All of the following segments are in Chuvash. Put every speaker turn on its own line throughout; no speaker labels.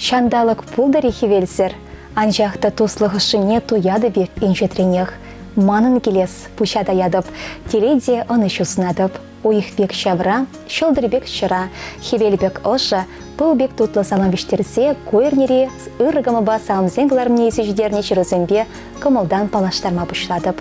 Ҫанталӑк пултӑр-и хӗвелсӗр, анчах та туслӑх ӑшшине туятӑп эп инҫетренех. Манӑн килес, пуҫа таятӑп, телей те ӑнӑҫу сунатӑп. Уйӑх пек ҫавра, ҫӑлтӑр пек ҫӑра, хӗвел пек ӑшӑ, пыл пек тутлӑ салам вӗҫтерсе ку эрнери ырӑ кӑмӑлпа саламсен кӑларӑмне илсе ҫитернӗ ҫырусемпе кӑмӑлтан паллаштарма пуҫлатӑп.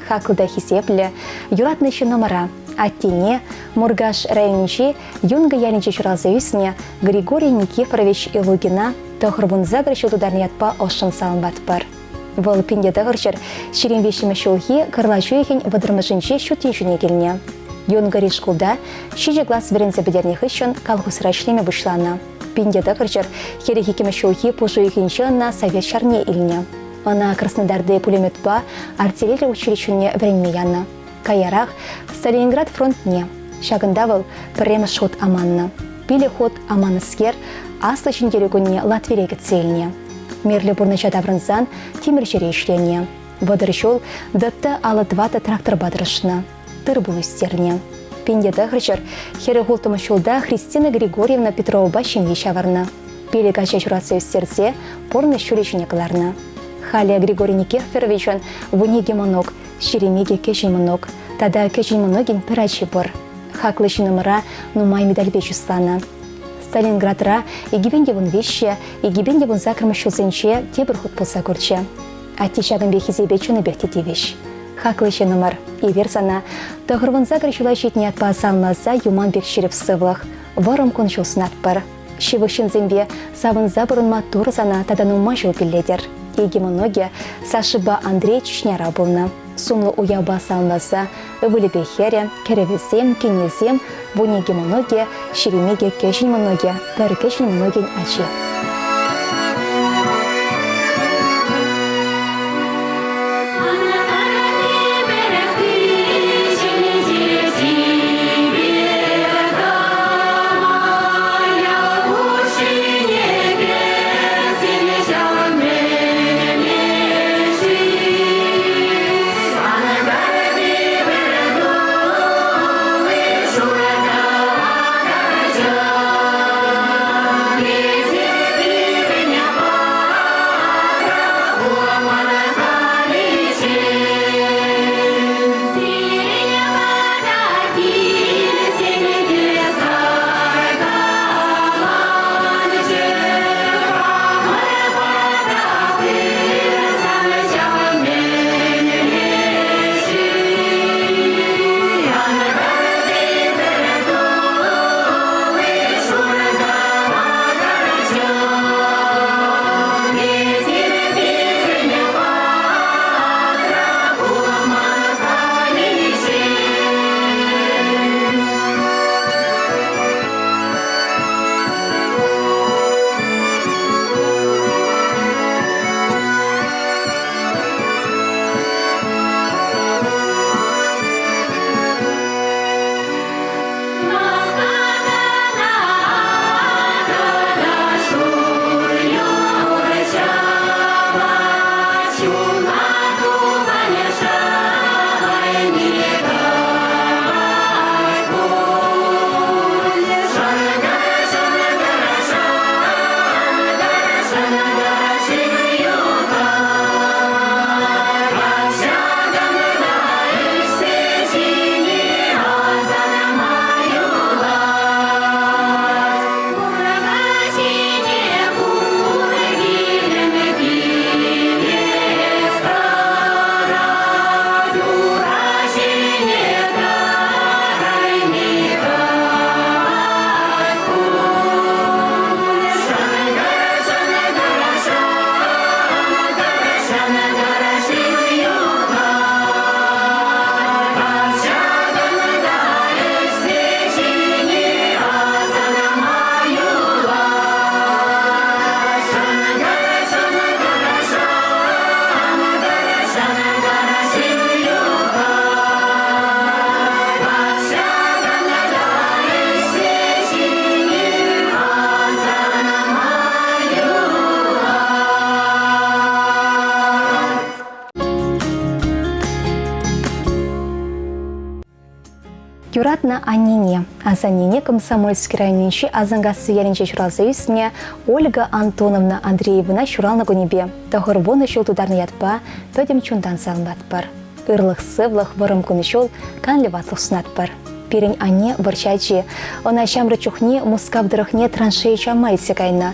Хаклӑ та хисеплӗ, юратнӑ ҫыннӑмӑра, аттене, Муркаш районӗнчи Юнкӑ ялӗнче ҫуралса ӳснӗ Григорий Никифорович Илугина 98 ҫул тутарнӑ ятпа ӑшшӑн саламлатпӑр. Вӑл 1923 ҫулхи кӑрлач уйӑхӗн вӑтӑрмӗшӗнче ҫут тӗнчене килнӗ. Юнкӑри шкулта ҫичӗ класс вӗренсе пӗтернӗ хыҫҫӑн колхозра ӗҫлеме пуҫланӑ. 1942 ҫулхи пуш уйӑхӗнче ӑна совет ҫарне илнӗ. Ӑна Краснодарти пулеметпа артиллери училищине вӗренме янӑ. Каярах Сталинград фронтне. Ҫакӑнта вӑл пӗрремӗш хут аманнӑ. Пилӗк хут аманнӑскер Аслӑ Ҫӗнтерӳ кунне Латвире кӗтсе илнӗ. Мирлӗ пурнӑҫа таврӑнсан тимӗрҫӗре ӗҫленӗ. 30 ҫул ДТ 54 тракторпа тӑрӑшнӑ, тыр-пул ӳстернӗ. 1946 ҫулта Христина Григорьевна Петровӑпа ҫемье ҫавӑрнӑ. Пилӗк ача ҫуратса ӳстерсе пурнӑҫ ҫулӗ ҫине кӑларнӑ. Халӗ Григорий Никифоровичӑн 12 мӑнук, 22 кӗҫӗн мӑнук тата кӗҫӗн мӑнукӗн пӗр ачи пур. Хаклӑ ҫыннӑмӑра нумай медальпе чысланӑ. Сталинградра 2013 2018 ҫулсенче тепӗр хут пулса курчӗ. Атте ҫакӑн пек хисепе чунӗпех те тивӗҫ. Хаклӑ ҫыннӑмӑр, эпир сана 98 ҫула ҫитнӗ ятпа саламласа юман пек ҫирӗп сывлӑх, вӑрӑм кун-ҫул сунатпӑр. Ҫывӑх ҫынсемпе савӑнса пурӑнма Турӑ сана тата нумай ҫул пиллетӗр. Икӗ мӑнукӗ Сашӑпа Андрей Чечняра пулнӑ. Сумлӑ уявпа саламласа ывӑлӗпе хӗрӗ, кӗрӗвӗсем, кинӗсем, 12 мӑнукӗ, 22 кӗҫӗн мӑнукӗ, пӗр кӗҫӗн мӑнукӗн ачи. Юратнӑ аннене, асаннене Комсомольски районӗнчи Асанкасси ялӗнче ҫуралса ӳснӗ Ольга Антоновна Андреевӑна ҫуралнӑ кунӗпе 90 ҫул тутарнӑ ятпа пӗтӗм чунтан саламлатпӑр. Ырлӑх-сывлӑх, вӑрӑм кун-ҫул, канлӗ ватлӑх сунатпӑр. Пирӗн анне вӑрҫӑ ачи. Ӑна ҫамрӑк чухне Мускав тӑрӑхне траншея чавма илсе кайнӑ.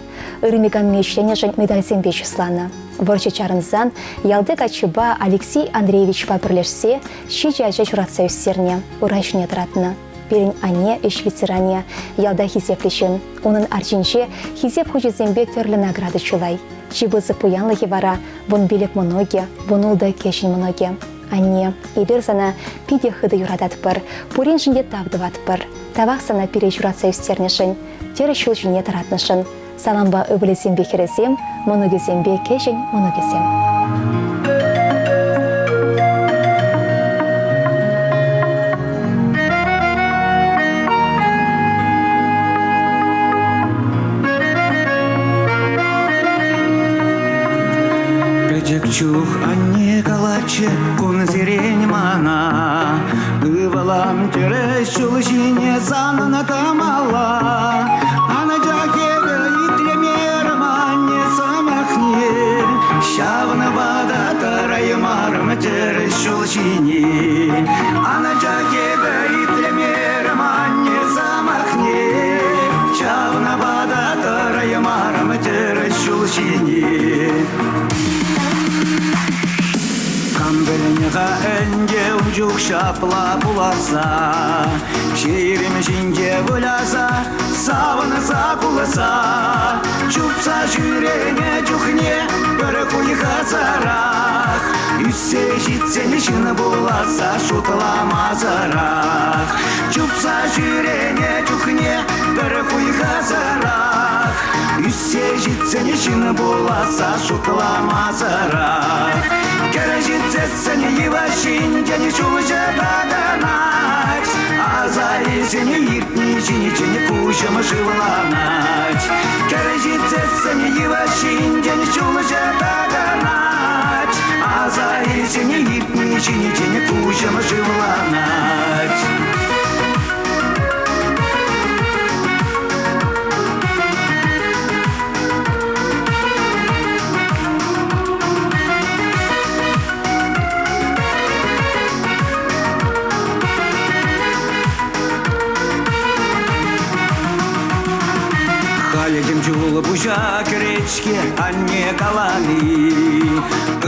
Ырми-канми ӗҫленӗшӗн медальсемпе чысланӑ. Вӑрҫӑ чарӑнсан ялти каччӑпа Алексей Андреевичпа пӗрлешсе ҫичӗ ача ҫуратса ӳстернӗ, ура ҫине тӑратнӑ. Пирӗн анне ӗҫ ветеранӗ, ялта хисеплӗ ҫын. Унӑн арчинче хисеп хучӗсемпе тӗрлӗ награда чылай. Чи пысӑк пуянлӑхӗ вара 15 мӑнукӗ, 16 кӗҫӗн мӑнукӗ. Анне, эпир сана питӗ хытӑ юрататпӑр, пуриншӗн те тав тӑватпӑр. Тавах сана пире ҫуратса ӳстернӗшӗн, тӗрӗс ҫул ҫине тӑратнӑшӑн. Салампа ывӑлӗсемпе хӗрӗсем, мӑнукӗсемпе кӗҫӗн мӑнукӗсем.
Пӗчӗк чух анне калатчӗ кунсерен мана Ывӑлам тӗрӗс ҫул ҫине санӑн тӑмалла Анчах эпӗ итлемерӗм анне сӑмахне Ҫавӑнпа та тӑраймарӑм тӗрӗс ҫул ҫине Анчах эпӗ итлемерӗм анне сӑмахне Ҫавӑнпа та тӑраймарӑм тӗрӗс ҫул ҫине Кам пӗлнӗ-ха ӗнтӗ ун чух ҫапла пуласса, Ҫирӗм ҫинче выляса, савӑнса кулса, Чупса ҫӳренӗ чухне пӗр хуйхӑсӑрах, Ӳссе ҫитсен ҫын пуласса шутламасӑрах. Чупса ҫӳренӗ чухне пӗр хуйхӑсӑрах, Ӳссе ҫитсен ҫын пуласса шутламасӑрах. Кӗр ҫитсессӗн йывӑҫ ҫинчен ҫулҫӑ такӑнать, Аса илсен иртни ҫинчен куҫӑм шывланать. Кӗр ҫитсессӗн йывӑҫ ҫинчен ҫулҫӑ такӑнать, Аса илсен иртни ҫинчен куҫӑм шывланать. Халӗ тем чул пуҫа кӗрет-ҫке анне калани.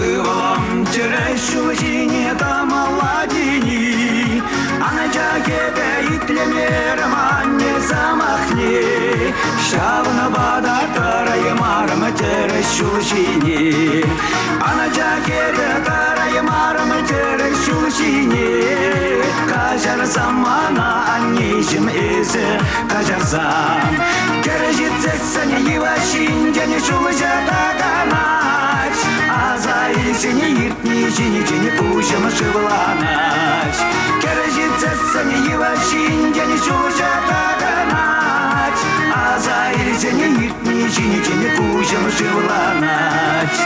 Ывӑлӑм тӗрӗс ҫул ҫине тӑмалла тени. Анчах эпӗ итлемерӗм анне сӑмахне. Ҫавӑнпа та тӑраймарӑм тӗрӗс ҫул ҫине. Анчах эпӗ тӑраймарӑм тӗрӗс ҫул ҫине. Каҫарсам мана, аннеҫӗм, эсӗ каҫарсам. Кӗр ҫитсессӗн йывӑҫ ҫинчен ҫулҫӑ такӑнать. Аса илсен иртни ҫинчен куҫӑм шывланать. Кӗр ҫитсессӗн йывӑҫ ҫинчен ҫулҫӑ такӑнать. Аса илсен иртни ҫинчен куҫӑм шывланать.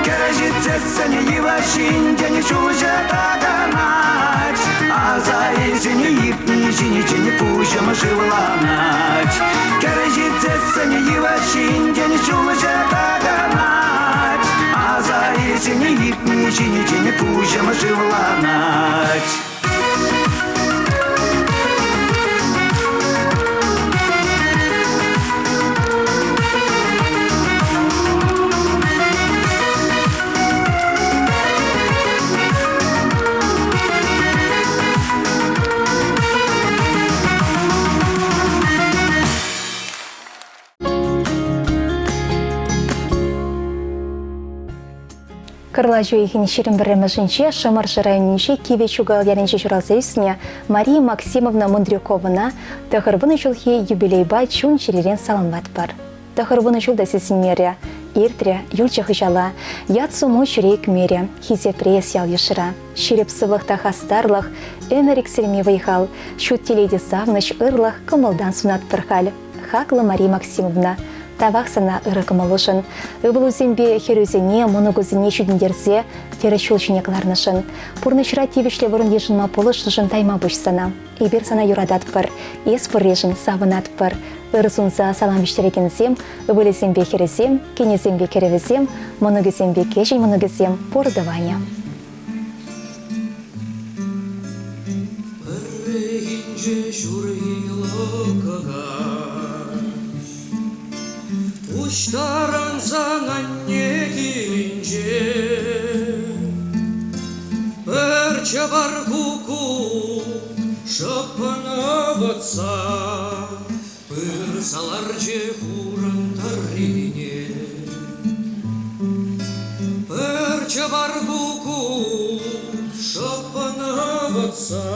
Кӗр ҫитсессӗн йывӑҫ ҫинчен ҫулҫӑ такӑнать. Аса илсен иртни ҫинчен куҫӑм шывланать. Кӗр ҫитсессӗн йывӑҫ ҫинчен ҫулҫӑ такӑнать. Аса илсен иртни ҫинчен куҫӑм шывланать.
Кӑрлач уйӑхӗн 21-мӗшӗнче Шӑмӑршӑ районӗнчи Кивӗ Чукал ялӗнче ҫуралса ӳснӗ Мария Максимовна Мундрюковӑна 90 ҫулхи юбилейпа чун-чӗререн саламлатпӑр. 90 ҫул та сисӗнмерӗ. Иртрӗ, юлчӗ хыҫала. Ят-суму ҫӗре ӳкмерӗ, хисепре эс ял-йышра. Ҫирӗп сывлӑх та хастарлӑх, ӗмӗр иксӗлми вӑй-хал, ҫут телей те савнӑҫ, ырлӑх кӑмӑлтан сунатпӑр халь. Хаклӑ Мария Максимовна, тавах сана ырӑ кӑмӑлушӑн, ывӑлусемпе хӗрӳсене, мӑнукусене ҫитӗнтерсе тӗрӗс ҫул ҫине кӑларнӑшӑн, пурнӑҫра тивӗҫлӗ вырӑн йышӑнма пулӑшнӑшӑн тайма пуҫ сана. Эпир сана юрататпӑр, эс пурришӗн савӑнатпӑр. Ыр сунса салам вӗҫтерекенсем, ывӑлӗсемпе хӗрӗсем, кинӗсемпе кӗрӗвӗсем, мӑнукӗсемпе кӗҫӗн мӑнукӗсем пур тӑванӗ.
Пӗррехинче ҫурхи лӑпкӑ каҫ Пуҫтарӑнсан анне килӗнче Пӗр чӑпар куккук шӑппӑн ывӑтса Пырса ларчӗ хурӑн тӑррине. Пӗр чӑпар куккук шӑппӑн ывӑтса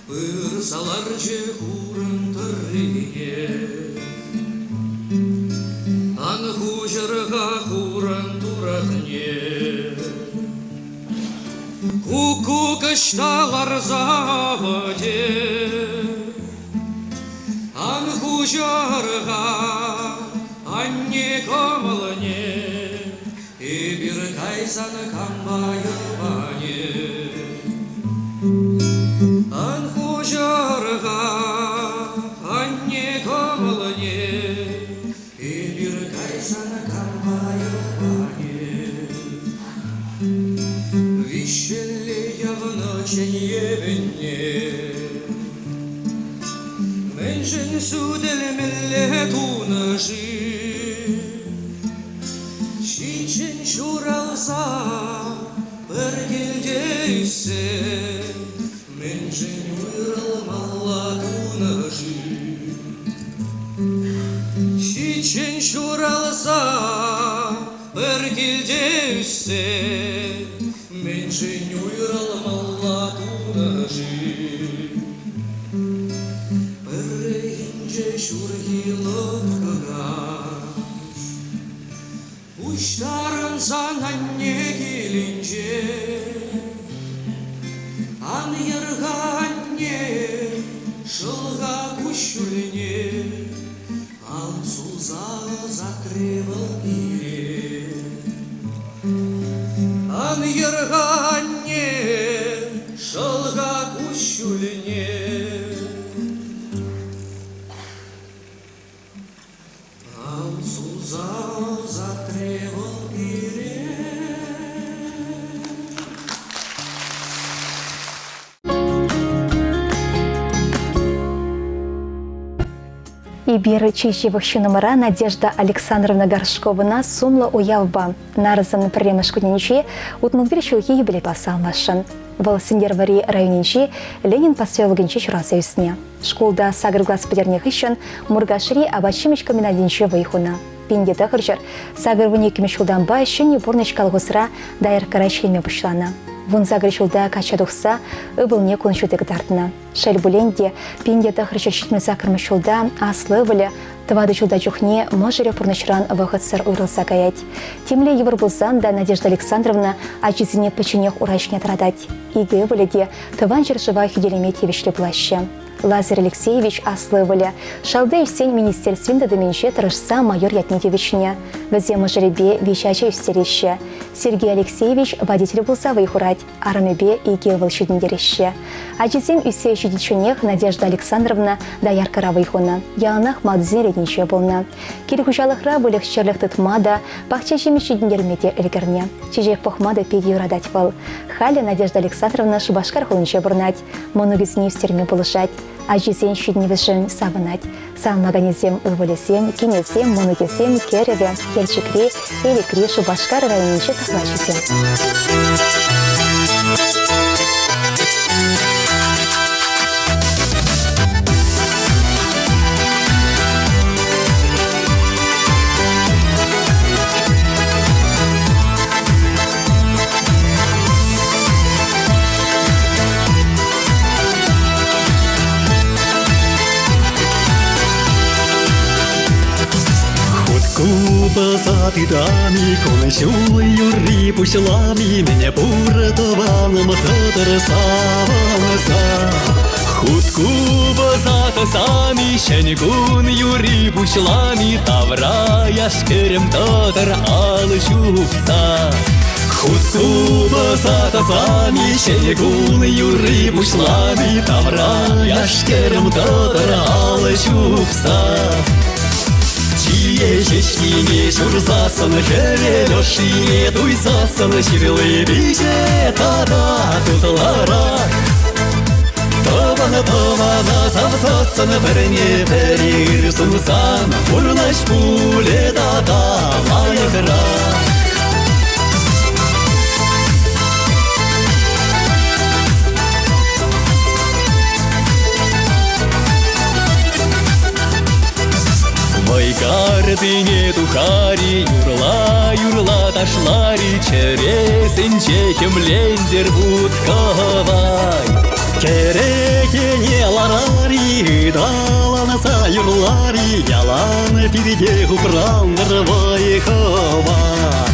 Пырса ларчӗ хурӑн тӑррине. Ан хуҫӑр-ха хурӑн туратне, Куккук ӑҫта ларса авӑтӗ? Ан хуҫӑр-ха анне кӑмӑлне, Эпир кайсан кампа йӑпанӗ? Ан хуҫӑр-ха анне кӑмӑлне, Эпир кайсан кампа йӑпанӗ? Виҫҫӗлле явнӑ чӗн-евӗнне Мӗншӗн сӳтӗлмелле тунӑ-ши? Ҫинчен ҫуралса пӗр килте ӳссе Мӗншӗн уйрӑлмалла тунӑ-ши? Ҫиччӗн ҫуралса пӗр килте ӳссе Мӗншӗн уйрӑлмалла тунӑ-ши? Пӗррехинче ҫурхи лӑпкӑ каҫ Пуҫтарӑнсан анне килӗнче Ан йӗр-ха, анне, шӑл-ха куҫҫульне, Ал сулса ӑсатрӗ вӑл пире. Ан йӗр-ха, анне, шӑл-ха куҫҫульне. Ал сулса ӑсатрӗ вӑл пире.
Эпир чи ҫывӑх ҫыннӑмӑра Надежда Александровна Горшковӑна сумлӑ уявпа нарӑсӑн пӗрремӗш кунӗнче 61 ҫулхи юбилейпа саламласшӑн. Вӑл Сӗнтӗрвӑрри районӗнчи Ленин поселокӗнче ҫуралса ӳснӗ. Шкулта сакӑр класс пӗтернӗ хыҫҫӑн Муркашри апат-ҫимӗҫ комбинатӗнче вӑй хунӑ. 1900 82 ҫултанпа Ҫӗнӗ пурнӑҫ колхозра дояркӑра ӗҫлеме пуҫланӑ. 18 ҫулта качча тухса ывӑлне кун ҫути кӑтартнӑ. Шел пулин те, 1978 ҫулта аслӑ ывӑлӗ тӑватӑ ҫулта чухне мӑшӑрӗ пурнӑҫран вӑхӑтсӑр уйрӑлса каять. Темле йывӑр пулсан та Надежда Александровна ачисене пӗчченех ура ҫине тӑратать. Икӗ ывӑлӗ те Тӑван ҫӗршыва хӳтӗлеме тивӗҫлӗ пулаҫҫӗ. Лазарь Алексеевич аслӑ ывӑлӗ Шалти ӗҫсен министерствин тытӑмӗнче тӑрӑшса майор ятне тивӗҫнӗ. Вӗсем мӑшӑрӗпе виҫӗ ача ӳстереҫҫӗ. Сергей Алексеевич водитель пулса вӑй хурать, арӑмӗпе икӗ ывӑл ҫитӗнтереҫҫӗ. Ачисем ӳссе ҫитичченех Надежда Александровна дояркӑра вӑй хунӑ, яланах малтисен ретӗнче пулнӑ. Кил хуҫалӑхра выльӑх-чӗрлӗх тытма та, пахча ҫимӗҫ ҫитӗнтерме те ӗлкӗрнӗ. Чечек пӑхма та питӗ юратать вӑл. Халӗ Надежда Александровна Шупашкар хулинче пурӑнать. Мӑнукӗсене ӳстерме пулӑшать, ачисен ҫитӗнӗвӗшӗн савӑнать. Савӑнаканӗсем ывӑлӗсем, кинӗсем, мӑнукӗсем, кӗрӗвӗ, Елчӗкри, Элӗкри, Шупашкар районӗнчи тӑхлачисем.
Хут купӑса. Алра тытами, кун-ҫул юрри пуҫлами, Мӗне пур тӑванӑм тӑтӑр савӑнса. Хут купӑса тӑсами, ҫӗн кун юрри пуҫлами, Тавра яш-кӗрӗм тӑтӑр алӑ ҫупса. Хут купӑса тӑсами, ҫӗн кун юрри пуҫлами, Тавра яш-кӗрӗм тӑтӑр алӑ ҫупса. Чие ҫеҫкине ҫурсассӑн, хӗвел ӑшшине туйсассӑн ҫырли пиҫе тата тутлӑрах. Тӑван-тӑвана савсассӑн, пӗрне пӗри ыр сунсан, пурнӑҫ пулӗ тата лайӑхрах. Вӑйкартине тухари, юрла-юрла ташлари, чӗресенче хӗмлентер вут-кӑвай. Кӗрекене ларари, ыталанса юрлари, ялан пирте хупрантӑр вӑй-хӑват.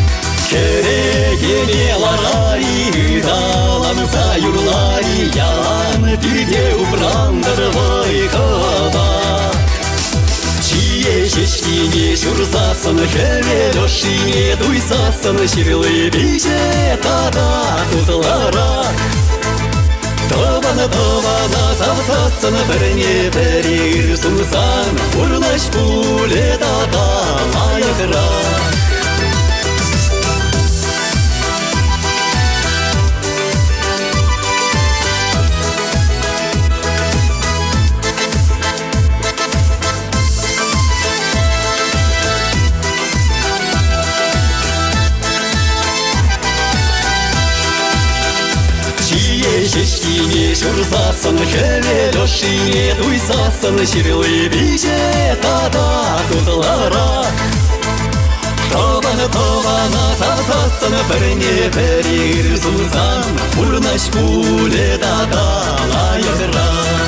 Кӗрекене ларари, ыталанса юрлари, ялан пирте упрантӑр вӑй-хӑват. Чие ҫеҫкине ҫурсассӑн, хӗвел ӑшшине туйсассӑн ҫырли пиҫе тата тутлӑрах. Тӑван-тӑвана савсассӑн, пӗрне пӗри ыр сунсан, пурнӑҫ пулӗ тата лайӑхрах. Чие ҫеҫкине ҫурсассӑн, хӗвел ӑшшине туйсассӑн ҫырли пиҫе тата тутлӑрах. Тӑван-тӑвана савсассӑн, пӗрне пӗри ыр сунсан, пурнӑҫ пулӗ тата лайӑхрах.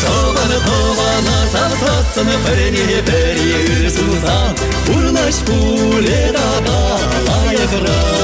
Тӑван-тӑвана савсассӑн, пӗрне пӗри ыр сунсан, пурнӑҫ пулӗ тата лайӑхрах.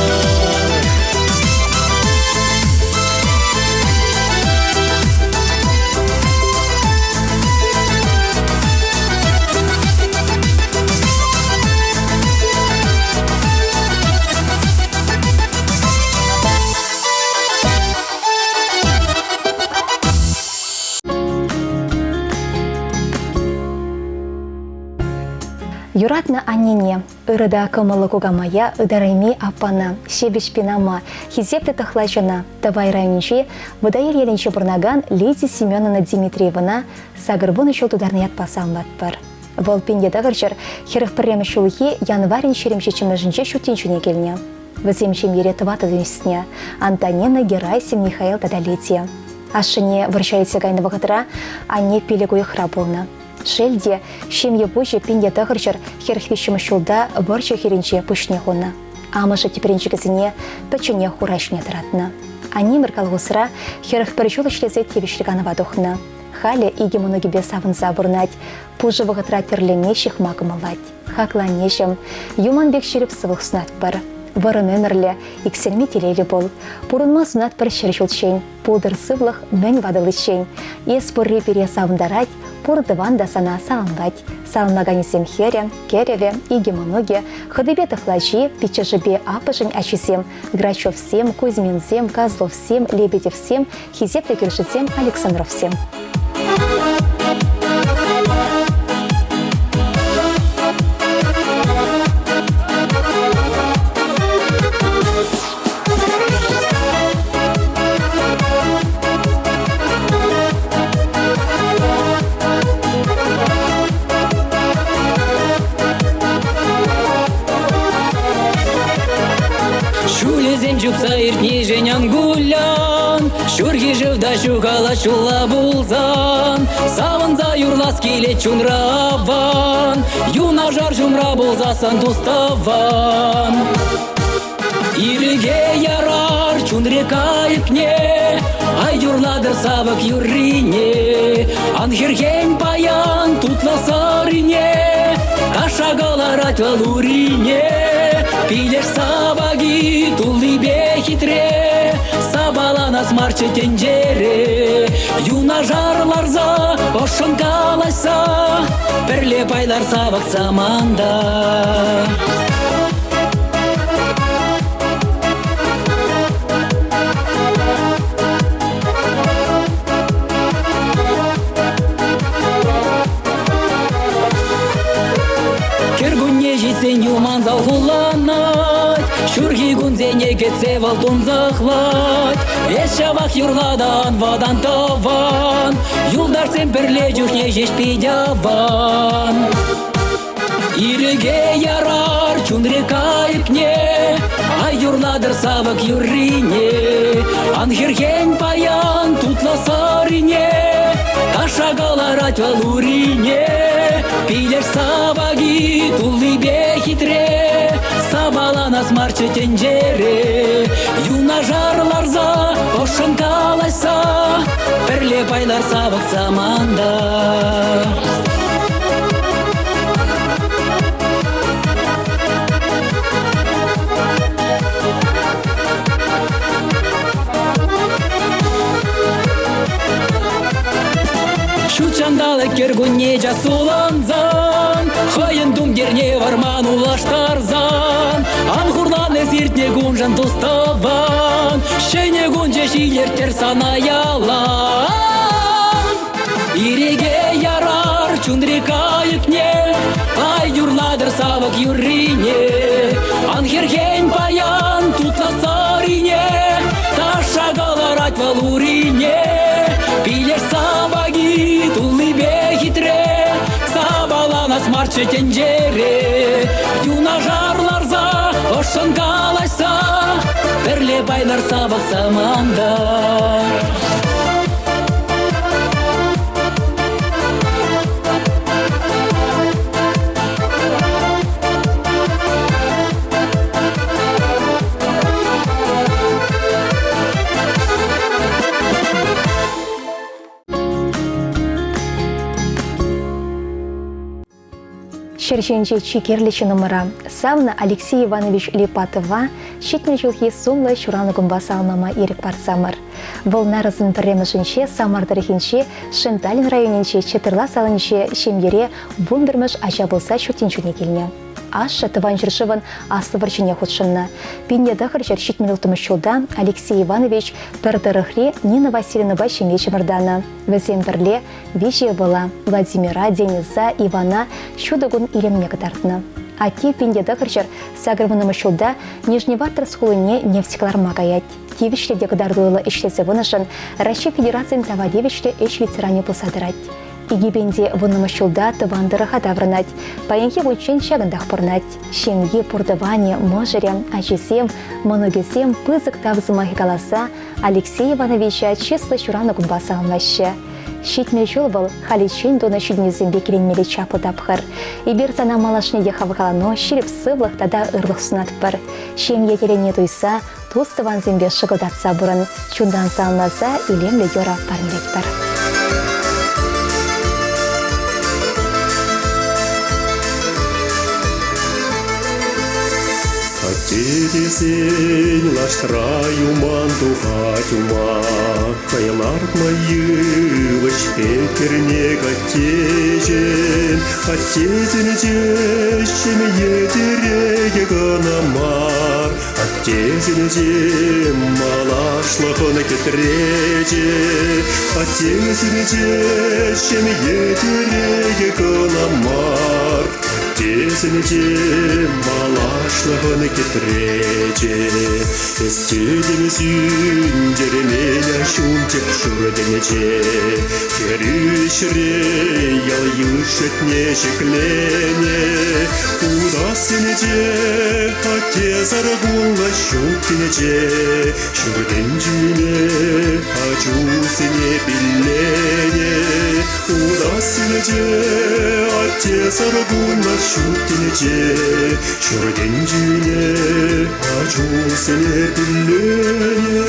Юратнӑ аннене, ырӑ та кӑмӑллӑ кукамая ытарайми аппана, ҫепӗҫ пинама, хисеплӗ тӑхлачӑна Тӑвай районӗнчи Вӑтаел ялӗнче пурӑнакан Лидия Семеновна Дмитриевӑна 80 ҫул тутарнӑ ятпа саламлатпӑр. Вӑл 1941 ҫулхи январӗн 27-мӗшӗнче ҫут тӗнчене килнӗ. Вӗсем ҫемьере тӑватӑ ӳснӗ: Антонина, Герасим, Михаил тата Лидия. Ашшӗне вӑрҫа илсе кайнӑ вӑхӑтра анне пилӗк уйӑхра пулнӑ. Шел те, ҫемье пуҫӗ 1943 ҫулта вӑрҫӑ хирӗнче пуҫне хунӑ. Амӑшӗ тӗпренчӗкӗсене пӗчченех ура ҫине тӑратнӑ. Аннемӗр колхозра 41 ҫул ӗҫлесе тивӗҫлӗ канӑва тухнӑ. Халӗ икӗ мӑнукӗпе савӑнса пурӑнать. Пушӑ вӑхӑтра тӗрлеме ҫыхма кӑмӑллать. Хаклӑ аннеҫӗм, юман пек ҫирӗп сывлӑх сунатпӑр. Вӑрӑм ӗмӗрлӗ, иксӗлми телейлӗ пул. Пурӑнма сунатпӑр ҫӗр ҫулччен. Пултӑр сывлӑх мӗн ватӑличчен. Эс пурри пире савӑнтарать, пур тӑван та сана саламлать. Саламлаканӗсем хӗрӗ, кӗрӗвӗ, икӗ мӑнукӗ, хӑтипе тӑхлачи, пиччӗшӗпе аппӑшӗн ачисем, Грачевсем, Кузьминсем, Козловсем, Лебедевсем, хисеплӗ кӳршӗсем Александровсем.
Ҫулӗсем чупса иртнишӗн ан кулян, Ҫурхи шыв та ҫухалать ҫулла пулсан. Савӑнса юрлас килет чунра аван, Юнашар ҫумра пулсассӑн тус-тӑван. Ирӗке ярар чунри кайӑкне. Ай юрлатӑр савӑк юррине, Ан хӗрхен паян тутлӑ сӑрине, Таша кӑларать вӑл урине. Пилеш сапаки туллипе хитре, Сапаланас марччӗ тӗнчере. Юнашар ларса, ӑшшӑн калаҫса, Пӗрле пайлар савӑк саманта. Кӗркунне ҫитсен юман салхулланать, Ҫурхи кунсене кӗтсе вӑл тунсӑхлать. Эс ҫавах юрлатан вӑтан тӑван, Юлташсем пӗрле чухне ҫеҫ пит аван. Ирӗке ярар чунри кайӑкне, Ай юрлатӑр савӑк юррине. Ан хӗрхен паян тутлӑ сӑрине, Таша кӑларать вӑл урине. Пилеш сапаки туллипе хитре, Сапаланас марччӗ тӗнчере. Юнашар ларса, ӑшшӑн калаҫса, Пӗрле пайлар савӑк саманта. Ҫут ҫанталӑк кӗркунне час сулӑнсан, хӑйӗн тумтирне вӑрман улаштарсан, ан хурлан эс иртнӗ куншӑн тус-тӑван, ҫӗнӗ кун ҫеҫ илӗрттӗр сана ялан. Ирӗке ярар чунри кайӑкне, Ай юрлатӑр савӑк юррине. Ан хӗрхен паян тутлӑ сӑрине, Таша кӑларать вӑл урине. Пилеш сапаки туллипе хитре, Сапаланас марччӗ тӗнчере. Юнашар ларса, ӑшшӑн калаҫса, Пӗрле пайлар савӑк саманта.
Ҫӗр ҫинче чи кирлӗ ҫыннӑмӑра, савнӑ Алексей Иванович Липатова, ҫитнӗ ҫулхи сумлӑ ҫуралнӑ кунпа саламлама ирӗк парсамӑр. Вӑл нарӑсӑн пӗрремӗшӗнче Самар тӑрӑхӗнчи Шенталин районӗнчи Четырла салинче ҫемьере вунпӗрмӗш ача пулса ҫут тӗнчене килнӗ. Ашшӗ Тӑван ҫӗршывӑн Аслӑ вӑрҫине хутшӑннӑ. 1976 ҫулта Алексей Иванович пӗр тӑрӑхри Нина Васильевнӑпа ҫемье чӑмӑртанӑ. Вӗсем пӗрле виҫӗ ывӑла, Владимира, Дениса, Ивана ҫутӑ кун илемне кӑтартнӑ. Атте 1980 ҫулта Нижневартовск хулине нефть кӑларма каять. Тивӗҫлӗ те кӑтартуллӑ ӗҫлесе пынӑшӑн Раҫҫей Федерацийӗн тава тивӗҫлӗ ӗҫ ветеранӗ пулса тӑрать. Икӗпинте вуннӑмӗш ҫулта тӑван тӑрӑха таврӑнать. Паянхи кунччен ҫакӑнтах пурӑнать. Ҫемйи, пур тӑванӗ, мӑшӑрӗ, ачисем, мӑнукӗсем пысӑк тав сӑмахӗ каласа Алексей Ивановича чыслӑ ҫуранӑ кунпа саламлаҫҫӗ. Ҫитмӗл ҫул вӑл халиччен тунӑ ҫитӗнӳсемпе киленмелли чаплӑ тапхӑр. Эпир сана малашне те хавхалану, ҫирӗп сывлӑх тата ырлӑх сунатпӑр. Ҫемье телейне туйса, тус-тӑвансемпе шӑкӑлтатса пурӑн, чунтан саламласа илемлӗ юрӑ парнелетпӗр.
Атте тесен лаштра юман тухать ума, Хӑй лартнӑ йывӑҫ пек аттеҫӗм, Аттесенче ҫемье тӗрекӗ кӑна мар, Аттесенче малашлӑхӑн кӗтречӗ, Аттесенче ҫемье тӗрекӗ кӑна мар, Аттесенче малашлӑхӑн кӗтречӗ. Эс тетӗн сӳнтермен ҫунчӑк ҫуртӗнче, Хӗрӳ ӗҫре ял-йыш ятне ҫӗкленӗ. Утассинче аттесӗр пулнӑ ҫут тӗнче, Ҫуртӗнчине ачусене пилленӗ. Утассинче аттесӗр пулнӑ ҫут тӗнче, Ҫуртӗнчине ачусене пилленӗ.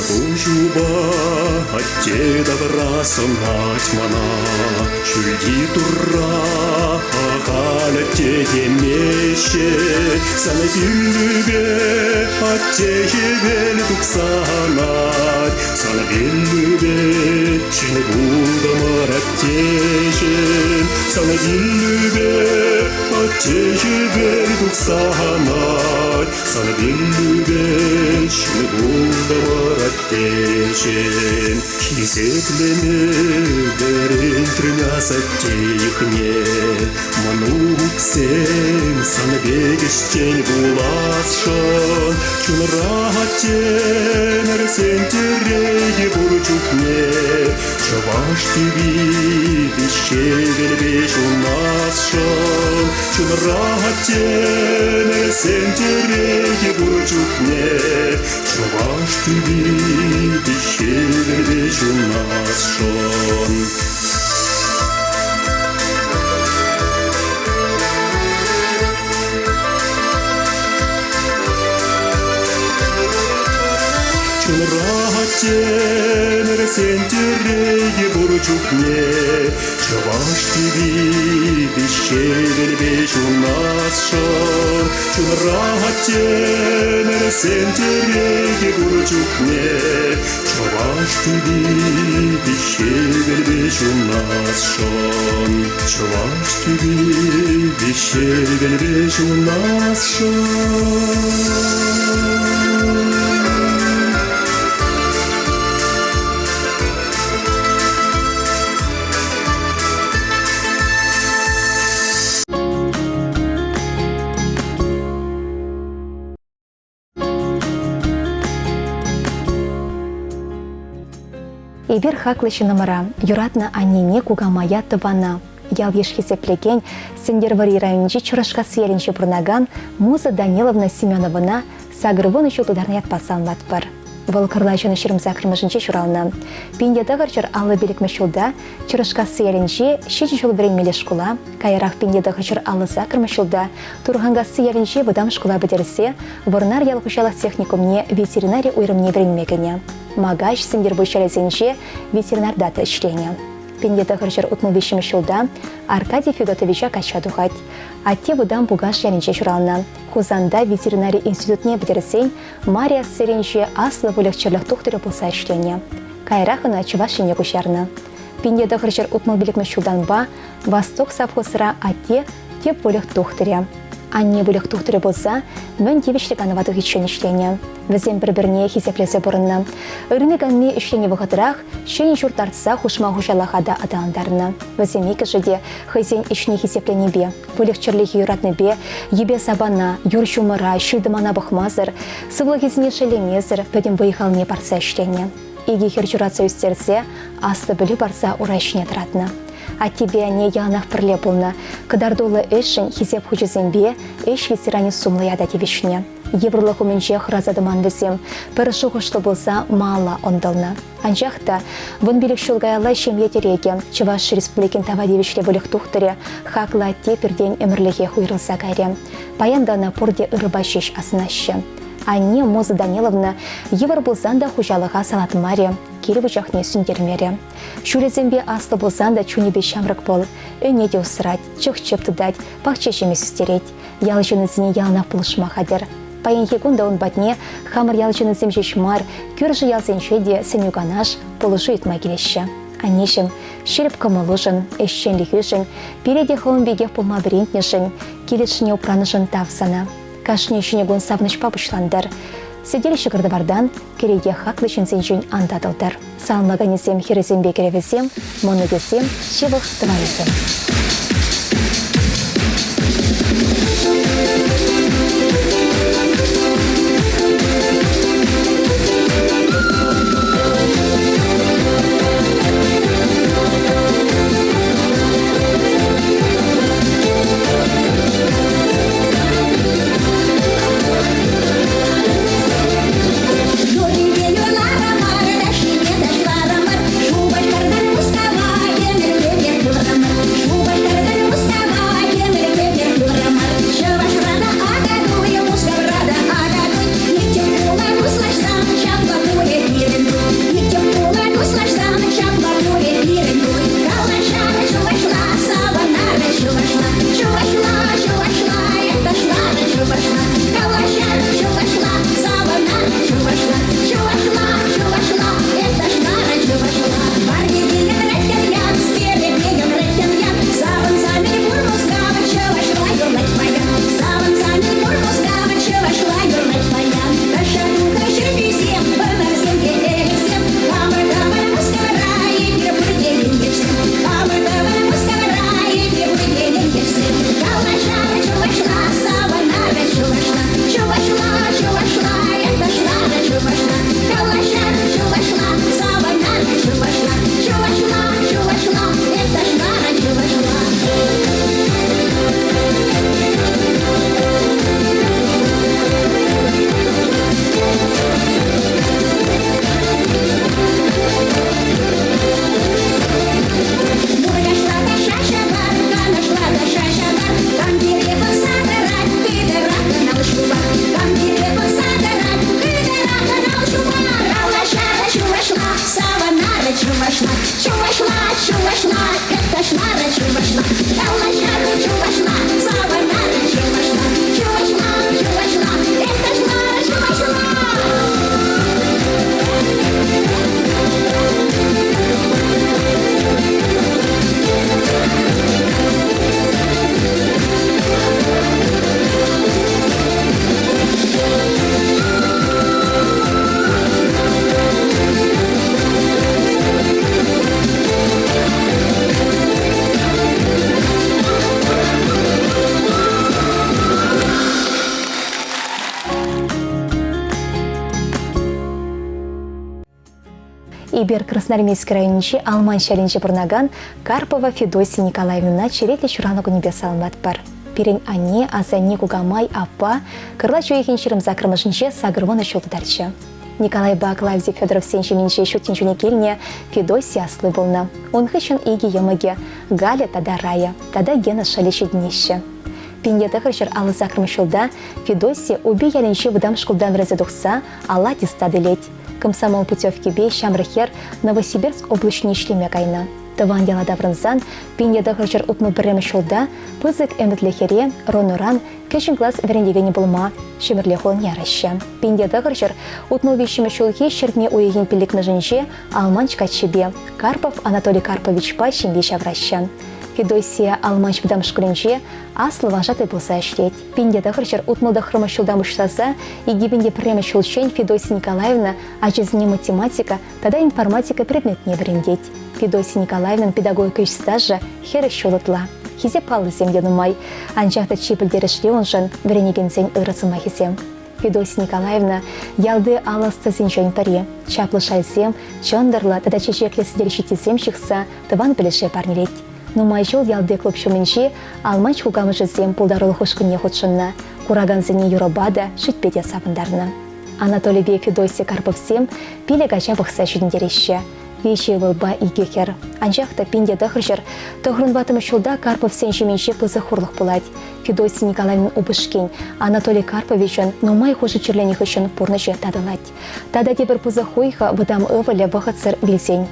куҫупа атте тавра сӑнать мана. Ҫӳлти Турра ахаль атте темеҫҫӗ, сана пиллӗпе атте хӗвел тухса анать. Сана пиллӗпе ҫын пултӑмӑр аттеҫӗм, сана пиллӗпе атте хӗвел тухса анать. Сана пиллӗпе ҫын пултӑмӑр аттеҫӗм. Хисеплеме вӗрентрӗн асатте йӑхне. Мӑнуксем сан пек ӗҫчен пуласшӑн. Чунра аттемӗрсен тӗрекӗ пур чухне Чӑваш тӳпи виҫҫевелпе ҫунасшӑн. Чунра аттемӗрсен тӗрекӗ пур чухне Чӑваш тӳпи виҫҫевелпе ҫунасшӑн. Чунра аттемӗрсен тӗрекӗ пур чухне Чӑваш тӳпи виҫҫевелпе ҫунасшӑн. Чунра аттемӗрсен тӗрекӗ пур чухне Чӑваш тӳпи виҫҫевелпе ҫунасшӑн. Чӑваш тӳпи виҫҫевелпе ҫунасшӑн.
Эпир хаклӑ ҫыннӑмӑра, юратнӑ аннене, кукамая, тӑвана, ял-йыш хисеплекен Сӗнтӗрвӑрри районӗнчи Чӑрӑшкасси ялӗнче пурӑнакан Муза Даниловна Семеновӑна 80 ҫул тутарнӑ ятпа саламлатпӑр. Вӑл Кӑрлачӑн 28-мӗшӗнче ҫуралнӑ. 1955 ҫулта Чӑрӑшкасси ялӗнчи ҫичӗ ҫул вӗренмелли шкула, каярах 1958 ҫулта Турханкасси ялӗнчи вӑтам шкула пӗтерсе Вӑрнар ял хуҫалӑх техникумне ветеринари уйрӑмне вӗренме кӗнӗ. Макаҫ Сӗнтӗрпуҫ ялӗсенче ветеринарта та ӗҫленӗ. 1963 ҫулта Аркадий Федотовича качча тухать. Атте Вӑтам Пукаш ялӗнче ҫуралнӑ. Хусанта ветеринари институтне пӗтерсен Мария ссерӗнче аслӑ выльӑх-чӗрлӗх тухтӑрӗ пулса ӗҫленӗ. Каярах ӑна Чӑваш Ене куҫарнӑ. 1965 ҫултанпа Восток совхозра атте тӗп выльӑх тухтӑрӗ. Анне выльӑх тухтӑрӗ пулса мӗн тивӗҫлӗ канӑва тухиччен ӗҫленӗ. Вӗсем пӗр-пӗрне хисеплесе пурӑннӑ. Ырми-канми ӗҫленӗ вӑхӑтрах ҫӗнӗ ҫурт лартса хушма хуҫалӑха та аталантарнӑ. Вӗсем иккӗшӗ те хӑйсен ӗҫне хисепленипе, выльӑх-чӗрлӗхе юратнипе йӗпе-сапана, юр-ҫумӑра, ҫил-тӑмана пӑхмасӑр, сывлӑхӗсене шеллемесӗр пӗтӗм вӑй-халне парса ӗҫленӗ. Икӗ хӗр ҫуратса ӳстерсе аслӑ пӗлӳ парса ура ҫине тӑратнӑ. Аттепе анне яланах пӗрле пулнӑ. Кӑтартуллӑ ӗҫшӗн Хисеп хучӗсемпе ӗҫ ветеранӗ сумлӑ ята тивӗҫнӗ. Йывӑрлӑх умӗнче хӑраса тӑман вӗсем, пӗр шухӑшлӑ пулса малалла ӑнтӑлнӑ. Анчах та 15 ҫул каялла ҫемье тӗрекӗ, Чӑваш Республикин тава тивӗҫлӗ выльӑх тухтӑрӗ, хаклӑ атте пиртен ӗмӗрлӗхех уйрӑлса кайрӗ. Паян та ӑна пурте ырӑпа ҫеҫ асӑнаҫҫӗ. Анне Моза Даниловна йывӑр пулсан та хуҫалӑха салатмарӗ, кил вучахне сӳнтермерӗ. Ҫулӗсемпе аслӑ пулсан та чунӗпе ҫамрӑк вӑл. Ӗне те усрать, чӑх-чӗп тытать, пахча ҫимӗҫ ӳстерет. Ял ҫыннисене яланах пулӑшма хатӗр. Паянхи кун та ун патне хамӑр ял ҫыннисем ҫеҫ мар, кӳршӗ ялсенче те сӗнӳ-канаш, пулӑшу ыйтма килеҫҫӗ. Аннеҫӗм, ҫирӗп кӑмӑлушӑн, ӗҫченлӗхӳшӗн, пире те хӑвӑн пекех пулма вӗрентнӗшӗн, килӗшне упранӑшӑн тав сана. Кашни ҫӗнӗ кун савӑнӑҫпа пуҫлантӑр. Сӗтел ҫӑкӑр-тӑвартан, кӗреке хаклӑ ҫынсенчен ан татӑлтӑр. Саламлаканӗсем хӗрӗсемпе кӗрӗвӗсем, мӑнукӗсем, ҫывӑх тӑванӗсем.
Юррипе юрларӑмӑр, ташшине ташларӑмӑр, Шупашкартан Мускава ӗмӗрлӗхех юррӑмӑр.
Эпир Красноармейски районӗнчи Алманч ялӗнче пурӑнакан Карпова Федосия Николаевнӑна черетлӗ ҫуралнӑ кунӗпе саламлатпӑр. Пирӗн анне, асанне, кукамай, аппа кӑрлач уйӑхӗн 28-мӗшӗнче 80 ҫул тутарчӗ. Николайпа Клавдия Федоровсен ҫемйинче ҫут тӗнчене килнӗ Федосия асли пулнӑ. Ун хыҫҫӑн икӗ йӑмӑкӗ, Галя тата Рая, тата Гена шӑлӗ ҫитӗнеҫҫӗ. 1958 ҫулта Федосия Упи ялӗнчи вӑтам шкултан вӗренсе тухса алла аттестат илет. Комсомол путевкипе ҫамрӑк хӗр Новосибирск облаҫне ӗҫлеме кайнӑ. Тӑван яла таврӑнсан 1961 ҫулта пысӑк ӗмӗтлӗ хӗре РОНОран кӗҫӗн класс вӗрентекенӗ пулма Ҫӗмӗрле хулине яраҫҫӗ. 1963 ҫулхи ҫӗртме уйӑхӗн пиллӗкмӗшӗнче Алманч каччипе Карпов Анатолий Карповичпа ҫемье ҫавӑраҫҫӗ. Федосия Алманч вӑтам шкулӗнче аслӑ вожатӑй пулса ӗҫлет. 1969 ҫултан пуҫласа 2001 ҫулччен Федосия Николаевна ачасене математика тата информатика предметне вӗрентет. Федосия Николаевнӑн педагогика ӗҫ стажӗ 40 ҫул ытла. Хисеп паллисем те нумай. Анчах та чи пӗлтерӗшли уншӑн вӗренекенсен ырӑ сӑмахӗсем. Федосия Николаевна ялти ал ӑстисенчен пӗри. Чаплӑ шайсем, чӑнтӑрлӑ тата чечеклӗ сӗтел ҫиттисем ҫыхса тӑван пӗлӗше парнелет. Нумай ҫул ялти клуб ҫумӗнчи Алманч кукамӑшӗсем пултарулӑх ушкӑнне хутшӑннӑ, куракансене юрӑпа та, шӳтпе те савӑнтарнӑ. Анатолипе Федосия Карповсем пилӗк ача пӑхса ҫитӗнтереҫҫӗ. Виҫӗ ывӑлпа икӗ хӗр. Анчах та 1994 ҫулта Карповсен ҫемйинче пысӑк хурлӑх пулать. Федосия Николаевнӑн упӑшкин Анатолий Карповичӑн нумай хушӑ чирленӗ хыҫҫӑн пурнӑҫӗ татӑлать. Тата тепӗр пысӑк хуйхӑ вӑтам ывӑлӗ вӑхӑтсӑр вилсен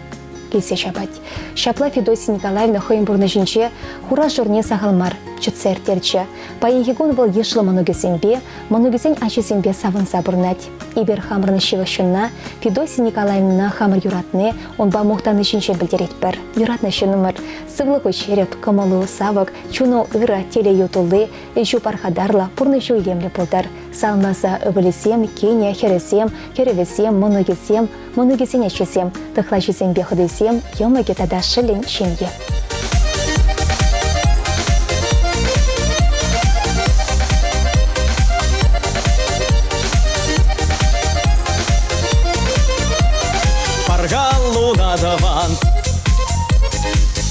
килсе ҫапать. Ҫапла Федосия Николаевна хӑйӗн пурнӑҫӗнче хура-шурне сахал мар чӑтса ирттерчӗ. Паянхи кун вӑл йышлӑ мӑнукӗсемпе, мӑнукӗсен ачисемпе савӑнса пурӑнать. Эпир хамӑрӑн ҫывӑх ҫынна, Федосия Николаевнӑна хамӑр юратни, унпа мухтани ҫинчен пӗлтеретпӗр. Юратнӑ ҫыннӑмӑр, сывлӑху ҫирӗп, кӑмӑлу савӑк, чуну ырӑ, телейӳ тулли, ӗҫӳ пархатарлӑ, пурнӑҫу илемлӗ пултӑр. Саламласа ывӑлӗсем, кинӗ, хӗрӗсем, хӗрӗвӗсем, мӑнукӗсем, мӑнукӗсен ачисем, тӑхлачисемпе хӑтисем, йӑмӑкӗ тата шӑллӗн ҫемйи.
Пархаллуна тӑван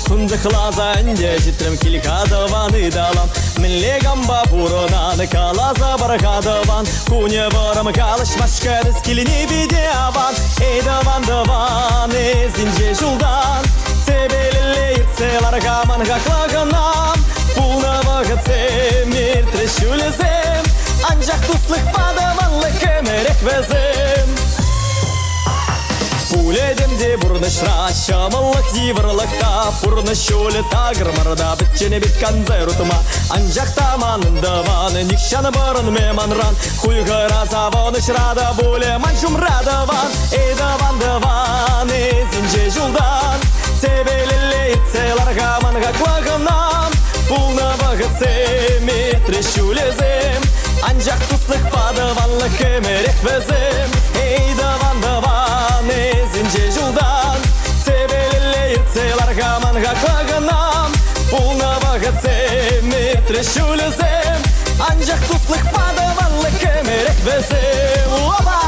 Тунсӑхласа ӗнтӗ ҫитрӗм кил-ха тӑван ыталам Мӗнле кампа пурӑнан каласа пар-ха тӑван Кунӗ вӑрӑм калаҫмасть-ха килни питӗ аван Эй, тӑван, тӑван, эсинче ҫултан Тӗпелелле иртсе лар-ха ман хаклӑ Пулнӑ вӑхӑтсем, иртрӗҫ ҫулӗсем Анчах туслӑхпа тӑванлӑх ӗмӗрех вӗсем Пулетӗм те пурнӑҫра ҫӑмӑллӑх, йывӑрлӑх та Пурнӑҫ ҫулӗ такӑр мар та пӗччен пек канса утма. Анчах та манӑн тӑван нихҫан пӑрӑнмӗ манран. Хуйхӑра савӑнӑҫра та пулӗ ман ҫумра тӑван. Эй, тӑван, тӑван, эсинче ҫултан Тӗпелелле иртсе лар-ха ман хаклӑ хӑнам. Пулнӑ вӑхӑтсем, иртрӗҫ ҫулӗсем, Анчах туслӑхпа тӑванлӑх ӗмӗрех вӗсем. Эй, тӑван, тӑван, эсинче ҫултан Тӗпелелле иртсе лар-ха ман хаклӑ хӑнам. Пулнӑ вӑхӑтсем, иртрӗҫ ҫулӗсем, Анчах туслӑхпа тӑванлӑх ӗмӗрех вӗсем. Опа!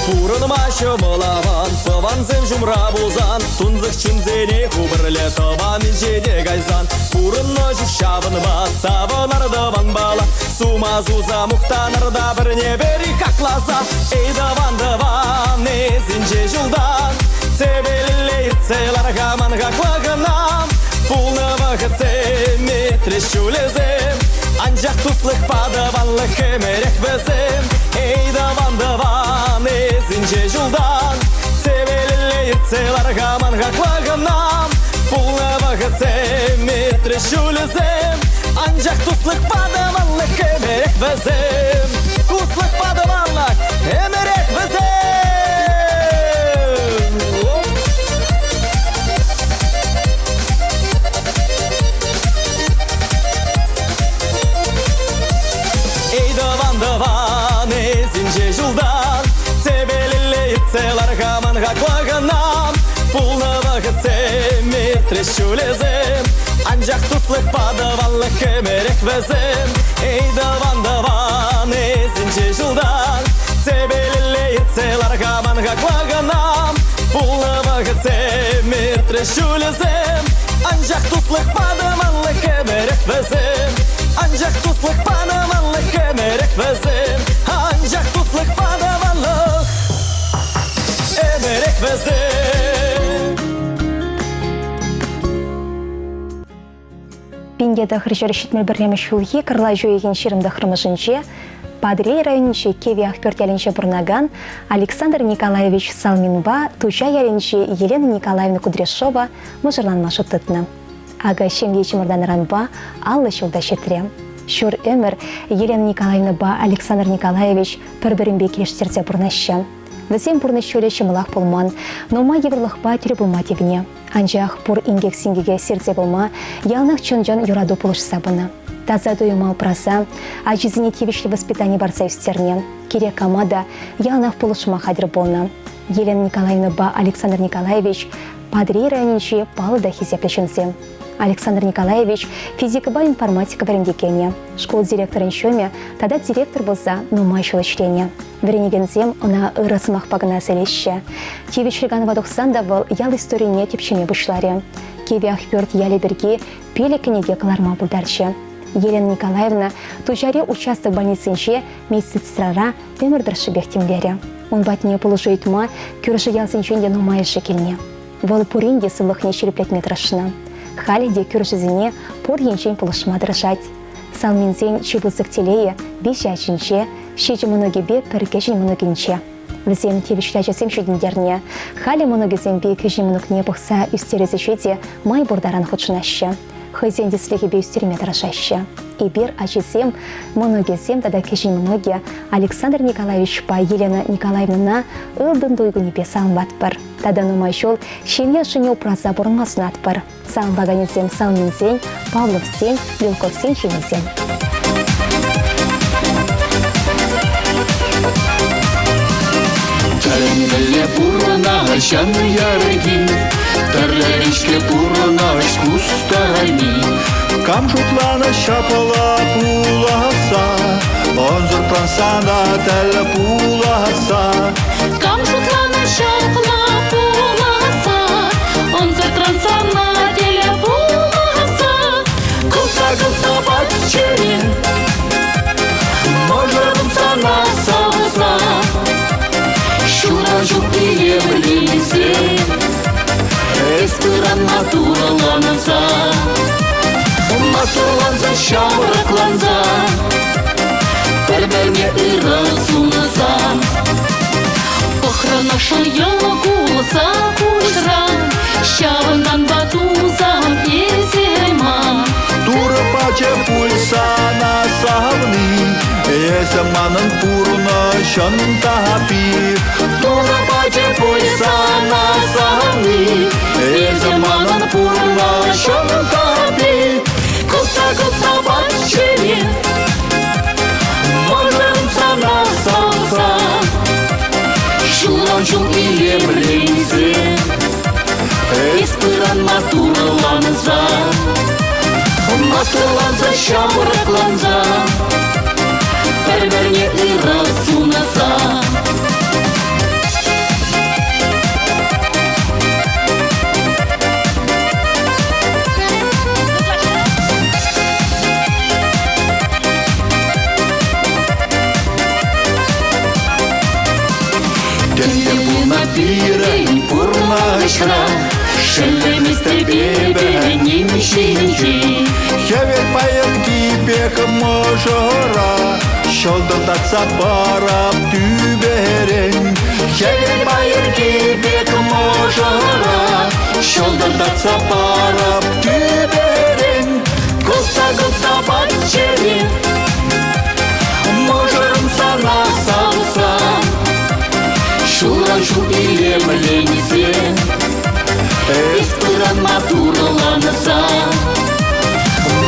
Пурӑнма ҫӑмӑл аван, тӑвансем ҫумра пулсан, Тунсӑх чунсене ху пӗрле тӑван инҫете кайсан, Пурӑннӑ чух ҫавӑнпа савӑнар тӑванпала, Сума суса мухтанар та пӗрне-пӗри хакласа. Эй, тӑван, тӑван, эсинче ҫултан Тӗпелелле иртсе лар-ха ман хаклӑ хӑнам. Пулнӑ вӑхӑтсем, иртрӗҫ ҫулӗсем, Анчах туслӑхпа тӑванлӑх ӗмӗрех вӗсем. Эй, тӑван, тӑван, эсинче ҫултан Тӗпелелле иртсе лар-ха ман хаклӑ хӑнам. Пулнӑ вӑхӑтсем, иртрӗҫ ҫулӗсем, Анчах туслӑхпа тӑванлӑх ӗмӗрех вӗсем. Туслӑхпа тӑванлӑх ӗмӗрех вӗсем. Эй, тӑван, тӑван, эсинче ҫултан Тӗпелелле иртсе лар-ха ман хаклӑ хӑнам. Пулнӑ вӑхӑтсем, иртрӗҫ ҫулӗсем, Анчах туслӑхпа тӑванлӑх ӗмӗрех вӗсем. Эй, тӑван, тӑван, эсинче ҫултан Тӗпелелле иртсе лар-ха. Ан хаклакана пулнӑ вӑхӑтсем, иртрӗҫ ҫулӗсем. Анчах туслӑх панӑманлӑх ӗмӗрех вӗсем. Анчах туслӑх панӑманлӑх ӗмӗрех вӗсем. Анчах туслӑх панӑманлӑх ӗмӗрех вӗсем.
1971 ҫулхи кӑрлач уйӑхӗн 29-мӗшӗнче Патӑрьел районӗнчи Кивӗ Ахпӳрт ялӗнче пурӑнакан Александр Николаевич Салминпа Туҫа ялӗнчи Елена Николаевна Кудряшова мӑшӑрланма шут тытнӑ. Акӑ ҫемье чӑмӑртанӑранпа 50 ҫул та ҫитрӗ. Ҫур ӗмӗр Елена Николаевнӑпа Александр Николаевич пӗр-пӗринпе килӗштерсе пурӑнаҫҫӗ. Вӗсен пурнӑҫ ҫулӗ ҫӑмӑлах пулман, нумай йывӑрлӑхпа тӗл пулма тивнӗ. Анчах пур инкек-синкеке сирсе пыма яланах чӑн-чӑн юрату пулӑшса пынӑ. Таса туйӑма упраса ачисене тивӗҫлӗ воспитани парса ӳстернӗ. Кирек кама та яланах пулӑшма хатӗр пулнӑ. Елена Николаевнӑпа Александр Николаевич Патӑрьел районӗнчи паллӑ та хисеплӗ ҫынсем. Александр Николаевич физикӑпа информатика вӗрентекенӗ, шкул директорӗн ҫумӗ тата директор пулса нумай ҫул ӗҫленӗ. Вӗренекенсем ӑна ырӑ сӑмахпа кӑна сӗлеҫҫӗ. Тивӗҫлӗ канӑва тухсан та вӑл ял историне тӗпчеме пуҫларӗ. Кивӗ Ахпӳрт ялӗ пирки пилӗк кӗнеке кӑларма пултарчӗ. Елена Николаевна Туҫари участок больницинче медсестрара ӗмӗр тӑршшӗпех тимлерӗ. Ун патне пулӑшу ыйтма кӳршӗ ялсенчен те нумайӑшӗ килнӗ. Вӑл пурин те сывлӑхне ҫирӗплетме тӑрӑшнӑ. Халӗ те кӳршӗсене пур енчен пулӑшма тӑрӑшать. Салминсен чи пысӑк телейӗ виҫӗ ачинче, ҫичӗ мӑнукӗпе пӗр кӗҫӗн мӑнукӗнче. Вӗсем тивӗҫлӗ ачасем ҫитӗнтернӗ. Халӗ мӑнукӗсемпе кӗҫӗн мӑнукне пӑхса ӳстерес ӗҫе те май пур таран хутшӑнаҫҫӗ. Хӑйсен тӗслӗхӗпе ӳстерме тӑрӑшаҫҫӗ. Эпир, ачисем, мӑнукӗсем тата кӗҫӗн мӑнукӗ Александр Николаевичпа Елена Николаевнӑна ылтӑн туй кунӗпе саламлатпӑр. Тата нумай ҫул ҫемье ӑшшине упраса пурӑнма сунатпӑр. Саламлаканӗсем Салминсен, Павловсен, Белковсен ҫыннисем.
Тӗлӗнмелле пурӑнаҫан ярӑкин, Тӗрлӗрен-ҫке пурӑнаҫ кустарайми.
Кам шутланӑ ҫапла пуласса, Ӑнсӑртран сана тӗл пуласса.
Кам шутланӑ ҫапла пуласса, Ӑнсӑртран сана тӗл пуласса.
Кӑлта-кӑлта патчӗре, Мӑшӑрӑм сана савса, Ҫураҫу илемленсе, Эс пыран матурланса, Матурланса, ҫамрӑкланса, Пӗр-пӗрне ырӑ сунса.
Пӑхрӑнӑшӑн йӑл кулса куҫран, Ҫавӑнтанпа тусам эсӗ ман.
Турӑ пачӗ пуль сана савни, Эсӗ манӑн пурнӑҫӑн тапи.
Турӑ пачӗ пуль сана савни, Эсӗ манӑн пурнӑҫӑн тапи. Кӑлта-кӑлта патчӗре, Мӑшӑрӑм сана савса, Ҫулран ҫул илемленсе, Эс пыран матурланса, Матурланса, ҫамрӑкланса, Пӗр-пӗрне ырӑ сунса.
Тӗнче пулнӑ пирӗн пурнӑҫра,
Шеллеместӗп эпӗ ним ҫинчен.
Хӗвел паянхи пек мӑшӑра Ҫӑлтӑртатса парап тӳперен.
Хӗвел пайӑрки пек мӑшӑра Ҫӑлтӑртатса парап тӳперен. Кӑлта-кӑлта патчӗре, Мӑшӑрӑм сана савса, Ҫулран ҫул илемленсе, Эс пыран матурланса,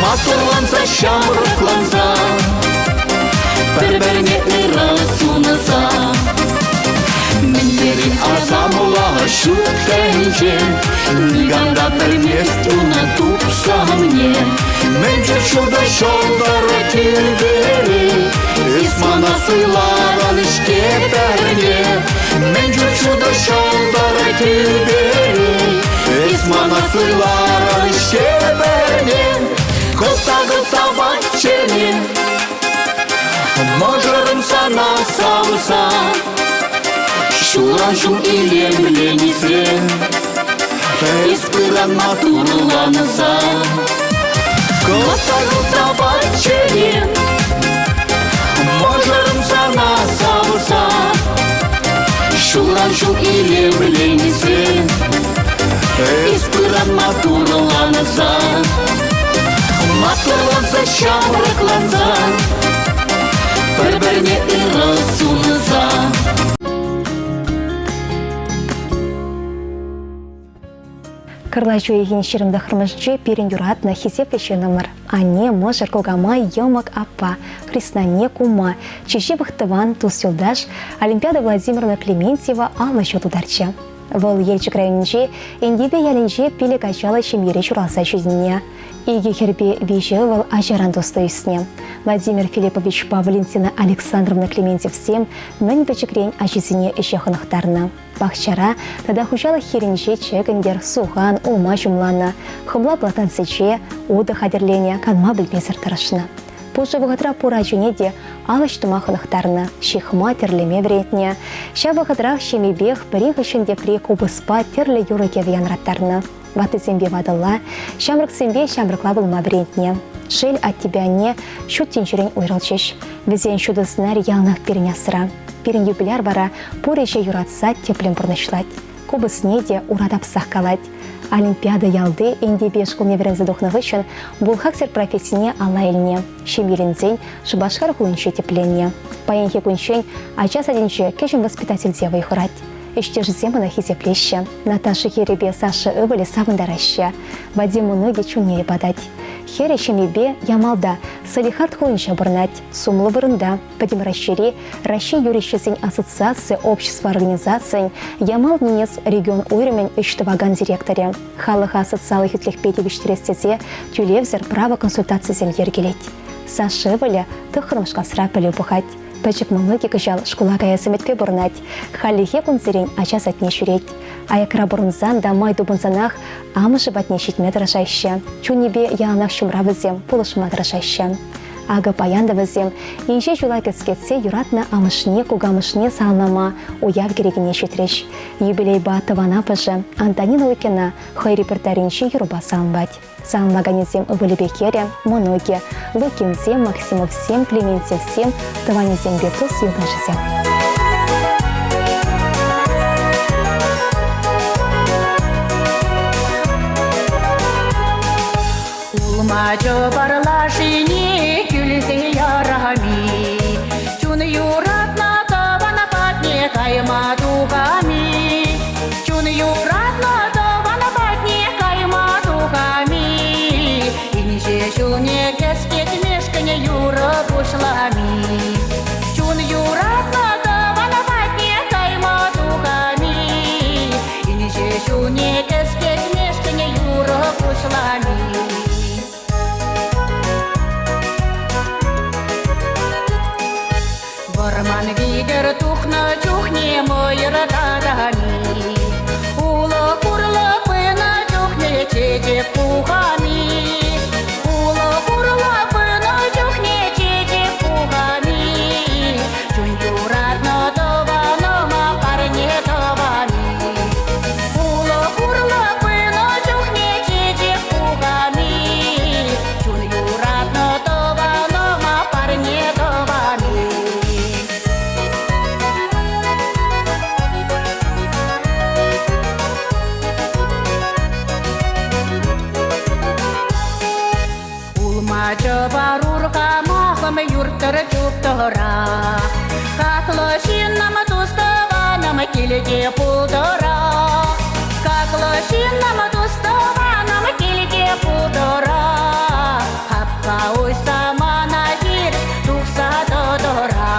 Матурланса, ҫамрӑкланса, Пӗр-пӗрне ырӑ сунса. Мӗн тери асамлӑ ҫут тӗнче, Никам та пӗлмест унӑн тупсӑмне.
Мӗн ҫутӑ ҫӑлтӑр тӳпере, Эс мана суйларӑн-ҫке пӗрле. Мӗн ҫутӑ
ҫутӑ ҫӑлтӑр тӳпере. Эс мана суйларӑн-ҫке пӗрне, Кӑлта-кӑлта чӗре. Мӑшӑрӑм сана савса, Ҫулран ҫул илемленсе, Эс пыран матурланса. Кӑлта-кӑлта чӗре, Мӑшӑрӑм сана савса, Ҫулран ҫул илемленсе, Эс пыран матурланса. Матурланса, ҫамрӑкланса, Пӗр-пӗрне ырӑ сунса.
Кӑрлач уйӑхӗн 29-мӗшӗнче пирӗн юратнӑ хисеплӗ ҫыннӑмӑр, анне, мӑшӑр, кукамай, йӑмӑк, аппа, хреснанне, кума, чи ҫывӑх тӑван, тус-юлташ Олимпиада Владимировна Клементьева 50 ҫул тутарчӗ. Вӑл Елчӗк районӗнчи Энтепе ялӗнче пилӗк ачаллӑ ҫемьере ҫуралса ҫитӗннӗ. Икӗ хӗрпе виҫӗ ывӑл ачаран туслӑ ӳснӗ. Владимир Филипповичпа Валентина Александровна Клементьевсем мӗн пӗчӗкрен ачисене ӗҫе хӑнӑхтарнӑ. Пахчара тата хуҫалӑх хирӗнче чӗкӗнтӗр, сухан, улма ҫумланӑ, хӑмла платансенче утӑ хатӗрленӗ, канма пӗлмесӗр тӑрӑшнӑ. Пушӑ вӑхӑтра пур ачине те ал ӗҫ тума хӑнӑхтарнӑ, ҫыхма, тӗрлеме вӗрентнӗ. Ҫав вӑхӑтрах ҫемйипех пӗри хыҫҫӑн тепри купӑспа тӗрлӗ юрӑ-кӗвӗ янраттарнӑ. Ваттисемпе ватӑлла, ҫамрӑксемпе ҫамрӑкла пулма вӗрентнӗ. Шел, аттепе анне ҫут тӗнчерен уйрӑлчӗҫ. Вӗсен ҫутӑ сӑнарӗ яланах пирӗн асра. Пирӗн юбиляр вара пур ӗҫе юратса тӗплӗн пурнӑҫлать. Купӑсне те ура тапсах калать. Олимпиада ялти Энтепе шкулне вӗренсе тухнӑ хыҫҫӑн бухгалтер профессине алла илнӗ. Ҫемьеленсен Шупашкар хулинче тӗпленнӗ. Паянхи кунччен ача садӗнче кӗҫӗн воспитательте вӑй хурать. Ӗҫтешӗсем ӑна хисеплеҫҫӗ. Наташа хӗрӗпе Саша ывӑлӗ савӑнтараҫҫӗ. Вадим мӑнукӗ чунне йӑпатать. Хӗрӗ ҫемйипе Ямалта, Салехард хулинче пурӑнать. Сумлӑ вырӑнта Пӗтӗм Раҫҫейри Раҫҫей юрисчӗсен ассоциаци общество организацийӗн Ямал-Ненец регион уйрӑмӗн ӗҫ тӑвакан директорӗ. Халӑха социаллӑ хӳтлӗхпе тивӗҫтерес тесе тӳлевсӗр право консультацисем йӗркелет. Саша ывӑлӗ тӑххӑрмӗш класра пӗлӳ пухать. Пӗчӗк мӑнукӗ кӑҫал шкула каяс ӗмӗтпе пурӑнать. Хальлӗхе кунсерен ача садне ҫӳрет. Аякра пурӑнсан та май тупӑнсанах амӑшӗ патне ҫитме тӑрӑшаҫҫӗ. Чунӗпе яланах ҫумра вӗсем пулӑшма тӑрӑшаҫҫӗ. Акӑ паян та вӗсем инҫе ҫула кӗскетсе юратнӑ амӑшне, кукамӑшне саламлама уяв кӗрекине ҫитрӗҫ. Юбилейпа тӑван аппӑшӗ Антонина Лукина хӑй репертуарӗнчи юрӑпа саламлать. Саламлаканӗсем ывӑлӗпе хӗрӗ, мӑнукӗ, Лукинсем, Максимовсем, Клементьевсем, тӑванӗсемпе тус-юлташӗсем.
Улма чӑпарлашине кӳлсе ярами, Чун юратнӑ тӑван патне кайма тухами. Чун юратнӑ тӑван патне кайма тухами. Инҫе ҫулне кӗскетмешкӗн юрӑ пуҫлами. Чун юратнӑ тӑван патне кайма тухами. Инҫе ҫулне кӗскетмешкӗн юрӑ пуҫлани. Вӑрман витӗр тухнӑ чухне мӑйӑр татами, Улӑх урлӑ пынӑ чухне чечек пухами. Улӑх урлӑ пынӑ чухне чечек пухами. Чун юратнӑ тӑванӑма парне тӑвами. Улӑх урлӑ пынӑ чухне чечек пухами. Чун юратнӑ тӑванӑма парне тӑвами. Улма чӑпар урхамахӑм юрттӑр чуптӑра. Хаклӑ ҫыннӑм, тус-тӑванӑм килте пултӑра. Хаклӑ ҫыннӑм, тус-тӑванӑм килте пултӑра. Хапха уҫса мана хир тухса тӑтӑра.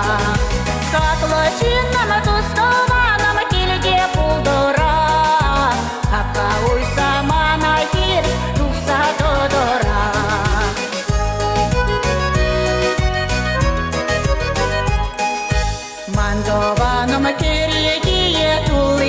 Хаклӑ ҫыннӑм, тус-тӑванӑм килте пултӑра. Хапха уҫса мана хир тухса тӑтӑра. Ман тӑванӑм кӗрекие тулли.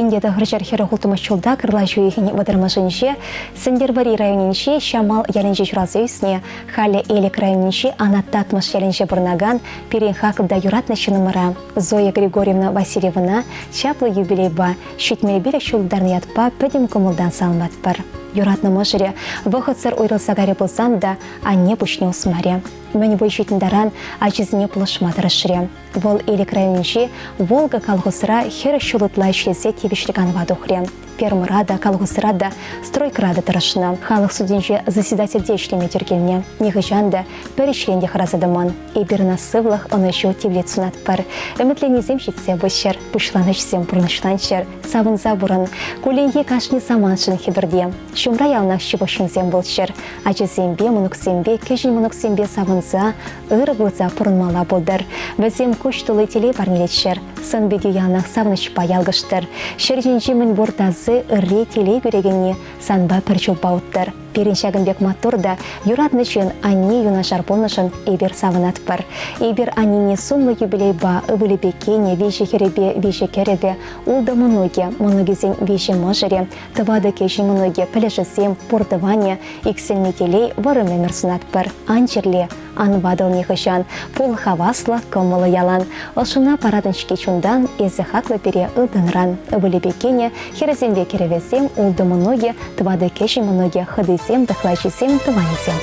1946 ҫулта Кӑрлач уйӑхӗн вӑтӑрмӗшӗнче Сӗнтӗрвӑрри районӗнчи Ҫамал ялӗнче ҫуралса ӳснӗ, халӗ Элӗк районӗнчи Анат Татмӑш ялӗнче пурӑнакан пирӗн хаклӑ та юратнӑ ҫыннӑмӑра Зоя Григорьевна Васильевӑна чаплӑ юбилейпа 75 ҫул тултарнӑ ятпа пӗтӗм кӑмӑлтан саламлатпӑр. Юратнӑ мӑшӑрӗ вӑхӑтсӑр уйрӑлса кайрӗ пулсан та анне пуҫне усмарӗ. Мӗн вӑй ҫитнӗ таран ачисене пулӑшма тӑрӑшрӗ. Вӑл Элӗк районӗнчи Волга колхозра 40 ҫул ытла ӗҫлесе тивӗҫлӗ канӑва тухрӗ. Фермӑра та, колхозра та, стройкӑра та тӑрӑшнӑ. Халӑх судӗнче заседательте ӗҫлеме тӳр килнӗ. Нихӑҫан та, пӗр ӗҫрен те хӑраса тӑман. Эпир ӑна сывлӑх, ӑнӑҫу, тивлет сунатпӑр. Ӗмӗтленнисем ҫитсе пыччӑр, пуҫланӑ ӗҫсем пурнӑҫланччӑр, савӑнса пурӑн. Кулленхи кашни самантшӑн хӗпӗрте. Ҫумра яланах ҫывӑх ҫынсем пулччӑр. Ачасемпе, мӑнуксемпе, кӗҫӗн мӑнуксемпе савӑнса, ырӑ курса пурӑнмалла пултӑр. Вӗсем куҫ тулли телей парнелеччӗр, сӑн-питӗ яланах савӑнӑҫпа ялкӑштӑр. Ҫӗр ҫинчи мӗнпур таси, ырри, телей кӳрекенни санпа пӗр ҫулпа уттӑр. Пирӗн ҫакӑн пек маттур та юратнӑ ҫын анне юнашар пулнӑшӑн эпир савӑнатпӑр. Эпир аннене сумлӑ юбилейпа ывӑлӗпе кинӗ, виҫӗ хӗрӗпе виҫӗ кӗрӗвӗ, ултӑ мӑнукӗ, мӑнукӗсен виҫӗ мӑшӑрӗ, тӑватӑ кӗҫӗн мӑнукӗ, пӗлӗшӗсем, пур тӑванӗ, иксӗлми телей, вӑрӑм ӗмӗр сунатпӑр. Ан чирле, ан ватӑл нихӑҫан, пул хаваслӑ, кӑмӑллӑ ялан. Ӑшшуна паратӑн-ҫке чунтан, эсӗ хаклӑ пире ылтӑнран. Ывӑлӗпе кинӗ, хӗрӗсемпе кӗрӗвӗсем, ултӑ мӑнукӗ, тӑватӑ кӗҫӗн мӑнукӗ, хӑтисем, тӑхлачисем, тӑванӗсем.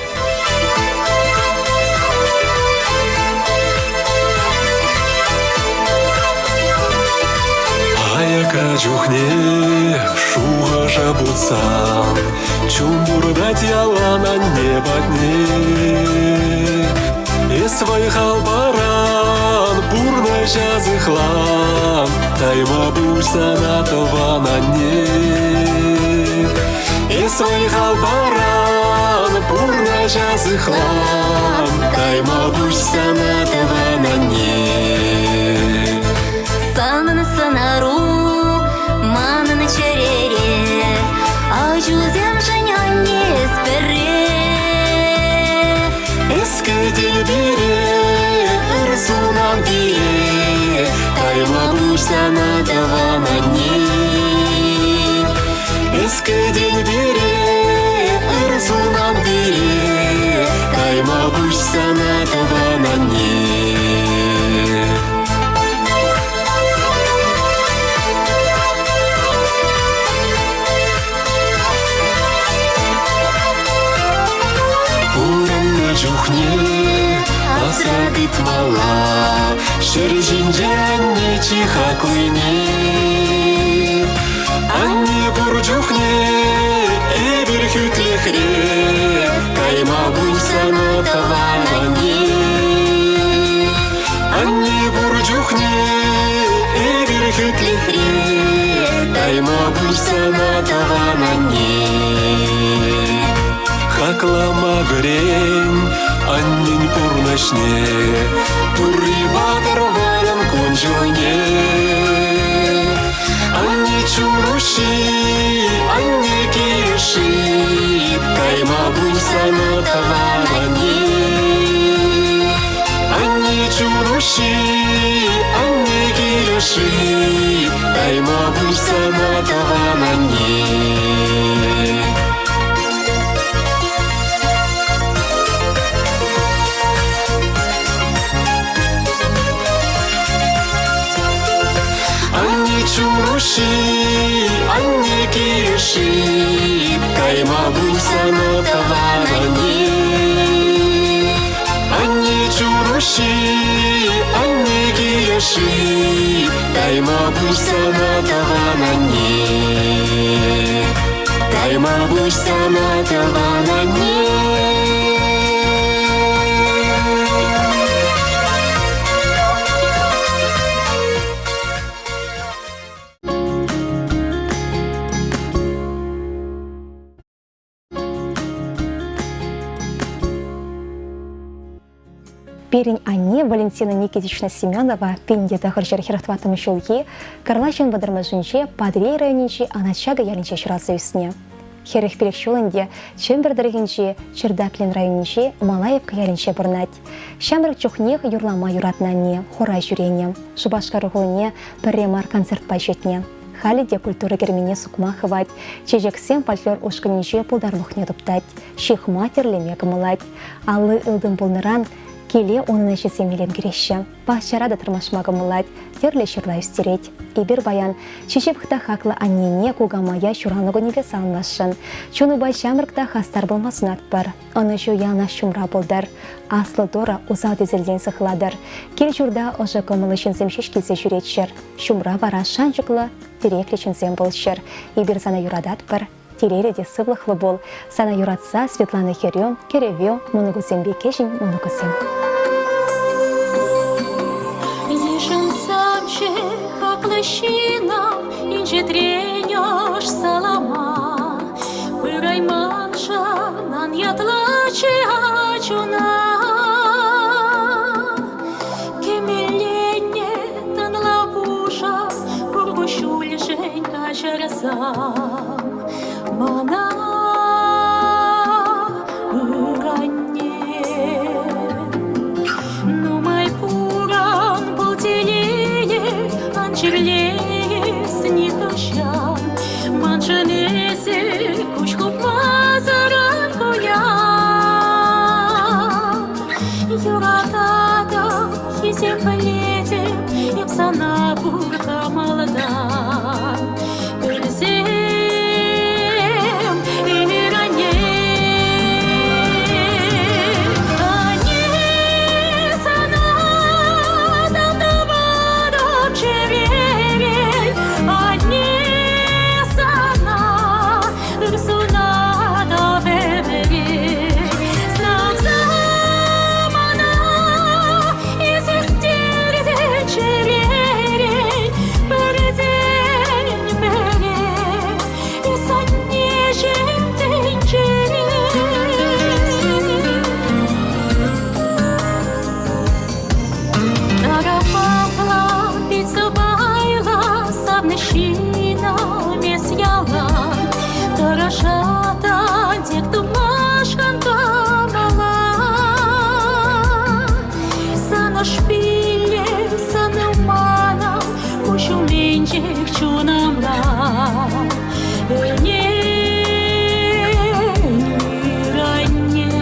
Аякра чухне шухӑша путсан Чун туртать ялан анне патне. Эс вӑй-хал паран, пурнӑҫа сыхлан, Тайма пуҫ сана тӑван анне. Эс вӑй-хал паран, пурнӑҫа сыхлан, Тайма пуҫ сана тӑван анне.
Санӑн сӑнару манӑн чӗрере, Аҫусемшӗн анне эс пӗрре.
Эс кӗтен пире, ыр сунан пире, Тайма пуҫ сана тӑван анне. Эс кӗтен пире, ыр сунан пире, Тайма пуҫ сана тӑван анне. Пурӑннӑ чухне асра тытмалла Ҫӗр ҫинче анне чи хаклине. Анне пур чухне эпир хӳтлӗхре Кайма пуль сана тӑван анне. Анне пур чухне эпир хӳтлӗхре Тайма пуҫ сана тӑван анне. Хаклама вӗрен аннен пурнӑҫне, Турри патӑр вӑрӑм кун-ҫулне. Анне чун уҫҫи, анне килӗши, Тайма пуҫ сана тӑван анне. Анне чун уҫҫи, анне килӗши, Тайма пуҫ сана тӑван анне. Анне чун уҫҫи, анне килӗши, Кайма пуль сана тӑван анне. Анне чун уҫҫи, анне килӗши, Тайма пуҫ сана тӑван анне. Тайма пуҫ сана тӑван анне.
Пирӗн анне Валентина Никитична Семенова 1944 ҫулхи Кӑрлаҫӑн вӑтӑрмӗшӗнче Патӑрьел районӗнчи Анат Чакӑ ялӗнче ҫуралса ӳснӗ. 45 ҫул ӗнтӗ Чӗмпӗр тӑрӑхӗнчи Чердаклин районӗнчи Малаевка ялӗнче пурӑнать. Ҫамрӑк чухнех юрлама юратнӑ анне хора ҫӳренӗ. Шупашкар хулине пӗрре мар концертпа ҫитнӗ. Халӗ те культура керменне сукма хывать. Чечексем фольклор ушкӑнӗнче пултарулӑхне туптать, ҫыхма тӗрлеме кӑмӑллать. Алли ылтӑн пулнӑран киле унӑн ӗҫӗсем илем кӳреҫҫӗ. Пахчара та тӑрмашма кӑмӑллать, тӗрлӗ ҫырла ӳстерет. Эпир паян чи ҫывӑх та хаклӑ аннене кукамая ҫуралнӑ кунӗпе саламласшӑн. Чунупа ҫамрӑк та хастар пулма сунатпӑр. Ӑнӑҫу яланах ҫумра пултӑр. Аслӑ Турӑ усал-тӗселтен сыхлатӑр. Кил-ҫурта ӑшӑ кӑмӑллӑ ҫынсем ҫеҫ килсе ҫӳреччӗр. Ҫумра вара шанчӑклӑ, тӗреклӗ ҫынсем пулччӑр. Эпир сана юрататпӑр, телейлӗ те сывлӑхлӑ пул. Сана юратса Светлана хӗрӳ, кӗрӗвӳ, мӑнукусемпе кӗҫӗн мӑнукусем.
Йышӑнсамччӗ хаклӑ ҫыннӑм, инҫетрен ӑш салама. Пырайманшӑн ан ятлаччӗ ачуна. Кӗмеллене тӑнла пушӑ, пур куҫҫульшӗн каҫарсам. Мана ыранне. Нумай пуран пул телее, ан чирлес нихӑҫан. Маншӑн эсӗ куҫ хупмасӑр ан кулян. Юрататӑп, хисеплетӗп, эп сана пур кӑмӑлтан. Пӗлсем, ир-анне, анне сана тав тӑватӑп чӗререн. Анне сана ыр сунатӑп ӗмӗре. Савса мана эс ӳстерсен чӗререн. Пӗртен пӗре эс аннеҫӗм тӗнчере. Тарапапла пит сӑпайлӑ савнӑ ҫыннӑм эс ялан. Тӑрӑшатӑн тек тупмашкӑн кӑмӑла. Сан ӑш пилле, сан манӑн куҫ умӗнчех чунӑмра. Ӗнер, анне.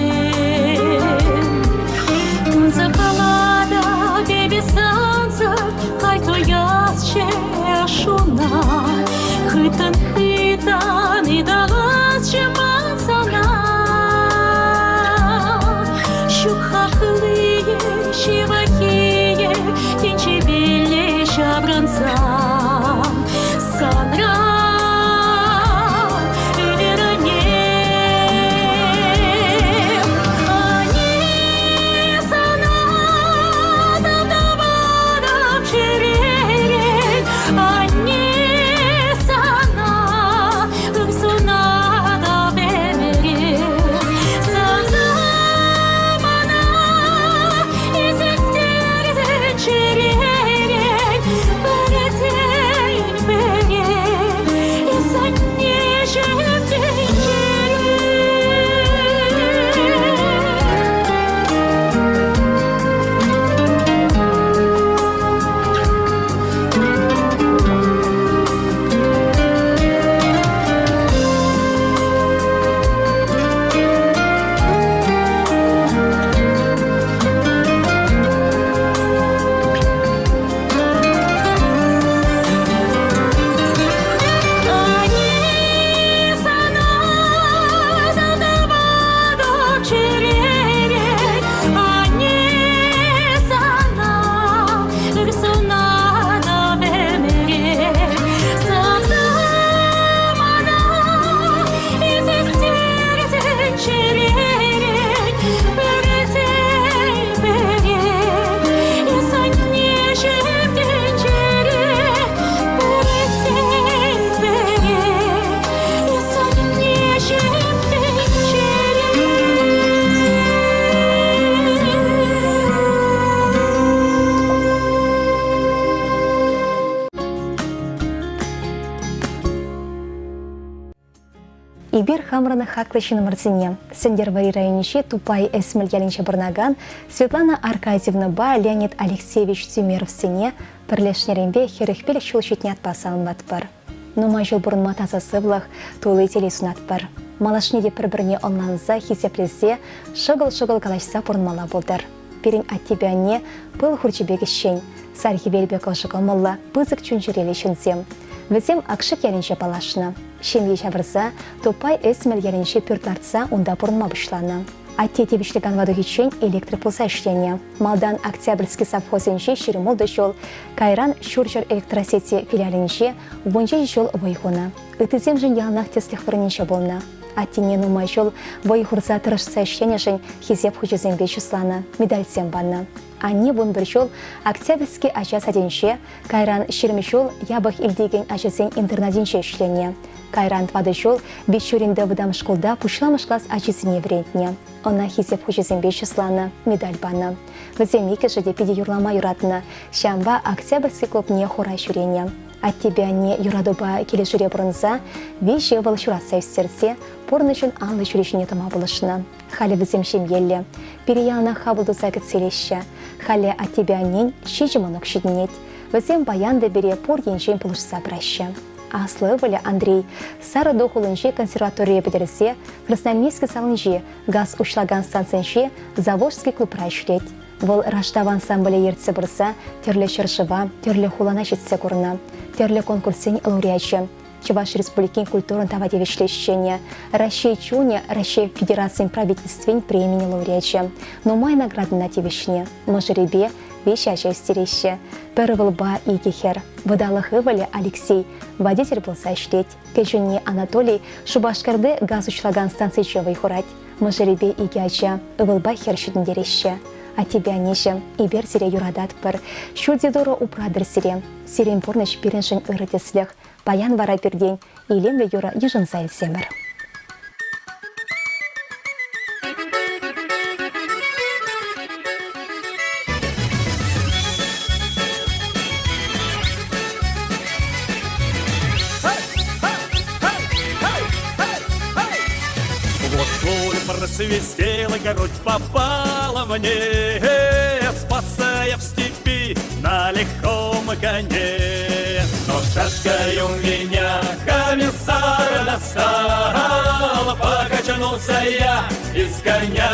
Тунсӑхлатӑп эпӗ сансӑр, халь туясчӗ шуна. Хыттӑн-хыттӑн ыталасчӗ ман сана. Ҫук хаклийӗ, ҫывӑххийӗ, тӗнчепелле ҫаврӑнсан. Санран ӗмӗрнем. Анне сана тав тӑватӑп чӗререн. Анне сана ыр сунатӑп ӗмӗре. Савса мана эс ӳстерсен чӗререн. Пӗртен пӗре эс аннеҫӗм тӗнчере. Анне сана тав тӑватӑп чӗререн. Анне сана ыр сунатӑп ӗмӗре. Савса мана эс ӳстерсен чӗререн. Пӗртен пӗре эс аннеҫӗм тӗнчере. Пӗртен пӗре эс аннеҫӗм тӗнчере.
Эпир хамӑрӑн хаклӑ ҫыннӑмӑрсене Сӗнтӗрвӑрри районӗнчи Тупай Ӗсмӗл ялӗнче пурӑнакан Светлана Аркадьевнӑпа Леонид Алексеевич Тюмеровсене пӗрлешнӗренпе 45 ҫул ҫитнӗ ятпа саламлатпӑр. Нумай ҫул пурӑнма таса сывлӑх, тулли телей сунатпӑр. Малашне те пӗр-пӗрне ӑнланса, хисеплесе, шӑкӑл-шӑкӑл калаҫса пурӑнмалла пултӑр. Пирӗн аттепе анне пыл хурчӗ пек ӗҫчен, сар хӗвел пек ӑшӑ кӑмӑллӑ, пысӑк чун-чӗреллӗ ҫынсем. Вӗсем Акшик ялӗнче паллашнӑ. Ҫемье ҫавӑрса Тупай Ӗсмӗл ялӗнче пӳрт лартса унта пурӑнма пуҫланӑ. Атте тивӗҫлӗ канва тухиччен электрик пулса ӗҫленӗ. Малтан Октябрьски совхозӗнче 26 ҫул, кайран Ҫурҫӗр электросети филиалӗнче 17 ҫул вӑй хунӑ. Ыттисемшӗн яланах тӗслӗх вырӑнӗнче пулнӑ. Аттене нумай ҫул вӑй хурса тӑрӑшса ӗҫленӗшӗн Хисеп хучӗсемпе чысланӑ, медальсем панӑ. Анне 11 ҫул Октябрьски ача садӗнче, кайран 20 ҫул япӑх илтекен ачасен интернатӗнче ӗҫленӗ. Кайран тӑватӑ ҫул Бичуринти вӑтам шкулта пуҫламӑш класс ачисене вӗрентнӗ. Ӑна хисеп хучӗсемпе чысланӑ, медаль панӑ. Вӗсем иккӗшӗ те питӗ юрлама юратнӑ, ҫавӑнпа Октябрьски клубне хора ҫӳренӗ. Аттепе анне юратупа килӗшӳре пурӑнса виҫӗ ывӑл ҫуратса ӳстерсе пурнӑҫӑн анлӑ ҫулӗ ҫине тӑма пулӑшнӑ. Халӗ вӗсем ҫемьеллӗ. Пире яланах хапӑл туса кӗтсе илеҫҫӗ. Халӗ аттепе аннен ҫичӗ мӑнук ҫитӗнет. Вӗсем паян та пире пур енчен пулӑшса пыраҫҫӗ. Аслӑ ывӑлӗ Андрей Сарӑту хулинчи консерваторие пӗтерсе Красноармейски салинчи газ уҫлакан станцинче Заволжский клубра ӗҫлет. Вӑл Раштав ансамбле ертсе пырса тӗрлӗ ҫӗршыва, тӗрлӗ хулана ҫитсе курнӑ, тӗрлӗ конкурссен лауреачӗ. Чӑваш Республикин культурӑн тава тивӗҫлӗ ӗҫченӗ, Раҫҫей чунӗ Раҫҫей Федерацийӗн правительствин премийӗн лауреачӗ. Нумай наградӑна тивӗҫнӗ. Мӑшӑрӗпе виҫӗ ача ӳстереҫҫӗ. Пӗр ывӑлпа икӗ хӗр. Вӑталӑх ывӑлӗ Алексей водитель пулса ӗҫлет. Кӗҫӗнни Анатолий Шупашкарти газ уҫлакан станцинче вӑй хурать. Мӑшӑрӗпе икӗ ача, ывӑлпа хӗр ҫитӗнтереҫҫӗ. Аттепе аннеҫӗм, эпир сире юрататпӑр. Ҫӳлти Турӑ упратӑр сире. Сирӗн пурнӑҫ пирӗншӗн ырӑ тӗслӗх. Паян вара пиртен илемлӗ юрӑ йышӑнса илсемӗр.
Вот пуля просвистела, грудь попала мне, Спасая в степи на лихом коне. Но шашкой у меня комиссар достал, Покачнулся я и с коня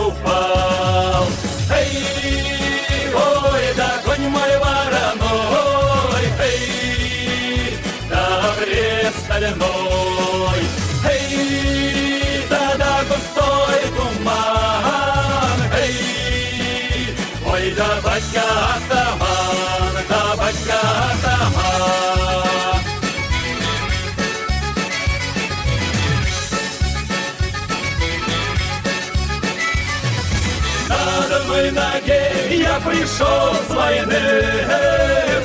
упал. Эй, ой, да конь мой вороной, эй, да брест стальной, эй, да да густой туман, эй, ой, да батька атаман, да батька атаман. На одной ноге я пришел с войны,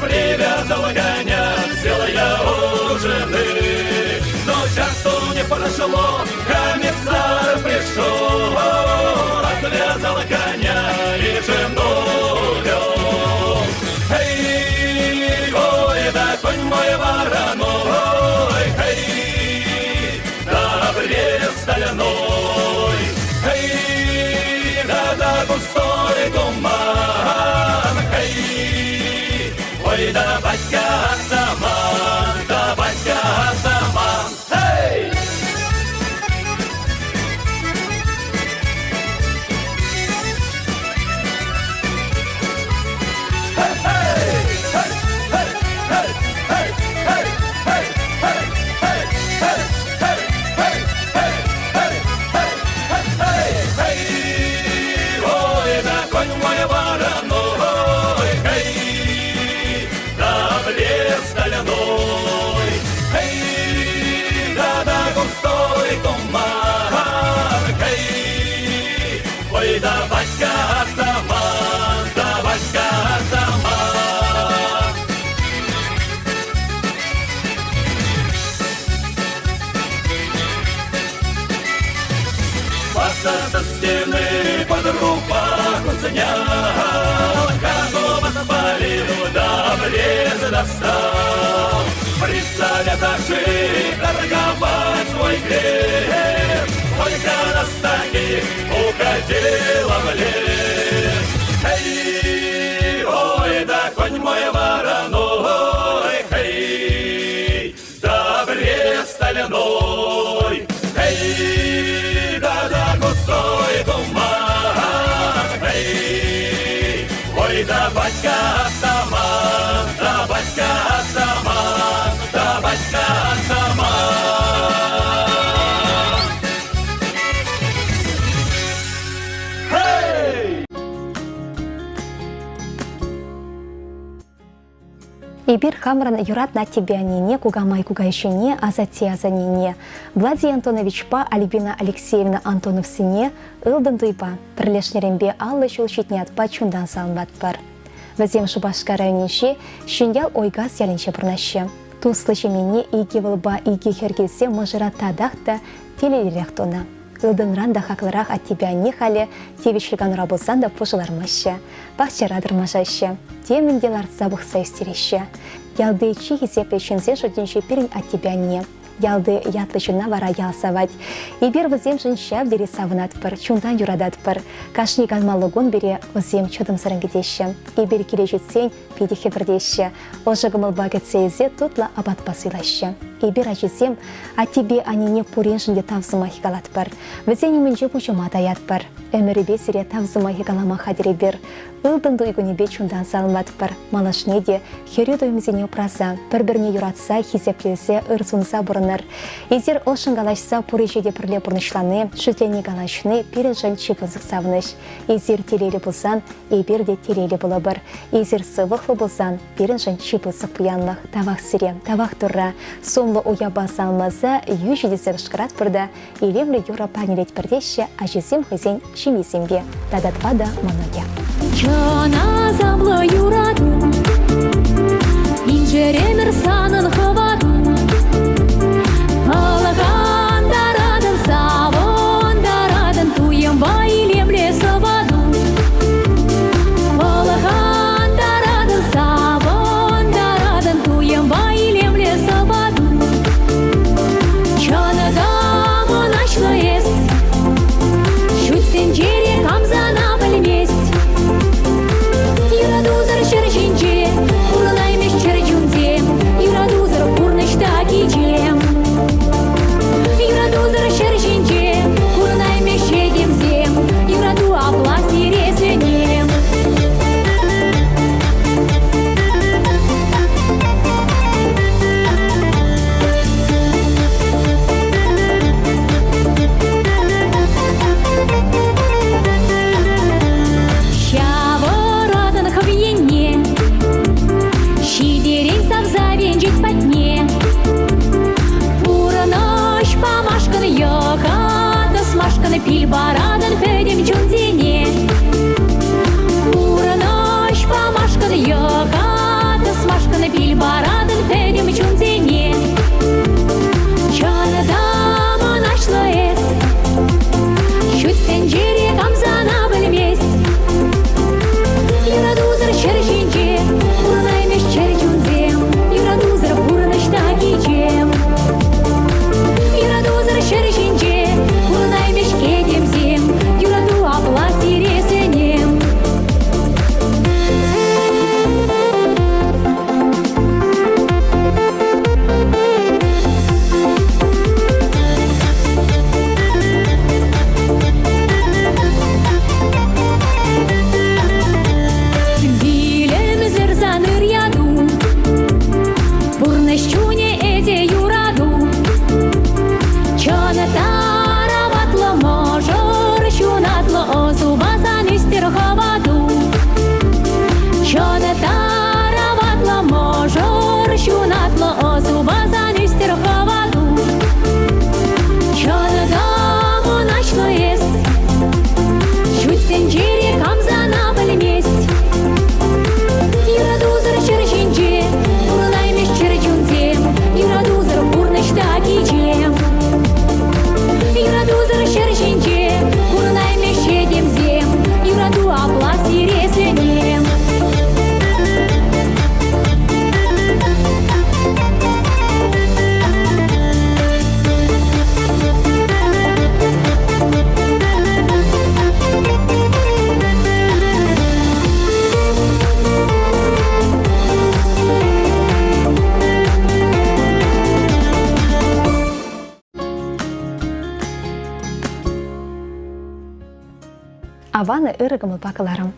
привязал коня, сел я у жены. Но часу не прошло, комиссар пришел, отвязал коня и жену увел. Эй, ой, да конь мой вороной, эй, да брест стальной, эй, да да густой туман, эй, ой, да батька атаман, да батька атаман, эй! Ой, да конь мой вороной, эй, да блеск стальной, эй, да да густой туман, эй, ой, да батька атаман, да батька атаман. Спаса со стены под рубаху снял, Кону подпалил, да обрез достал. При советах торговать свой крест, Сколько нас таких уходило в лес. Эй, ой, да конь мой вороной, эй, да Ой, да батька атаман, да батька атаман, да батька атаман.
Эпир хамӑрӑн юратнӑ аттепе аннене, кукамай кукаҫине, асатте асаннене, Владимир Антоновичпа Альбина Алексеевна Антоновсене ылтӑн туйпа пӗрлешнӗренпе 50 ҫул ҫитнӗ ятпа чунтан саламлатпӑр. Вӗсем Шупашкар районӗнчи Ҫӗньял Ойкас ялӗнче пурӑнаҫҫӗ. Туслӑ ҫемьене икӗ вӑлпа икӗ хӗр килсе мӑшӑра татах та телейлӗрех тунӑ. Ылтӑнран та хаклӑрах аттепе анне халӗ тивӗҫлӗ канура пулсан та пушӑ лармаҫҫӗ, пахчара тӑрмашаҫҫӗ, темӗн те лартса пӑхса ӳстереҫҫӗ. Ялти чи хисеплӗ ҫынсен шутӗнче пирӗн аттепе анне. Ялти ятлӑ ҫынна вара ял савать. Эпир вӗсемшӗн ҫав тери савӑнатпӑр, чунтан юрататпӑр. Кашни канмалли кун пире вӗсем чӑтӑмсӑррӑн кӗтеҫҫӗ. Эпир киле ҫитсен питӗ хӗпӗртеҫҫӗ. Ӑшӑ кӑмӑлпа кӗтсе илсе тутлӑ апатпа сӑйлаҫҫӗ. Эпир, ачисем, аттепе аннене пуриншӗн те тав сӑмахӗ калатпӑр. Вӗсен умӗнче пуҫӑма таятпӑр. Ӗмӗрӗпе сире тав сӑмахӗ калама хатӗр эпир. Ылтӑн туй кунӗпе чунтан саламлатпӑр. Малашне те хӗрӳ туйӑмсене упраса, пӗр-пӗрне юратса, хисеплесе, ыр сунса пурӑнӑр. Эсир ӑшшӑн калаҫса пур ӗҫе те пӗрле пурнӑҫлани, шӳтлени калаҫни пирӗншӗн чи пысӑк савӑнӑҫ. Эсир телейлӗ пулсан, эпир те телейлӗ пулӑпӑр. Эсир сывлӑхлӑ пулсан, пирӗншӗн чи пысӑк пуянлӑх. Тавах сире, тавах Турра. Сумлӑ уявпа саламласа йӳҫӗ тесе кӑшкӑратпӑр та илемлӗ юрӑ парнелетпӗр теҫҫӗ ачисем хӑйсен ҫемйисемпе тата тӑватӑ мӑнукӗ.
Чӑн асамлӑ юрату, инҫеремӗр санӑн хӑвату. Пӑлхантаратӑн, савӑнтаратӑн, туйӑмпа илемлӗ сӑвату. Пӑлхантаратӑн, савӑнтаратӑн, туйӑмпа илемлӗ сӑвату. Чӑн та мӑнаҫлӑ эс, ҫут тӗнчере кам сана пӗлмест. Юратусӑр ҫӗр ҫинче пурӑнаймӗҫ чӗр чунсем, юратусӑр пурнӑҫ та кичем. Юратусӑр ҫӗр ҫинче пурӑнаймӗҫ этемсем, юрату апла сире сӗнем. Ҫавӑратӑн хӑв енне, ҫитерен савса венчет патне. Пурӑнӑҫ памашкӑн йӑха тӑсмашкӑн пил паратӑн пӗтӗм чунсене. Пурӑнӑҫ памашкӑн йӑха тӑсмашкӑн пил паратӑн пӗтӗм чунсене. Чӑн та мӑнаҫлӑ эс, ҫут тӗнчере кам сана пӗлмест. Юратусӑр ҫӗр ҫинче пурӑнаймӗҫ чӗр чунсем, юратусӑр пурнӑҫ та кичем. Юратусӑр ҫӗр ҫинче пурӑнаймӗҫ этемсем, юрату апла сире сӗнем. Вилӗмсӗр сан ыр яту, пурнӑҫ чунӗ эсӗ юрату. Чӑн тараватлӑ мӑшӑр ҫунатлӑ ӑсупа сан ӳстер хӑвату. Чӑн тараватлӑ мӑшӑр ҫунатлӑ ӑсупа сан ӳстер хӑвату. Чӑн та мӑнаҫлӑ эс, ҫут тӗнчере кам сана пӗлмест. Юратусӑр ҫӗр ҫинче пурӑнаймӗҫ чӗр чунсем, юратусӑр пурнӑҫ та кичем. Юратусӑр ҫӗр ҫинче пурӑнаймӗҫ этемсем, юрату апла сире сӗнем.
Аван ырӑ кӑмӑлпа кӑларӑм.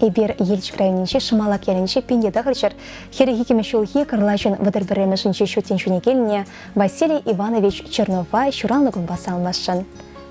Эпир Елчӗк районӗнчи Шӑмалак ялӗнчи 1900 хӗрӗх ҫулхи кӑрлачӑн вӑтӑр пӗрремӗшӗнче ҫут тӗнчене килнӗ Василий Иванович Чернова ҫуралнӑ кунпа саламласшӑн.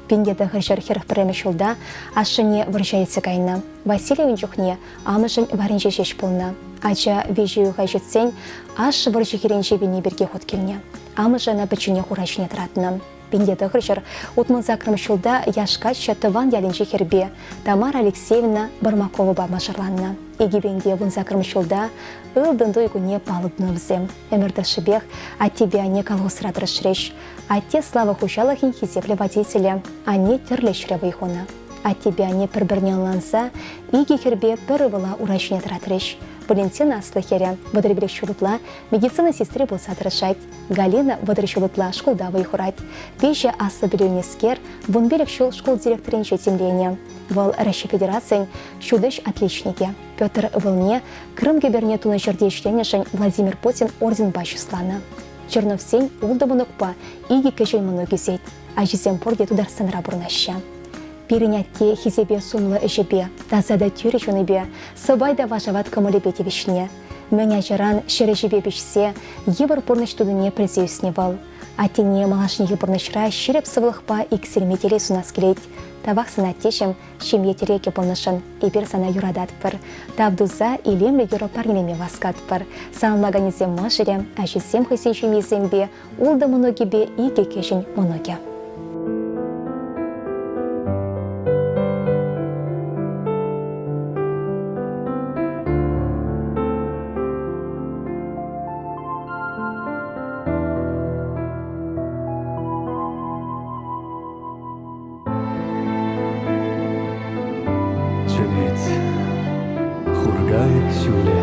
1941 ҫулта ашшӗне вӑрҫа илсе кайнӑ. Василий ун чухне амӑшӗн варринче ҫеҫ пулнӑ. Ача виҫӗ уйӑха ҫитсен ашшӗ вӑрҫӑ хирӗнче вилни пирки хут килнӗ. Амӑшӗ ӑна пӗчченех ура ҫине тӑратнӑ. 1968 ҫулта яш каччӑ тӑван ялӗнчи хӗрпе Тамара Алексеевна Бармаковӑпа мӑшӑрланнӑ. 2018 ҫулта ылтӑн туй кунне паллӑ тунӑ вӗсем. Ӗмӗр тӑршшӗпех аттепе анне колхозра тӑрӑшрӗҫ. Атте Слава хуҫалӑхӗн хисеплӗ водителӗ, анне тӗрлӗ ӗҫре вӑй хунӑ. Аттепе анне пӗр-пӗрне ӑнланса икӗ хӗрпе пӗр ывӑла ура ҫине тӑратрӗҫ. Валентина аслӑ хӗрӗ, 35 ҫул ытла медицина сестри пулса тӑрӑшать. Галина 30 ҫул ытла шкулта вӑй хурать. Виҫӗ аслӑ пӗлӳнӗскер 15 ҫул шкул директорӗнче тимленӗ. Вӑл Раҫҫей Федерацийӗн ҫут ӗҫ отличникӗ. Петр ывӑлне Крым кӗперне тунӑ ҫӗрте ӗҫленӗшӗн Владимир Путин орденпа чысланӑ. Черновсен ултӑ мӑнукпа икӗ кӗҫӗн мӑнук ӳсет. Ачисем пурте Тутарстанра пурӑнаҫҫӗ. Пирӗн атте хисепе сумлӑ ӗҫӗпе, таса та тӳрӗ чунӗпе, сӑпай та вашават кӑмӑлӗпе тивӗҫнӗ. Мӗн ачаран ҫӗр ӗҫӗпе пиҫсе, йывӑр пурнӑҫ тутине пӗлсе ӳснӗ вӑл. Аттене малашнехи пурнӑҫра ҫирӗп сывлӑхпа иксӗлми телей сунас килет. Тавах сана, аттеҫӗм, ҫемье тӗрекӗ пулнӑшӑн. Эпир сана юрататпӑр. Тав туса илемлӗ юрӑ парнелеме васкатпӑр. Саламлаканӗсем мӑшӑрӗ, ачисем хӑйсен ҫемйисемпе, ултӑ мӑнукӗпе икӗ кӗҫӗн мӑнукӗ.
Чӗнет хуркайӑк ҫулӗ.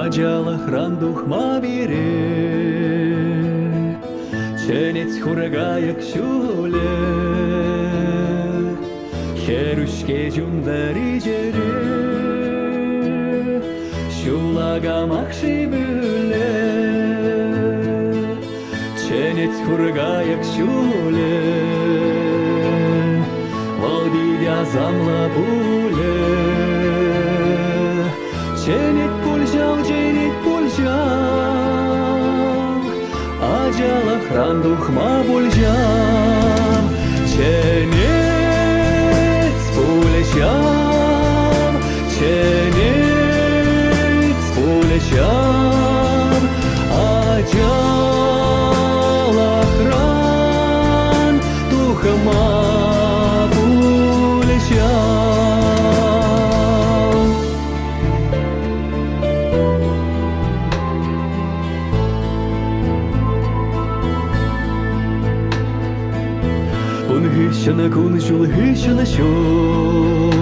Ачалӑхран тухма пире Чӗнет хуркайӑк ҫулӗ. Хӗрӳ-ҫке чун вӗри чӗре, Ҫулакамах-ши пӳле? Чӗнет хуркайӑк ҫулӗ, Вӑл пит асамлӑ пулӗ. Чӗнет пуль ҫав, чӗнет пуль ҫав, Ачалӑхран тухма пуль ҫав. Чӗнет пуль ҫав, чӗнет пуль ҫав, Ачалӑхран тухма пуль ҫав. Ун хыҫҫӑн кун-ҫул хыҫҫӑн ҫул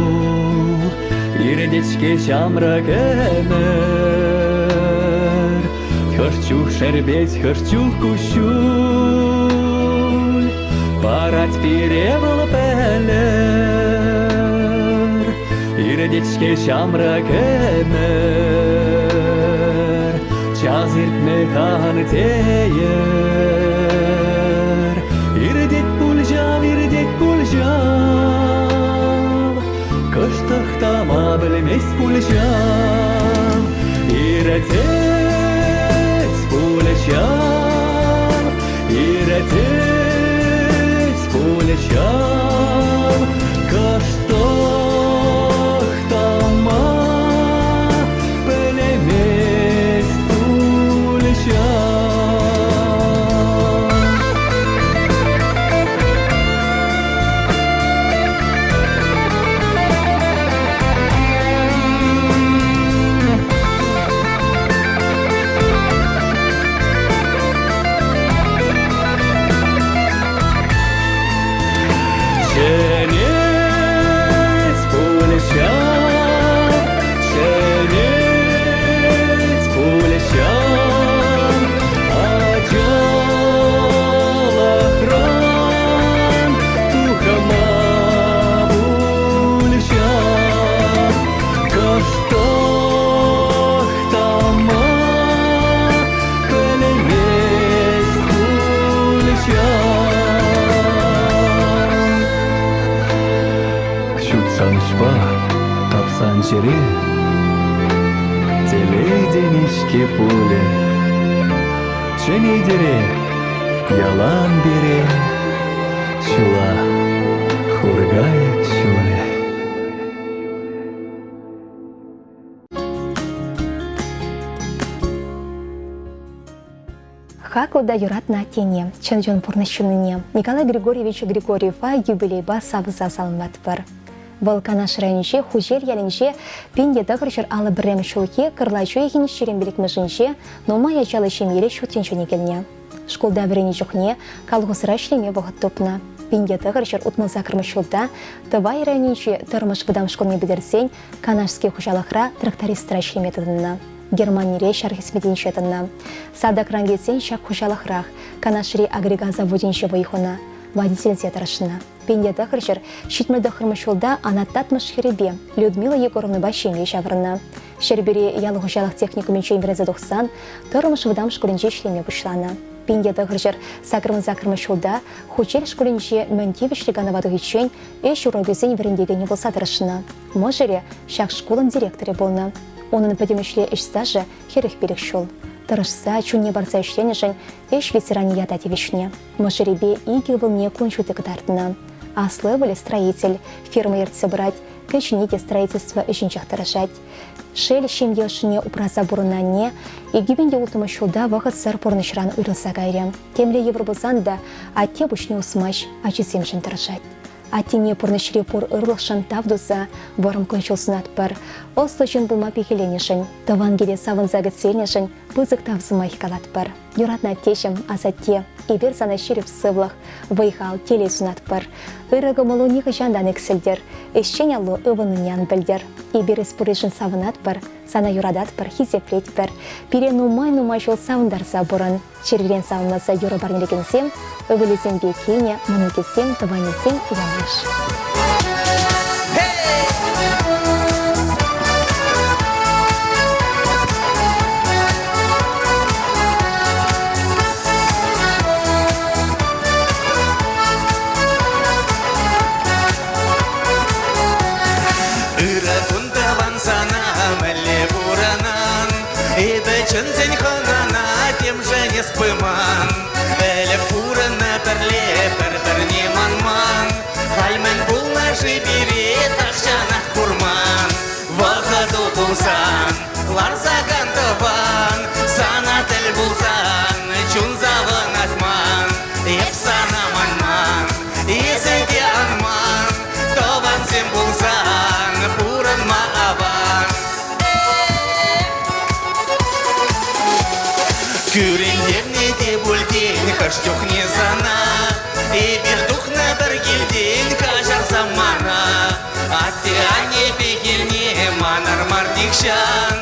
Иртет-ҫке ҫамрӑк ӗмӗр. Хӑш чух шерпет, хӑш чух куҫҫуль Парать пире вӑл пӗлӗр. Иртет-ҫке ҫамрӑк ӗмӗр, Час иртме хан тейӗр. Иртет пуль ҫав, иртет пуль ҫав, Кӑштах тама пӗлмест пуль ҫав. Иртет пуль ҫав, Иртет пуль ҫав, Кӑштах тама пӗлмест пуль ҫав. Тӗнчере телей тени-ҫке пулӗ. Чӗнетӗре ялан пире ҫула хуркайӑк ҫулӗ.
Хаклӑ та юратнӑ аттене, чӑн-чӑн пурнӑҫ ҫыннине Николай Григорьевич Григорьева юбилейпа савса саламлатпӑр. Вӑл Канаш районӗнчи Хучел ялӗнче 1951 ҫулхи кӑрлач уйӑхӗн 25-мӗшӗнче нумай ачаллӑ ҫемьере ҫут тӗнчене килнӗ. Шкулта вӗреннӗ чухне колхозра ӗҫлеме вӑхӑт тупнӑ. 1968 ҫулта Тӑвай районӗнчи Тӑрмӑш вӑтам шкулне пӗтерсен Канашский хуҫалӑхра трактористра ӗҫлеме тытӑннӑ. Германире ҫар хӗсметӗнче тӑнӑ. Салтакран килсен ҫак хуҫалӑхрах Канашри агрегат заводӗнче вӑй хунӑ, водительте тӑрӑшнӑ. 1979 ҫулта Анат Татмӑш хӗрӗпе Людмила Егоровнӑпа ҫемье ҫаврӑннӑ. Ҫӗрпӳри ял хуҫалӑх техникумӗнчен вӗренсе тухсан Тӑрмӑш вӑтам шкулӗнче ӗҫлеме пуҫланӑ. 1988 ҫулта Хучел шкулӗнче мӗн тивӗҫлӗ канӑва тухиччен ӗҫ урокӗсен вӗрентекенӗ пулса тӑрӑшнӑ. Мӑшӑрӗ ҫак шкулӑн директорӗ пулнӑ. Унӑн пӗтӗмӗшле ӗҫ стажӗ 45 ҫул. Тӑрӑшса, чунне парса ӗҫленӗшӗн ӗҫ ветеранӗ ята тивӗҫнӗ. Мӑшӑрӗпе икӗ ывӑлне кун ҫути кӑтартнӑ. Аслӑ ывӑлӗ строитель, фирма ертсе пырать, кӗҫӗнни те строительство ӗҫӗнчех тӑрӑшать. Шел, ҫемье ӑшшине упраса пурӑнанне 2006 ҫулта вӑхӑтсӑр пурнӑҫран уйрӑлса кайрӗ. Темле йывӑр пулсан та атте пуҫне усмасть, ачисемшӗн тӑрӑшать. Аттене пурнӑҫри пур ырлӑхшӑн тав туса вӑрӑм кун-ҫул сунатпӑр. Ӑслӑ ҫын пулма пехиленӗшӗн, тӑван киле савӑнса кӗтсе пысӑк тав сӑмахӗ калатпӑр. Юратнӑ аттеҫӗм, асатте, эпир сана ҫирӗп сывлӑх, вӑй-хал, телей сунатпӑр. Ырӑ кӑмӑлу нихӑҫан та ан иксӗлтӗр, ӗҫчен аллу ывӑннине ан пӗлтер. Эпир эс пурришӗн савӑнатпӑр, сана юрататпӑр, хисеплетпӗр. Пире нумай-нумай ҫул савӑнтарса пурӑн. Чӗререн савӑнласа юрӑ парнелекенсем, ывӑлӗсемпе кинӗ, мӑнукӗсем, тӑванӗсем ял-йыш.
Ырӑ кун тӑван сана, мӗнле пурӑнан? Эпӗ чӗнсен хӑнана темшӗн эс пыман. Ӗлӗк пурӑннӑ пӗрле пӗр-пӗрне манман. Халь мӗн пулнӑ-ши пире тахҫанах курман. Вӑхӑту пулсан, ларса кан тӑван, сана тӗл пулсан, чун савӑнать ман. Эп сана манман, эсӗ те ан ман, тӑвансем пулсан пурӑнма аван. Кӳрентернӗ те пуль тен хӑш чухне сана, Эпир тухнӑ пӗр килтен каҫарсам мана. Атте-анне пехилне манар мар нихҫан,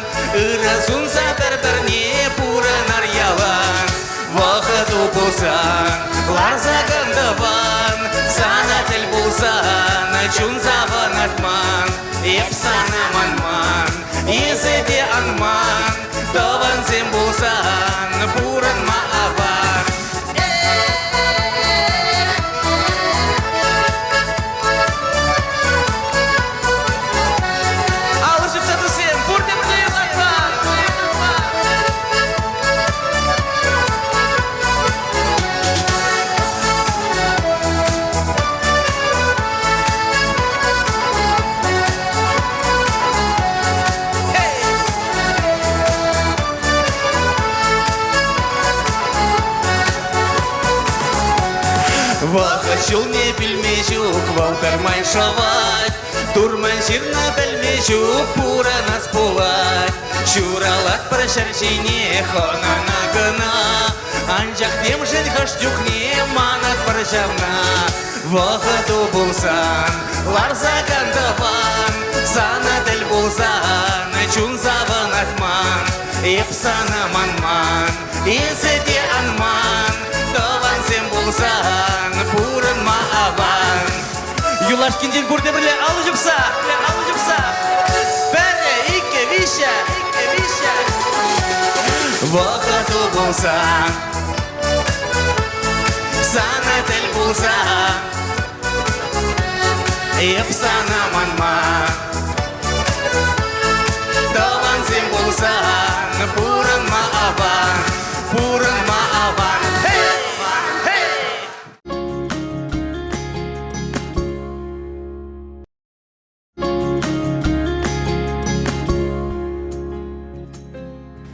Ырӑ сунса пӗр-пӗрне пурӑнар ялан. Вӑхӑту пулсан, ларса кӑнтӑван, Сана тӗл пулсан, чун савӑнать ман. Эп сана манман, эсӗ те ан ман, тӑвансем пулсан пурӑнма аван. Алӑ ҫупса туссем, пурте пӗрле юрлатпӑр! Вӑхӑт ҫулне пӳлме ҫук, вӑл пӗрмай шӑвать. Турман ҫырна пӗлме ҫук, пурӑнас пулать. Ҫуралатпӑр ҫӗр ҫине хӑнана кӑна. Анчах темшӗн хӑш чухне манатпӑр ҫавна. Вӑхӑту пулсан, ларса кан тӑван, сана тӗл пулсан, чун савӑнать ман. Эп сана манман, эсӗ те ан ман, тӑвансем пулсан, пурӑнма аван. Юлашкинчен пурте пӗрле алӑ ҫупса, алӑ ҫупса. Пӗрре, иккӗ, виҫҫӗ, иккӗ, виҫҫӗ. Вӑхӑту пулсан, сана тӗл пулсан, эп сана манман. Тӑвансем пулсан пурӑнма аван, пурӑнма аван. Хей! Хей!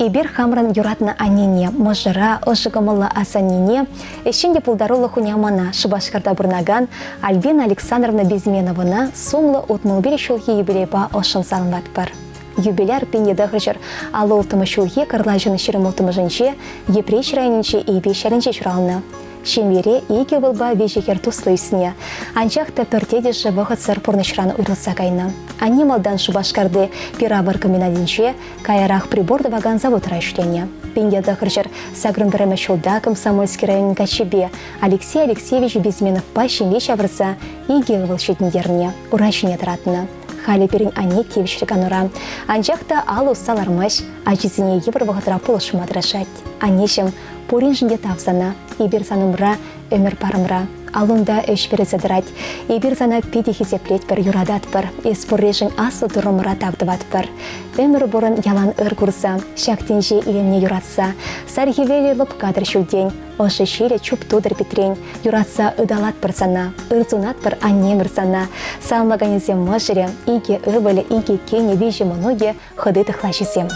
Эпир хамӑрӑн юратнӑ аннене, мӑшӑра, ӑшӑ кӑмӑллӑ асаннене, ӗҫчен те пултаруллӑ хунямана Шупашкарта пурӑнакан Альбина Александровна Безменовӑна сумлӑ 65 ҫулхи юбилейпа ӑшшӑн саламлатпӑр. Юбиляр 1956 ҫулхи кӑрлачӑн 26-мӗшӗнче Йӗпреҫ районӗнчи Эйпеҫ ялӗнче ҫуралнӑ. Ҫемьере икӗ ывӑлпа виҫӗ хӗр туслӑ ӳснӗ. Анчах та пӗр тетӗшӗ вӑхӑтсӑр пурнӑҫран уйрӑлса кайнӑ. Анне малтан Шупашкарти пир-авӑр комбинатӗнче, каярах прибор тӑвакан заводра ӗҫленӗ. 1981 ҫулта Комсомольски районӗн каччипе Алексей Алексеевич Безменовпа ҫемье ҫавӑрса икӗ ывӑл ҫитӗнтернӗ, ура ҫине тӑратнӑ. Халӗ пирӗн анне тивӗҫлӗ канура. Анчах та алӑ усса лармасть, ачисене йывӑр вӑхӑтра пулӑшма тӑрӑшать. Аннеҫӗм, пуриншӗн те тав сана. Эпир сан умра, ӗмӗр парӑмра. Аллунта ӗҫ вӗресе тӑрать. Эпир сана питӗ хисеплетпӗр, юрататпӑр. Эс пурришӗн аслӑ Туррӑмӑра тав тӑватпӑр. Ӗмӗр пурӑн ялан ыр курса, ҫак тӗнче илемне юратса. Сар хӗвелӗ лӑпкатӑр ҫӳлтен, ӑшӑ ҫилӗ чуп тутӑр питрен. Юратса ыталатпӑр сана, ыр сунатпӑр аннемӗр сана. Саламлаканӗсем мӑшӑрӗ, икӗ ывӑлӗ, икӗ кинӗ, виҫӗ мӑнукӗ, хӑти тӑхлачисем.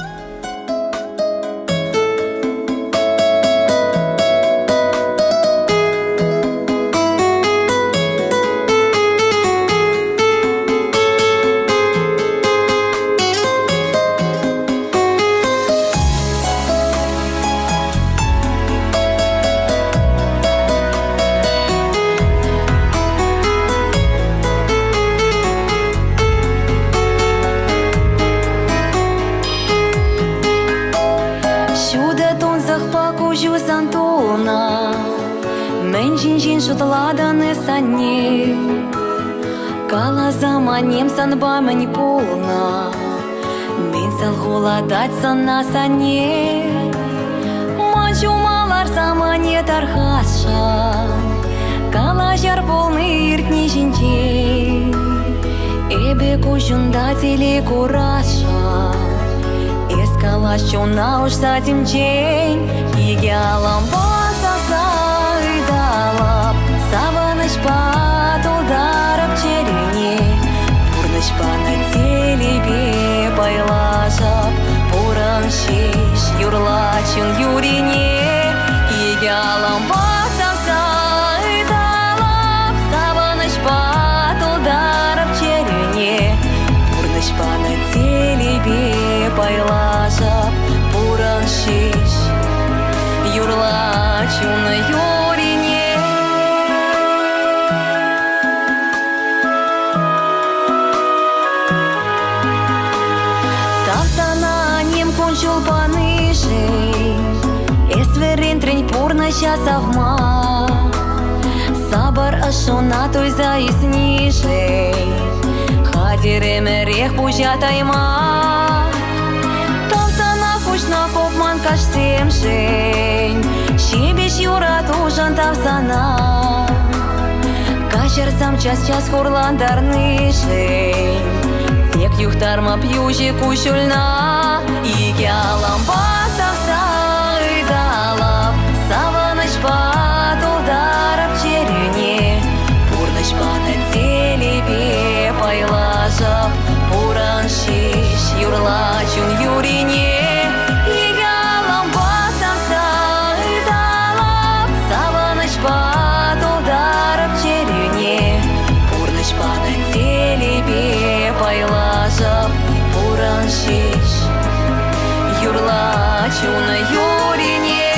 Ҫутӑ тунсӑхпа куҫу сан тулнӑ, Мӗн ҫинчен шутлатӑн эс, анне? Каласам, аннем, санпа мӗн пулнӑ? Мӗн салхулатать сана, санне? Ман ҫума ларсам, анне, тархасшӑн, Калаҫар пулни иртни ҫинчен. Эпӗ куҫунта телей курасшӑн, Эс калаҫ чуна уҫса темчен. Икӗ алӑмпа саса ыталап, Савӑнӑҫпа тултарӑп чӗрене. Пурнӑҫ панӑ телейпе пайлашӑп, Пурӑн ҫеҫ, юрла чун юрине. Икӗ алӑмпа савса ыталап, Савӑнӑҫпа тултарӑп чӗрене. Пурнӑҫ панӑ телейпе пайлашӑп, Пурӑн ҫеҫ, юрла чун юрине. Тав сана ним кун-ҫул панишӗн, Эс вӗрентрӗн пурнӑҫа савма. Сапӑр ӑшшуна туйса ӳснишӗн, Хатӗр ӗмӗрех пуҫа тайма. Тав сана куҫна хупман каҫсемшӗн, Ҫепӗҫ юратушӑн тав сана. Каҫарсам час-час хурлантарнишӗн, Тек юхтарма пьюҫӗ куҫҫульна. Икӗ алампа савса ыталап, Савӑнӑҫпа тултарап чӗрӳне. Пурнӑҫ панӑ телейпе пайлашӑп, Пурӑн ҫеҫ, юрла чун юрине. Икӗ алампа савса ыталап, Савӑнӑҫпа тултарап чӗрӳне. Пурнӑҫ панӑ телейпе пайлашӑп, Пурӑн ҫеҫ, юрла чун юрине.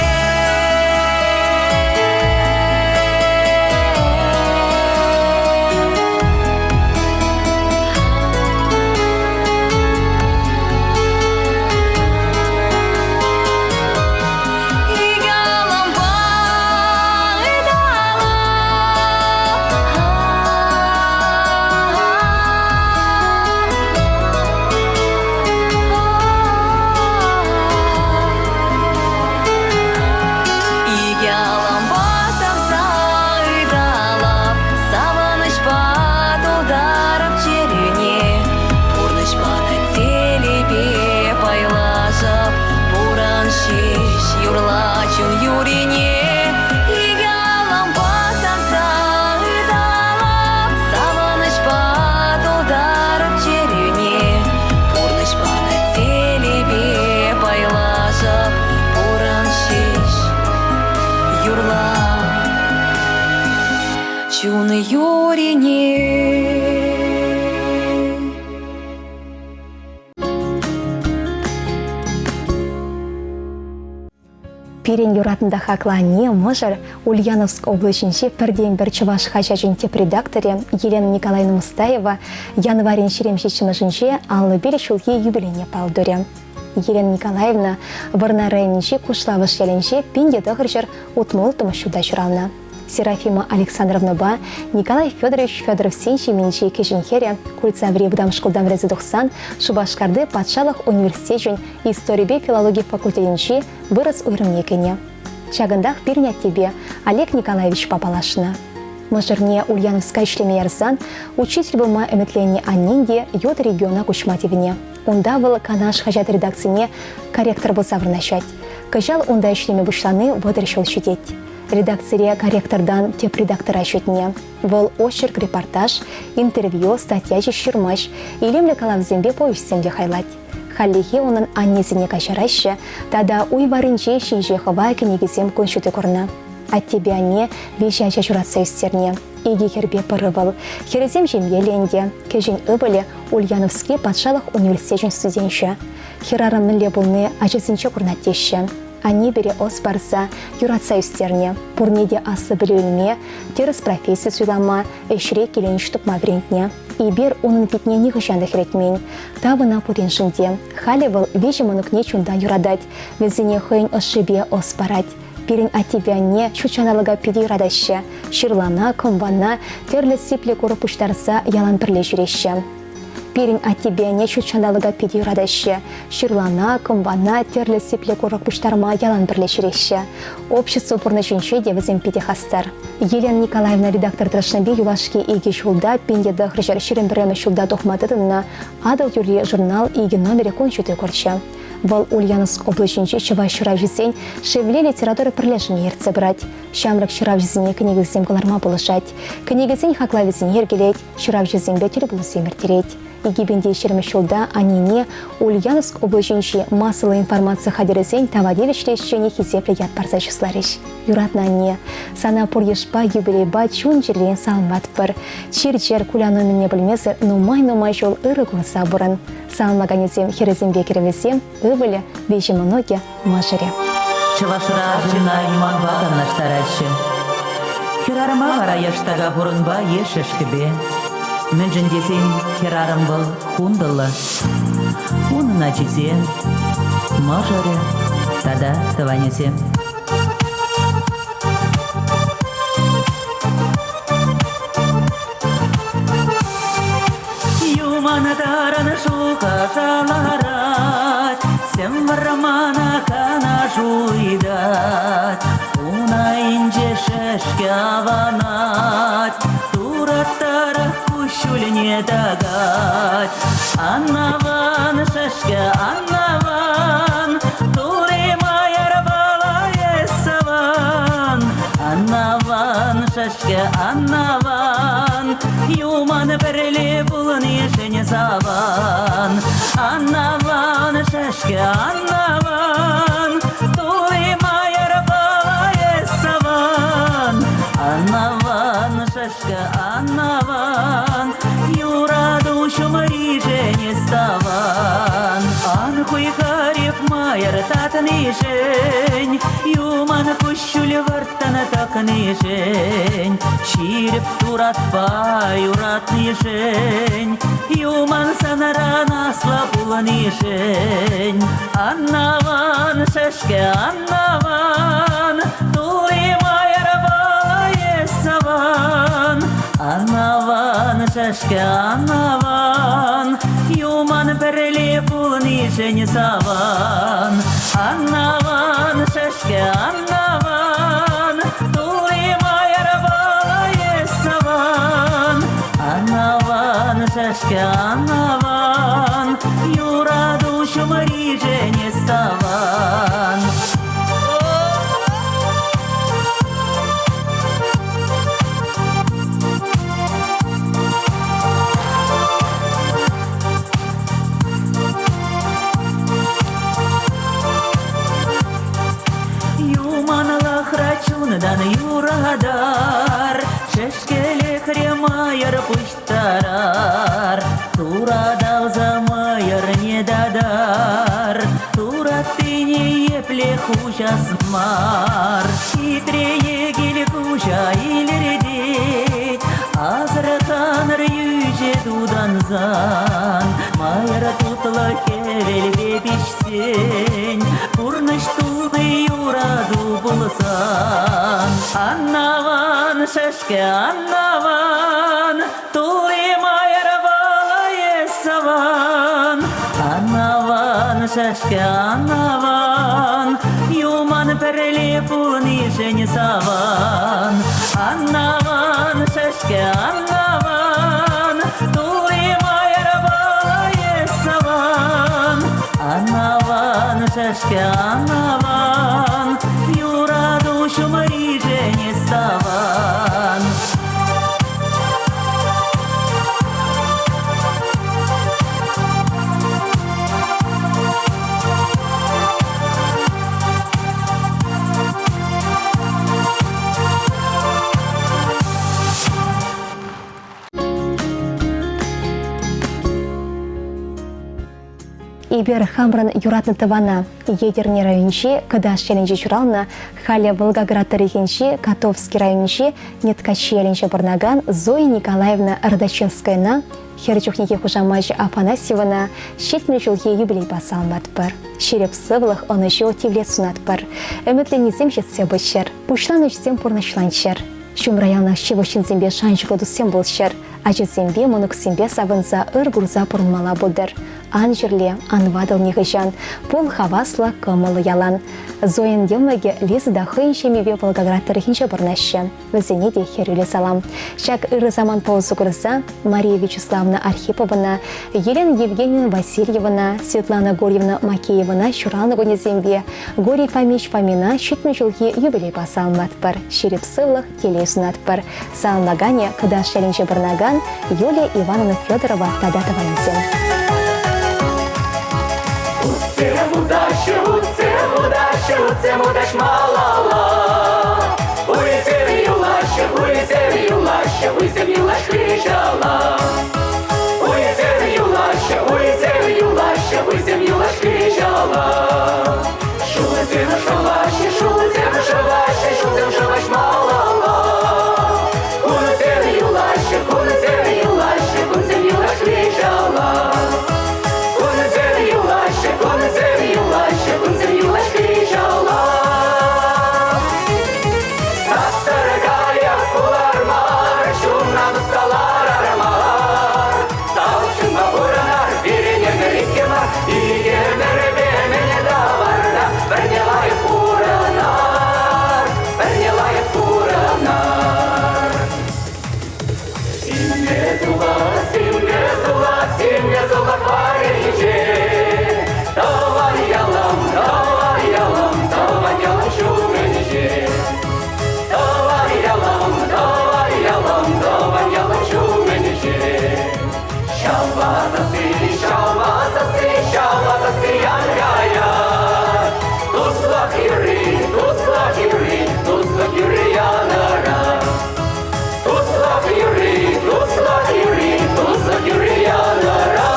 чун юрине.
Пирӗн юратнӑ та хаклӑ анне, мӑшӑр Ульяновск облаҫӗнчи пӗртен-пӗр чӑваш хаҫачӗн тӗп редакторӗ Елена Николаевна Мустаева январӗн 27-мӗшӗнче 55 ҫулхи юбилейне паллӑ турӗ. Елена Николаевна Вӑрнар районӗнчи Кушлавӑш ялӗнче 1960 ҫулта ҫуралнӑ. Серафима Александровнӑпа Николай Федорович Федоровсен ҫемйинчи кӗҫӗн хӗрӗ Кульцаври вӑтам шкултан вӗренсе тухсан Шупашкарти патшалӑх университечӗн историпе филологи факультетӗнчи вырӑс уйрӑмне кӗнӗ. Ҫакӑнтах пирӗн аттепе Олег Николаевичпа паллашнӑ. Мӑшӑрне Ульяновска ӗҫлеме ярсан учитель пулма ӗмӗтленнӗ аннен те ют региона куҫма тивнӗ. Унта вӑл Канаш хаҫат редакцине корректор пулса вырнаҫать. Кӑҫал унта ӗҫлеме пуҫлани 30 ҫул ҫитет. Редакцире корректортан тӗп редактора ҫитнӗ. Вӑл очерк, репортаж, интервью, статья ҫеҫ ҫырмасть, илемлӗ калавсемпе повеҫсем те хайлать. Хальлӗхе унӑн аннесене каҫараҫҫӗ тата уй варринче ҫинҫе хӑва кӗнекисем кун ҫути курнӑ. Аттепе анне виҫӗ ача ҫуратса ӳстернӗ. Икӗ хӗрпе пӗр ывӑл. Хӗрӗсем ҫемьеллӗ ӗнтӗ. Кӗҫӗн ывӑлӗ Ульяновски патшалӑх университечӗн студенчӗ. Хӗрарӑм мӗнле пулни ачасенче курӑнать теҫҫӗ. Анне пире ӑс парса, юратса ӳстернӗ. Пурне те аслӑ пӗлӳ илме, тӗрӗс професси суйлама, ӗҫре киленӗҫ тупма вӗрентнӗ. Эпир унӑн питне нихӑҫан та хӗретмен. Тав ӑна пуриншӗн те. Халӗ вӑл виҫӗ мӑнукне чунтан юратать, вӗсене хӑйӗн ӑшшипе ӑс парать. Пирӗн аттепе анне ҫут ҫанталӑка питӗ юратаҫҫӗ. Ҫырлана, кӑмпана, тӗрлӗ сиплӗ курӑк пуҫтарса ялан пӗрле ҫӳреҫҫӗ. Пирӗн аттепе анне ҫут ҫанталӑка питӗ юратаҫҫӗ. Ҫырлана, кӑмпана, тӗрлӗ сиплӗ курӑк пуҫтарма ялан пӗрле ҫӳреҫҫӗ. Общество пурнӑҫӗнче те вӗсем питӗ хастар. Елена Николаевна редактор тӑрӑшнипе юлашки икӗ ҫулта 1921 ҫулта тухма тытӑннӑ Атӑл юрри журнал икӗ номерӗ кун ҫути курчӗ. Вӑл Ульяновск облаҫӗнчи чӑваш ҫыравҫисен Шевле литература пӗрлешӗвне ертсе пырать. Ҫамрӑк ҫыравҫӑсене кӗнекесем кӑларма пулӑшать. Кӗнекесен хаклавӗсене йӗркелет, ҫыравҫӑсемпе тӗлпулусем ирттерет. 2020 ҫулта аннене Ульяновск облаҫӗнчи массӑллӑ информаци хатӗрӗсен тава тивӗҫлӗ ӗҫченӗ хисеплӗ ят парса чысларӗҫ. Юратнӑ анне, сана пур йышпа юбилейпа чун-чӗререн саламлатпӑр. Чир-чӗр куляну мӗнне пӗлмесӗр нумай-нумай ҫул ырӑ курса пурӑн. Саламлаканӗсем хӗрӗсемпе кӗрӗвӗсем, ывӑлӗ, виҫӗ мӑнукӗ, мӑшӑрӗ.
Чӑвашра арҫынна юманпа танлаштараҫҫӗ. Хӗрарӑма вара яштака хурӑнпа е шӗшкӗпе. Мӗншӗн тесен хӗрарӑм вӑл хунтӑллӑ. Унӑн ачисем, мӑшӑрӗ тата тӑванӗсем. Юман таран шухӑша ларать, Сӗм вӑрмана канаш ыйтать. Ун айӗнче шӗшкӗ аванать, Тураттарах куҫҫульне тӑкать. Аннаван, шӗшкӗ, аннаван, Тури мӑйӑр палайӗ саван. Аннаван, шӗшкӗ, аннаван, Юман пӗрле пулнишӗн саван. Аннаван, шӗшкӗ, аннаван, Тури мӑйӑр палайӗ саван. Аннаван, шӗшкӗ, аннаван, Юрату ҫумришӗн ставан. Ан хуйхӑр мӑйӑр татнишӗн, Юман куҫҫуль вӑрттӑн тӑкнишӗн, Ҫирӗп туратпа юратнишӗн, Юман санран аслӑ пулнишӗн. Аннаван, шӗшкӗ, аннаван, Тури мӑйӑрпа эс саван. Аннаван, шӗшкӗ, аннаван, Юман пӗрле пулнишӗн саван. Аннаван, шӗшкӗ, аннаван, Тури мӑйӑрпа эс саван. Аннаван, шӗшкӗ, аннаван, Юрату ҫумришӗн эс таван. Юманлӑхра чунтан юратар, шӗшкӗле. Тураталса мӑйӑрне татар, Тураттине епле хуҫас мар. Хитрее кил куҫа илӗртет, Асӑрханӑр йӳҫӗ тутансан. Майӑр тутлӑ хӗвелпе пиҫсен, Пурнӑҫ тулли юрату пулсан. Аннаван, шӗшкӗ, аннаван, Тулли майӑр вӑл саван. Аннаван, шӗшкӗ, аннаван, Юман пӗрле пулнишӗн саван. Аннаван, шӗшкӗ, аннаван, Тулли майӑр вӑл саван. Аннаван, шӗшкӗ, аннаван, Юрату ҫумришӗн саван.
Эпир хамӑрӑн юратнӑ тӑвана Етӗрне районӗнчи Кӑташ ялӗнче ҫуралнӑ, халӗ Волгоград тӑрӑхӗнчи Котовски районӗнчи Неткачи ялӗнче пурӑнакан Зоя Николаевна Родочинскаяна, хӗр чухнехи хушамачӗ Афанасьевана, 70 ҫулхи юбилейпа саламлатпӑр. Ҫирӗп сывлӑх, ӑнӑҫу тивлет сунатпӑр. Ӗмӗтленнисем ҫитсе пыччӑр, пуҫланӑ ӗҫсем пурнӑҫланччӑр. Ҫумра яланах ҫывӑх ҫынсемпе шанчӑклӑ туссем пулччӑр. Ачасемпе, мӑнуксемпе савӑнса ыр курса пурӑнмалла пултӑр. Ан чирле, ан ватӑл нихӑҫан, пул хаваслӑ, кӑмӑллӑ ялан. Зойӑн йӑмӑкӗ Лиза та хӑйӗн ҫемйипе Волгоград тӑрӑхӗнче пурӑнаҫҫӗ. Вӗсене те хӗрӳллӗ салам. Ҫак ырӑ самантпа усӑ курса Мария Вячеславовна Архиповӑна, Елена Евгеньевна Васильевӑна, Светлана Гурьевна Макеевӑна ҫуралнӑ кунӗсемпе Гурий Фомич Фомина 70 ҫулхи юбилейпа саламлатпӑр. Ҫирӗп сывлӑх, телей сунатпӑр. Саламлаканӗ Кӑташ ялӗнче пурӑнакан Юлия Ивановна Федорова тата тӑванӗсем.
Утсем утаҫҫӗ, утсем утаҫҫӗ, утсем утаҫ малалла. Уйсем юлаҫҫӗ, уйсем юлаҫҫӗ, уйсем юлаҫ хыҫала. Уйсем юлаҫҫӗ, уйсем юлаҫҫӗ, уйсем юлаҫ хыҫала. Ҫулсем шӑваҫҫӗ, ҫулсем шӑваҫҫӗ, ҫулсем шӑваҫ малалла. Кунсем юлаҫҫӗ, кунсем юлаҫҫӗ, кунсем юлаҫ хыҫала. Кунсем юлаҫҫӗ, кунсем юлаҫҫӗ, кунсем юлаҫ хыҫала. Састӑр кайӑк пулар мар, ҫумран тухса ларар мар. Савӑк пурӑнар, пирӗн ӗмӗр иккӗ мар, икӗ ӗмӗрпе мӗн таварта, пӗрне лайӑх пурӑнар, пӗрне лайӑх пурӑнар. Симме сула, симме сула, симме сула варринче. Тӑван ялӑм, тӑван ялӑм, тӑван ялӑм ҫумӗнче. Тӑван ялӑм, тӑван ялӑм, тӑван ялӑм ҫумӗнче. Ҫава сасси, ҫава сасси, ҫава сасси ян каять. Туслӑх юрри, туслӑх юрри, туслӑх юрри янӑрать. Туслӑх юрри, туслӑх юрри, туслӑх юрри янӑрать.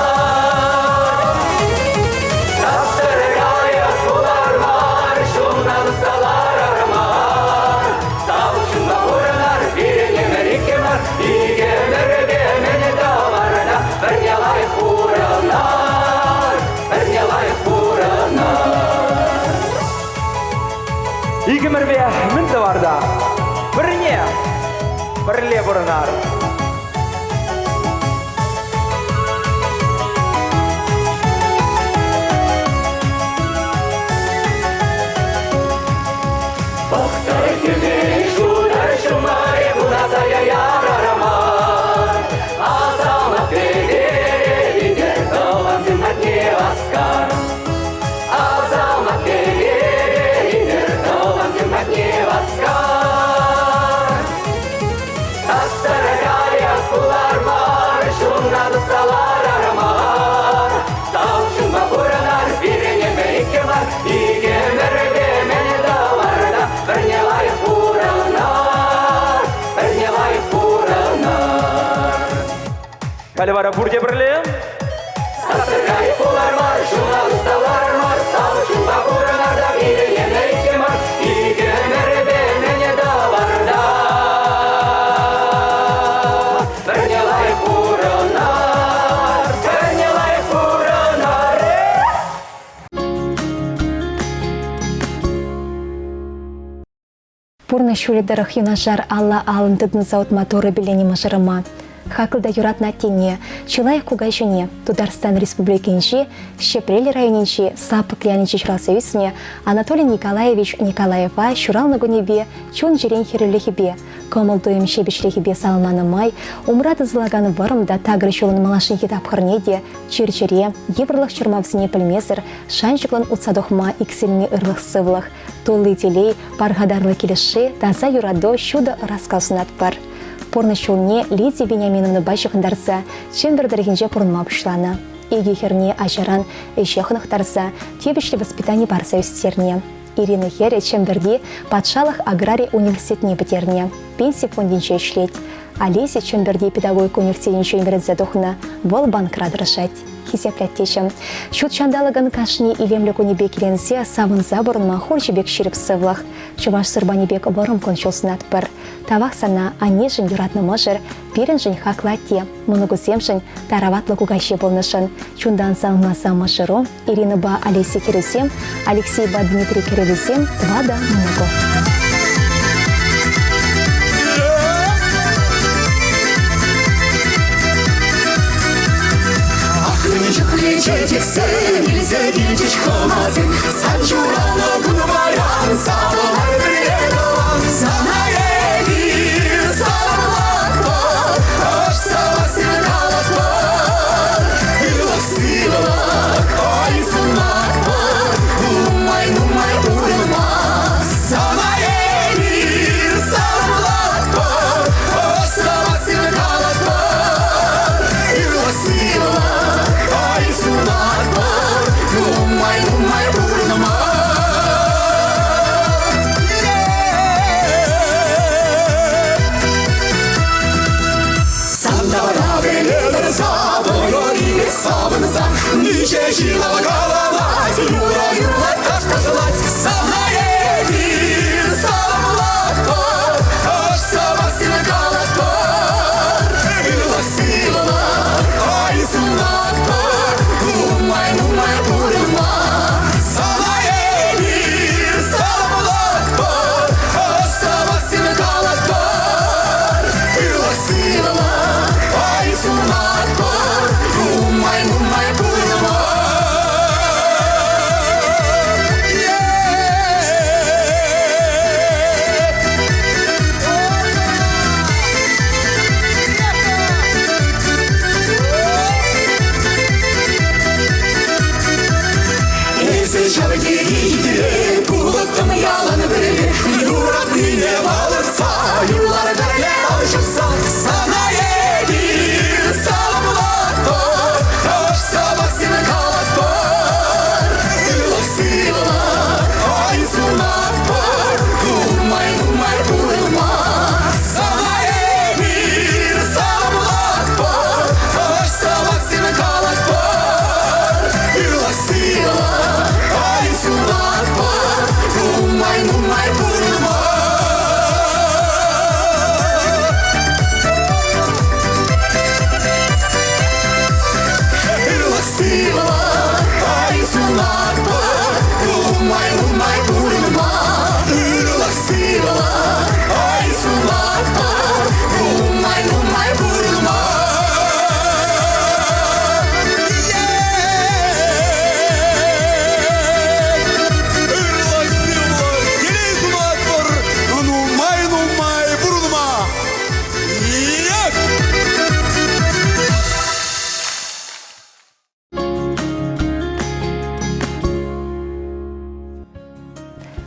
Састӑр кайӑк пулар мар, ҫумран тухса ларар мар. Савӑк чунпа пурӑнар, пирӗн ӗмӗр иккӗ мар, икӗ ӗмӗрпе мӗн тӑварна, пӗрне лайӑх пурӑнар, пӗрне лайӑх пурӑнар.
Икӗмӗрпе мӗн тӑварта? Пӗрне пӗрле пурӑнар.
Пӑхтӑр хӗвел ҫутӑр ҫумӑрӗ пуласа ярар мар. Асамат кӗперӗ витӗр тӑвансем патне васкар. Асамат кӗперӗ витӗр тӑвансем патне васкар. Састӑр кайӑк.
Халӗ вара пурте пӗрле.
Сасӑркай пулар мар, ҫула ӑсталар мар, сав чунпа пурӑнар та пире емӗркке мар, икӗ ӗмӗрпе мӗне тӑвар та. Пӗрне лайӑх пурӑнар, пӗрне лайӑх пурӑнар.
Пурнӑҫ ҫулӗ тӑрӑх юнашар алла-аллӑн тытӑнса утма Турӑ пилленӗ мӑшӑрӑма, хаклӑ та юратнӑ аттене, чылай кукаҫине Тутарстан Республикинчи Ҫӗпрел районӗнчи Сапӑк ялӗнче ҫуралса ӳснӗ Анатолий Николаевич Николаева ҫуралнӑ кунӗпе чун-чӗрен хӗрӳлӗхӗпе, кӑмӑл-туйӑм ҫепӗҫлӗхӗпе саламланӑ май умра тӑсӑлакан вӑрӑм та такӑр ҫулӑн малашнехи тапхӑрне те чир-чӗре, йывӑрлӑх-чӑрмавсене пӗлмесӗр шанчӑклӑн утса тухма иксӗлми ырлӑх-сывлӑх, Тулли телей, пархатарлӑ килӗшӳ, таса юрату, ҫутӑ ӑраскал сунатпӑр. Пурнӑҫ ҫулне Лидия Вениаминовнӑпа ҫыхӑнтарса Чӗмпӗр тӑрӑхӗнче пурӑнма пуҫланӑ. Икӗ хӗрне ачаран ӗҫе хӑнӑхтарса тивӗҫлӗ воспитани парса ӳстернӗ. Ирина хӗрӗ Чӗмпӗрти патшалӑх аграри университетне пӗтернӗ, пенси фондӗнче ӗҫлет. Олеся Чӗмпӗрти педагогика университетӗнчен вӗренсе тухнӑ, вӑл банкра тӑрӑшать. Хисеплӗ аттеҫӗм, ҫут ҫанталӑкӑн кашни илемлӗ кунӗпе киленсе, савӑнса пурӑнма хурҫӑ пек ҫирӗп сывлӑх, чӑваш сурпанӗ пек вӑрӑм кун-ҫул сунатпӑр. Тавах сана, аннешӗн юратнӑ мӑшӑр, пирӗншӗн хаклӑ атте, мӑнукусемшӗн тараватлӑ кукаҫи пулнӑшӑн. Чунтан савӑнмаса мӑшӑру, Иринӑпа Олеся хӗрӗсем, Алексейпа Дмитрий кӗрӗвӗсем, тӑватӑ мӑнуку.
Чечексем илсе килчӗҫ хӑнасем, Сан ҫуралнӑ кун паян, савӑнар пӗрле тӑван. Сана эпир саламлатпӑр, ӑш сӑмахсем калатпӑр. Ырлӑх-сывлӑх, ой, сунатпӑр, нумай-нумай пурӑнма. Сана эпир саламлатпӑр, ӑш сӑмахсем калатпӑр. Ырлӑх-сывлӑх, ой, сунатпӑр, нумай-нумай пурӑнма. Сантара пӗлетӗр савӑнӑр савӑнса, Миҫе ҫын калать, юрӑ юрлать, таш ташлать. Сана эпир саламлатпӑр, ӑш сӑмахсем калатпӑр. Ырлӑх-сывлӑх, ай сунатпӑр, нумай-нумай пурӑнма. Сана эпир саламлатпӑр, ӑш сӑмахсем калатпӑр. Ырлӑх-сывлӑх, ай сунатпӑр, нумай-нумай пурӑнма. Эсӗ ҫав тери хитре, пулӑттӑм ялан пӗрле, юратнине палӑртса, юрлар пӗрле ал ҫупса, сана эпир саламлатпӑр, ӑш сӑмахсем калатпӑр, ырлӑх-сывлӑх, ай сунатпӑр, нумай-нумай пурӑнма. Сана эпир саламлатпӑр, ӑш сӑмахсем калатпӑр, ырлӑх-сывлӑх, ай сунатпӑр, нумай-нумай пурӑнма. Ырлӑх-сывлӑх, ай сунатпӑр, нумай-нумай пурӑнма. Ырлӑх-сывлӑх, ай сунатпӑр, нумай-нумай пурӑнма.
Ырлӑх-сывлӑх, телей сунатпӑр, нумай-нумай пурӑнма! Як!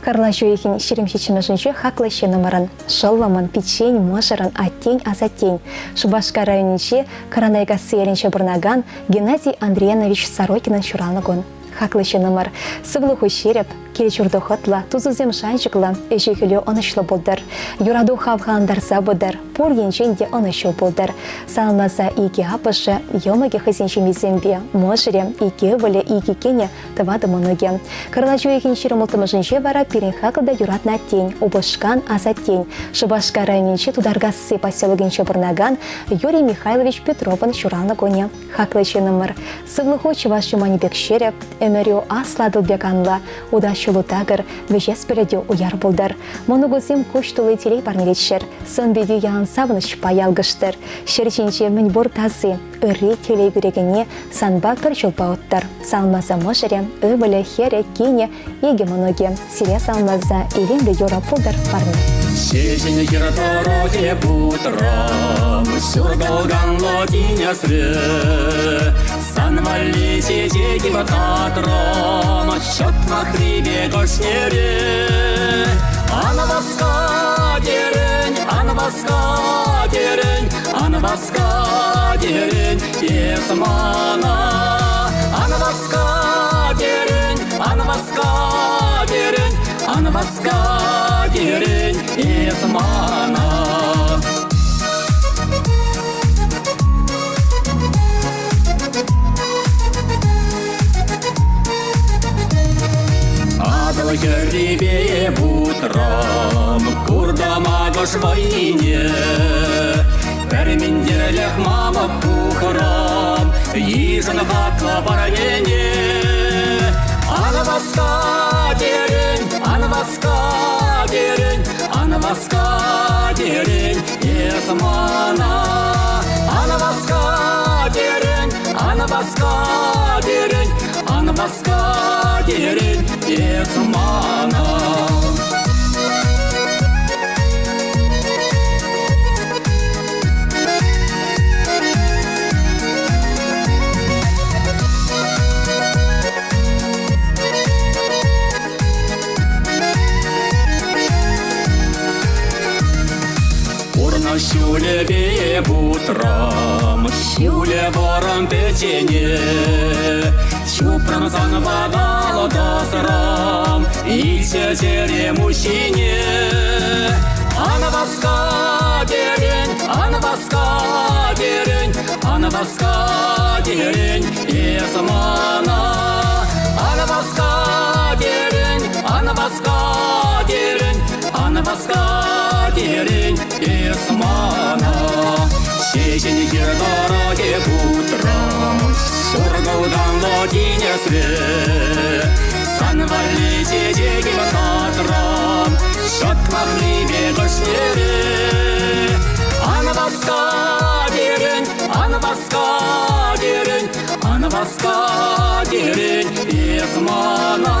Кӑрлач уйӑхӗн 27-мӗшӗнче хаклӑ ҫыннӑмӑрӑн, шӑллӑмӑн, пиччен, мӑшӑрӑн, аттен, асаттен Шупашкар районӗнчи Каранайкасси ялӗнче пурӑнакан Геннадий Андреянович Сорокинӑн ҫуралнӑ кун. Хаклӑ ҫыннӑмӑр, сывлӑху ҫирӗп, кил-ҫурту хӑтлӑ, тусусем шанчӑклӑ, ӗҫӳ-хӗлӳ ӑнӑҫлӑ пултӑр. Юрату хавхалантарса пытӑр, пур енчен те ӑнӑҫу пултӑр. Саламласа икӗ аппӑшӗ, йӑмӑкӗ хӑйсен ҫемйисемпе, мӑшӑрӗ, икӗ ывӑлӗ, икӗ кинӗ, тӑватӑ мӑнукӗ. Кӑрлач уйӑхӗн 26-мӗшӗнче вара пирӗн хаклӑ та юратнӑ аттен, упӑшкан, асаттен, Шупашкар районӗнчи Тутаркасси поселокӗнче пурӑнакан Юрий Михайлович Петровӑн ҫуралнӑ кунӗ. Хаклӑ ҫыннӑмӑр, сывлӑху чӑваш юманӗ пек ҫирӗп, ӗмӗрӳ аслӑ Атӑл пек анлӑ, утас ҫулу такӑр, вӗҫес пӗлӗтӳ уяр пултӑр. Мӑнукусем куҫ тулли телей парнелеччӗр, сӑн-питӳ ялан савӑнӑҫпа ялкӑштӑр. Ҫӗр ҫинче мӗнпур таси, ырри телей кӳрекенне санпа пӗр ҫулпа уттӑр. Салмаса мӑшӑрӗ, ывӑлӗ, хӗрӗ, кинӗ, икӗ мӑнукӗ. Сире саламласа илемлӗ юрӑ пултӑр парне.
Ҫеҫен хӗр тӑрӑхӗ путрӑм, ҫуртӑлканлӑ тинӗсре. Сан валли чечек татрӑм, ҫӑтмахри пек ӑшнере. Ан васка терӗн, ан васка терӗн, ан васка терӗн, эс мана. Ан васка терӗн, ан васка терӗн, ан васка терӗн, эс мана. Атӑл хӗррипе путрӑм, куртӑм акӑш вӑйне. Пӗр минтерлӗх мамӑк пухрӑм, йышӑн хаклӑ парнене. Ан васка терӗн, ан васка терӗн, ан васка терӗн, эс мана. Ан васка терӗн, ан васка терӗн, ан васка терӗн, эс мана. Пурнӑҫ ҫулӗпе путрӑм, ҫулӗ вӑрӑм пӗччене. Чупрӑм санпа тӑсрӑм, илчӗ чӗрем уҫҫине. Ан васка терӗн, ан васка терӗн, ан васка терӗн, эс мана. Ан васка терӗн, ан васка терӗн, ан васка терӗн, эс мана. Ҫеҫен хир тӑрӑхӗ путрӑм, ҫуркӑлтанлӑ тинӗсре. Сан валли чечеке татрӑм, ҫӑтмахлипе кӑшнере. Ан васка терӗн, ан васка терӗн, ан васка терӗн, эс мана.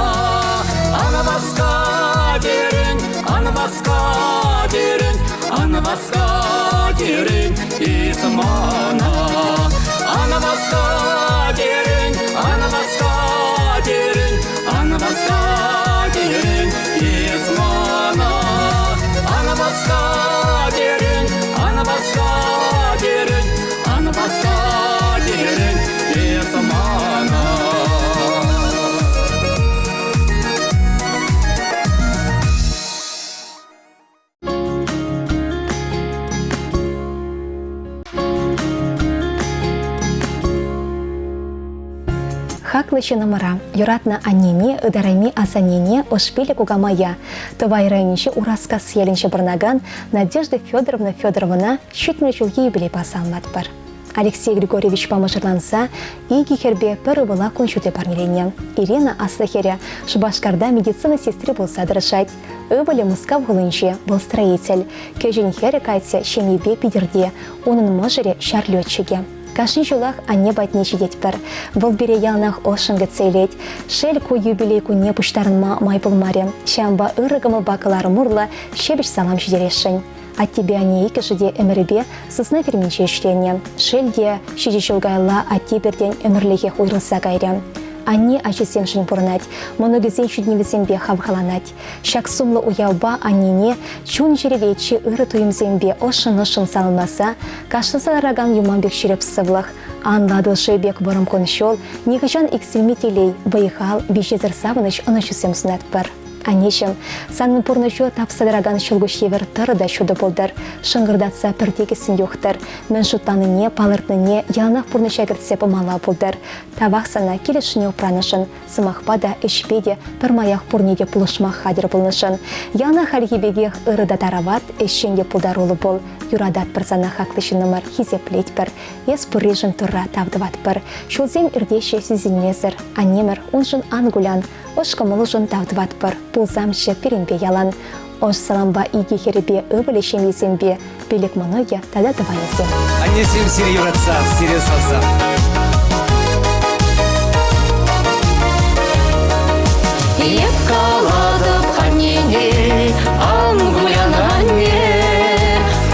Ан васка терӗн, ан васка терӗн, ан васка терӗн, эс мана. Ан васка терӗн, ан васка терӗн, ан васка терӗн, эс мана. Ан васка терӗн, ан васка терӗн, ан васка терӗн, эс мана.
Хаклӑ ҫыннӑмӑра, юратнӑ аннене, ытарайми асаннене, ӑшпиллӗ кукамая, Тӑвай районӗнчи Ураскасси ялӗнче пурӑнакан Надежда Федоровна Федоровӑна 70 ҫулхи юбилейпа саламлатпӑр. Алексей Григорьевичпа мӑшӑрланса икӗ хӗрпе пӗр ывӑла кун ҫути парнеленӗ. Ирина аслӑ хӗрӗ Шупашкарта медицина сестри пулса тӑрӑшать. Ывӑлӗ Мускав хулинче, вӑл строитель. Кӗҫӗн хӗрӗ Катя ҫемйипе Питӗрте, унӑн мӑшӑрӗ ҫар летчикӗ. Кашни ҫулах анне патне ҫитетпӗр. Вӑл пире яланах ӑшшӑн кӗтсе илет. Шел, ку юбилей кунне пуҫтарӑнма май пулмарӗ. Ҫавӑнпа ырӑ кӑмӑлпа кӑларӑм урлӑ ҫепӗҫ салам ҫитересшӗн. Аттепе анне иккӗшӗ те ӗмӗрӗпе сысна ферминче ӗҫленӗ. Шел те, ҫичӗ ҫул каялла атте пиртен ӗмӗрлӗхех уйрӑлса кайрӗ. Анне ачисемшӗн пурӑнать, мӑнукӗсен ҫитӗнӗвӗсемпе хавхаланать. Ҫак сумлӑ уявпа аннене чун-чӗрепе чи ырӑ туйӑмсемпе ӑшшӑн-ӑшшӑн саламласа, кашласа ларакан юман пек ҫирӗп сывлӑх, анлӑ Атӑл шывӗ пек вӑрӑм кун-ҫул, нихӑҫан иксӗлми телей, вӑй-хал, виҫесӗр савӑнӑҫ ӑнӑҫусем сунатпӑр. Аннеҫӗм, санӑн пурнӑҫу тапса тӑракан ҫӑлкуҫ евӗр тӑрӑ та ҫутӑ пултӑр, шӑнкӑртатса пӗр тикӗссӗн юхтӑр, мӗн шутланине, палӑртнине яланах пурнӑҫа кӗртсе пымалла пултӑр. Тавах сана килӗшӳне упранӑшӑн, сӑмахпа та, ӗҫпе те пӗрмаях пурне те пулӑшма хатӗр пулнӑшӑн. Яланах хальхи пекех ырӑ та тарават, ӗҫчен те пултаруллӑ пул. Юрататпӑр сана, хаклӑ ҫыннӑмӑр, хисеплетпӗр. Эс пурришӗн Турра тав тӑватпӑр. Ҫулсем иртеҫҫӗ сисӗнмесӗр. Аннемӗр, уншӑн ан кулян. Ӑш кӑмӑлшӑн тав тӑватпӑр, пулсамччӗ пирӗнпе ялан. Ӑш салампа икӗ хӗрӗпе ывӑлӗ ҫемйисемпе, пилӗк мӑнукӗ тата тӑванӗсем.
Аннесем сире юратса, сире савса.
Эп калатӑп аннене, ан кулян анне,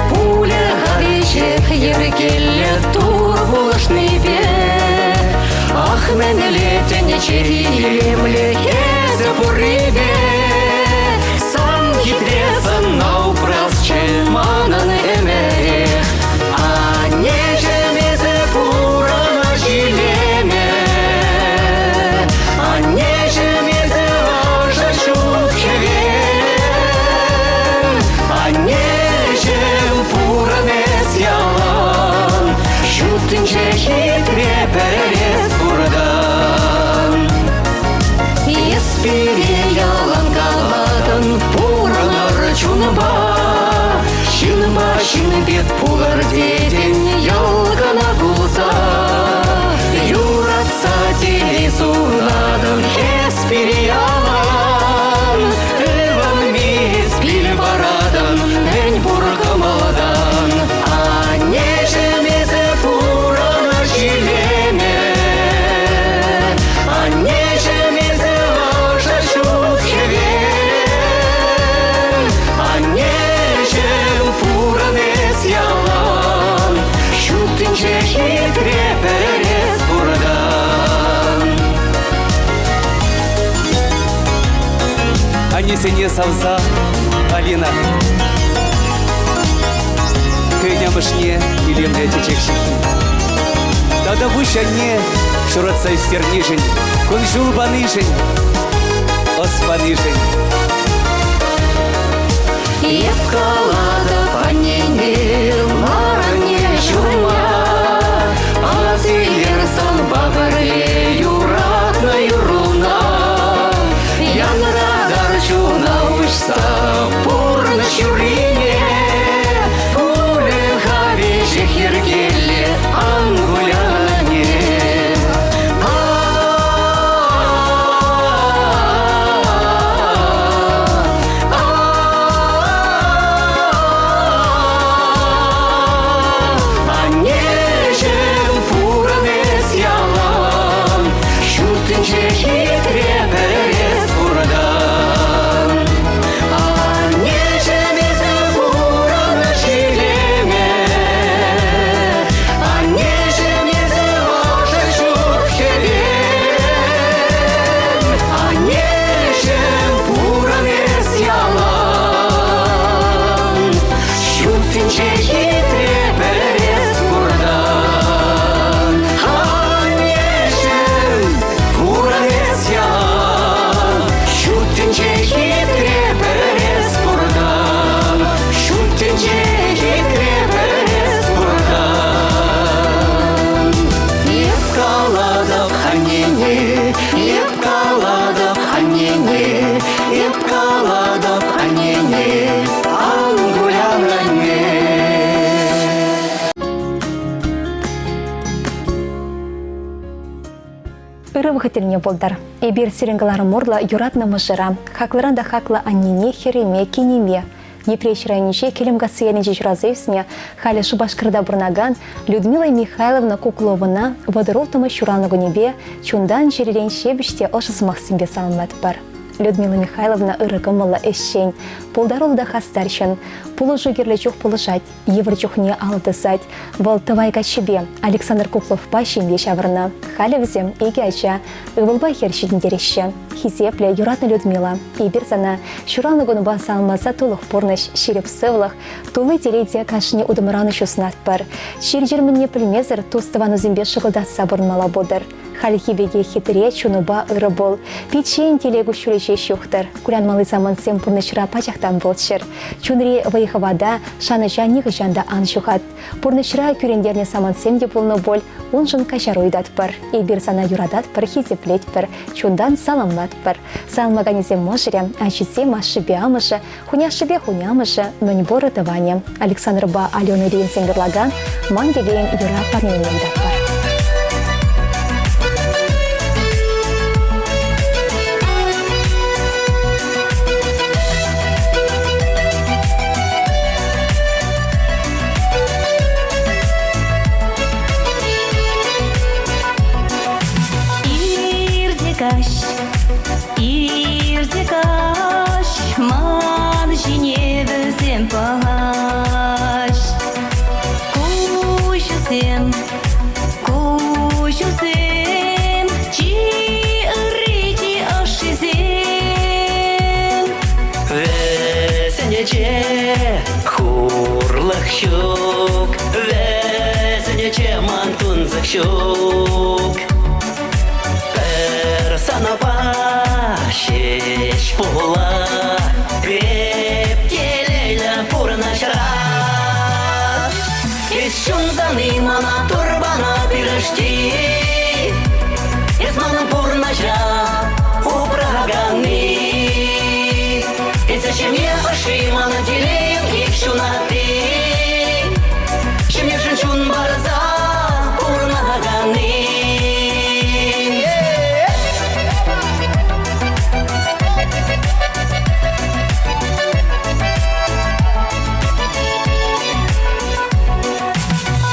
пулӗ-ха веҫех йӗркеллӗ Тур пулӑшнипе. Ах, мӗнле тӗнче илемлӗ эсӗ пуррипе. Сан хитре сӑнна упрасчӗ манӑн ӗмӗрех. Аннеҫӗм, эсӗ пурӑнӑҫ илеме. Аннеҫӗм, эсӗ ӑшӑ ҫут хӗвел. Аннеҫӗм, пурӑн эс ялан. Ҫут тӗнче хитре пӗрес пуртан. Эс пире ялан калатӑн, пурӑнӑр чунпа. Ҫынпа ҫын пек пулӑр тетӗн, йӑл кӑна кулса. Юратса телей сунатӑн, эс пире ялан. Ывӑнми эс пил паратӑн, мӗн пур кӑмӑлтан. Аннеҫӗм, эсӗ пурӑнӑҫ илеме. Аннеҫӗм, эсӗ ӑшӑ ҫут хӗвел. Аннеҫӗм, пурӑн эс ялан. Ҫут тӗнче хитре пӗр эс пуртан.
Аннесене савса, Алина. Хӑйӗн амӑшне илемлӗ чечек ҫыххи. Тата пуҫ анне ҫуратса ӳстернишӗн, кун-ҫул панишӗн, ӑс панишӗн.
Эп калатӑп аннене, лар анне ҫумма, Ас илер санпа пӗрле юратнӑ юрруна. Янратар чуна уҫса пурнӑҫ юррине, Пулӗ-ха веҫех йӗркеллӗ, ан кулян анне. Аннеҫӗм, пурӑн эс ялан, Ҫут тӗнче хитре пӗр эс пуртан. Аннеҫӗм, эсӗ пурӑнӑҫ илеме, Аннеҫӗм, эсӗ ӑшӑ ҫут хӗвел. Аннеҫӗм, пурӑн эс ялан, Ҫут тӗнче хитре пӗр эс пуртан. Аннеҫӗм, пурӑн эс ялан, Ҫут тӗнче хитре пӗр эс пуртан. Ҫут тӗнче хитре пӗр эс пуртан. Эп калатӑп аннене, эп калатӑп аннене, эп калатӑп аннене, ан кулян анне.
Ырӑ вӑхӑт тӗлне пултӑр. Эпир сирӗн кӑларӑм урлӑ юратнӑ мӑшӑра, хаклӑран та хаклӑ аннене, хӗрӗме, кинеме, Йӗпреҫ районӗнче Кӗлӗмкасси ялӗнче ҫуралса ӳснӗ, халӗ Шупашкарта пурӑнакан Людмила Михайловна Кукловӑна 36-мӗш ҫуралнӑ кунӗпе чунтан-чӗререн ҫепӗҫ те ӑшӑ сӑмахсемпе саламлатпӑр. Людмила Михайловна ырӑ кӑмӑллӑ ӗҫчен, пултаруллӑ та хастар ҫын. Пулӑшу кирлӗ чух пулӑшать, йывӑр чухне алӑ тӑсать. Вӑл Тӑвай каччипе Александр Кукловпа ҫемье ҫавӑрнӑ. Халӗ вӗсем икӗ ача, ывӑлпа хӗр ҫитӗнтереҫҫӗ. Хисеплӗ, юратнӑ Людмила, эпир сана ҫуралнӑ кунпа саламласа тулӑх пурнӑҫ, ҫирӗп сывлӑх, тулли телей те кашни утӑмран ҫуснатпӑр. Чир-чӗр мӗнне пӗлмесӗр тус-тӑванусемпе шӑкӑлтатса пурӑнмалла пултӑр. Хальхи пекех хитре, чунупа ырӑ пул. Пиччен телей куҫҫулӗ ҫеҫ юхтӑр. Кулянмалли самантсем пурнӑҫра пачах та ан пулччӑр. Чунри вӑй-хӑвата, шанӑҫа нихӑҫан та ан ҫухат. Пурнӑҫра кӳрентернӗ самантсем те пулнӑ пуль, уншӑн каҫару ыйтатпӑр. Эпир сана юрататпӑр, хисеплетпӗр, чунтан саламлатпӑр. Саламлаканӗсем мӑшӑрӗ, ачисем, ашшӗпе амӑшӗ, хуняшшӗпе хунямӑшӗ, мӗнпур тӑванӗ. Александрпа Алена Ильинсем юрлакан «Ман телейӗм юра парнене ыйтатпӑр».
Ирте каҫ, ирте каҫ, ман ҫине вӗсем пӑхаҫ. Куҫусем, куҫусем, чи ырри, чи ӑшшисем.
Вӗсенече хурлӑх ҫук, вӗсенече ман тунсӑх ҫук. Пӗр санапа ҫеҫ пула эп телейлӗ пурнӑҫра. Эс чунтан-и мана турбана пирӗшти, Эс манӑн пурнӑҫа упраканни. Эсӗ ҫемье ӑшши, манӑн телейӗм ик ҫунатти. Ҫемьешӗн чун парса пурӑнаканни.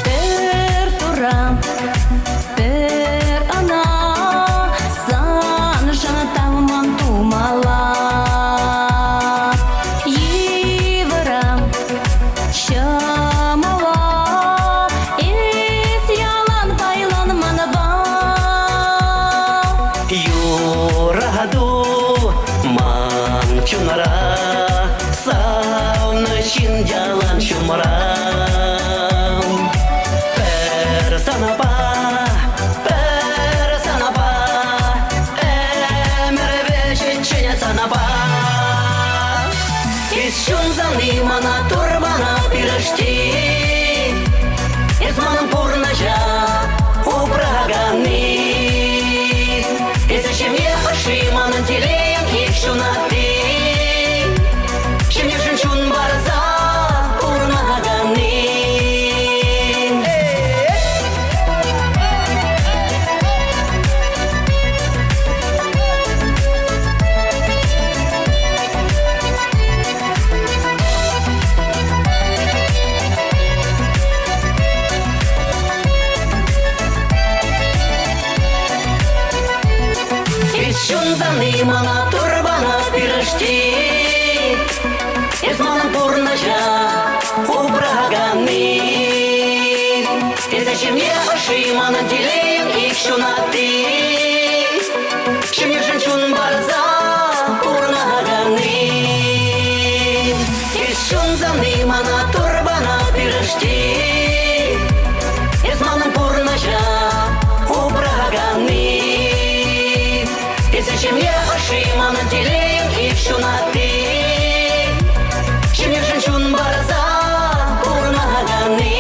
Пӗр тура, пӗр ӑна саншӑн тавман тумалла. Йывӑра, ҫӑмӑла эс ялан пайлан манпа.
Юрату ман чунра, савнӑ ҫын ялан ҫумра. Пӗр санапа, пӗр санапа, ӗмӗр вӗҫӗччен санапа. Эс ҫунсан-и мана турмана пирӗшти, Эс манӑн пурнӑҫа упраканни. Эсӗ ҫемье ӑшши, манӑн телейӗм ик ҫунатти. Ҫемьешӗн чун парса пурӑнаканни. Эс чунтан-и мана турбана пирӗшти, Эс манӑн пурнӑҫа упраканни. Эсӗ ҫемье ӑшши, манӑн телейӗм ик ҫунатти. Ҫемьешӗн чун парса пурӑнаканни. Эс чунтан-и мана турбана пирӗшти, Эс манӑн пурнӑҫа упраканни. Эсӗ ҫемье ӑшши, манӑн телейӗм ик ҫунатти. Ҫемьешӗн чун парса пурӑнаканни.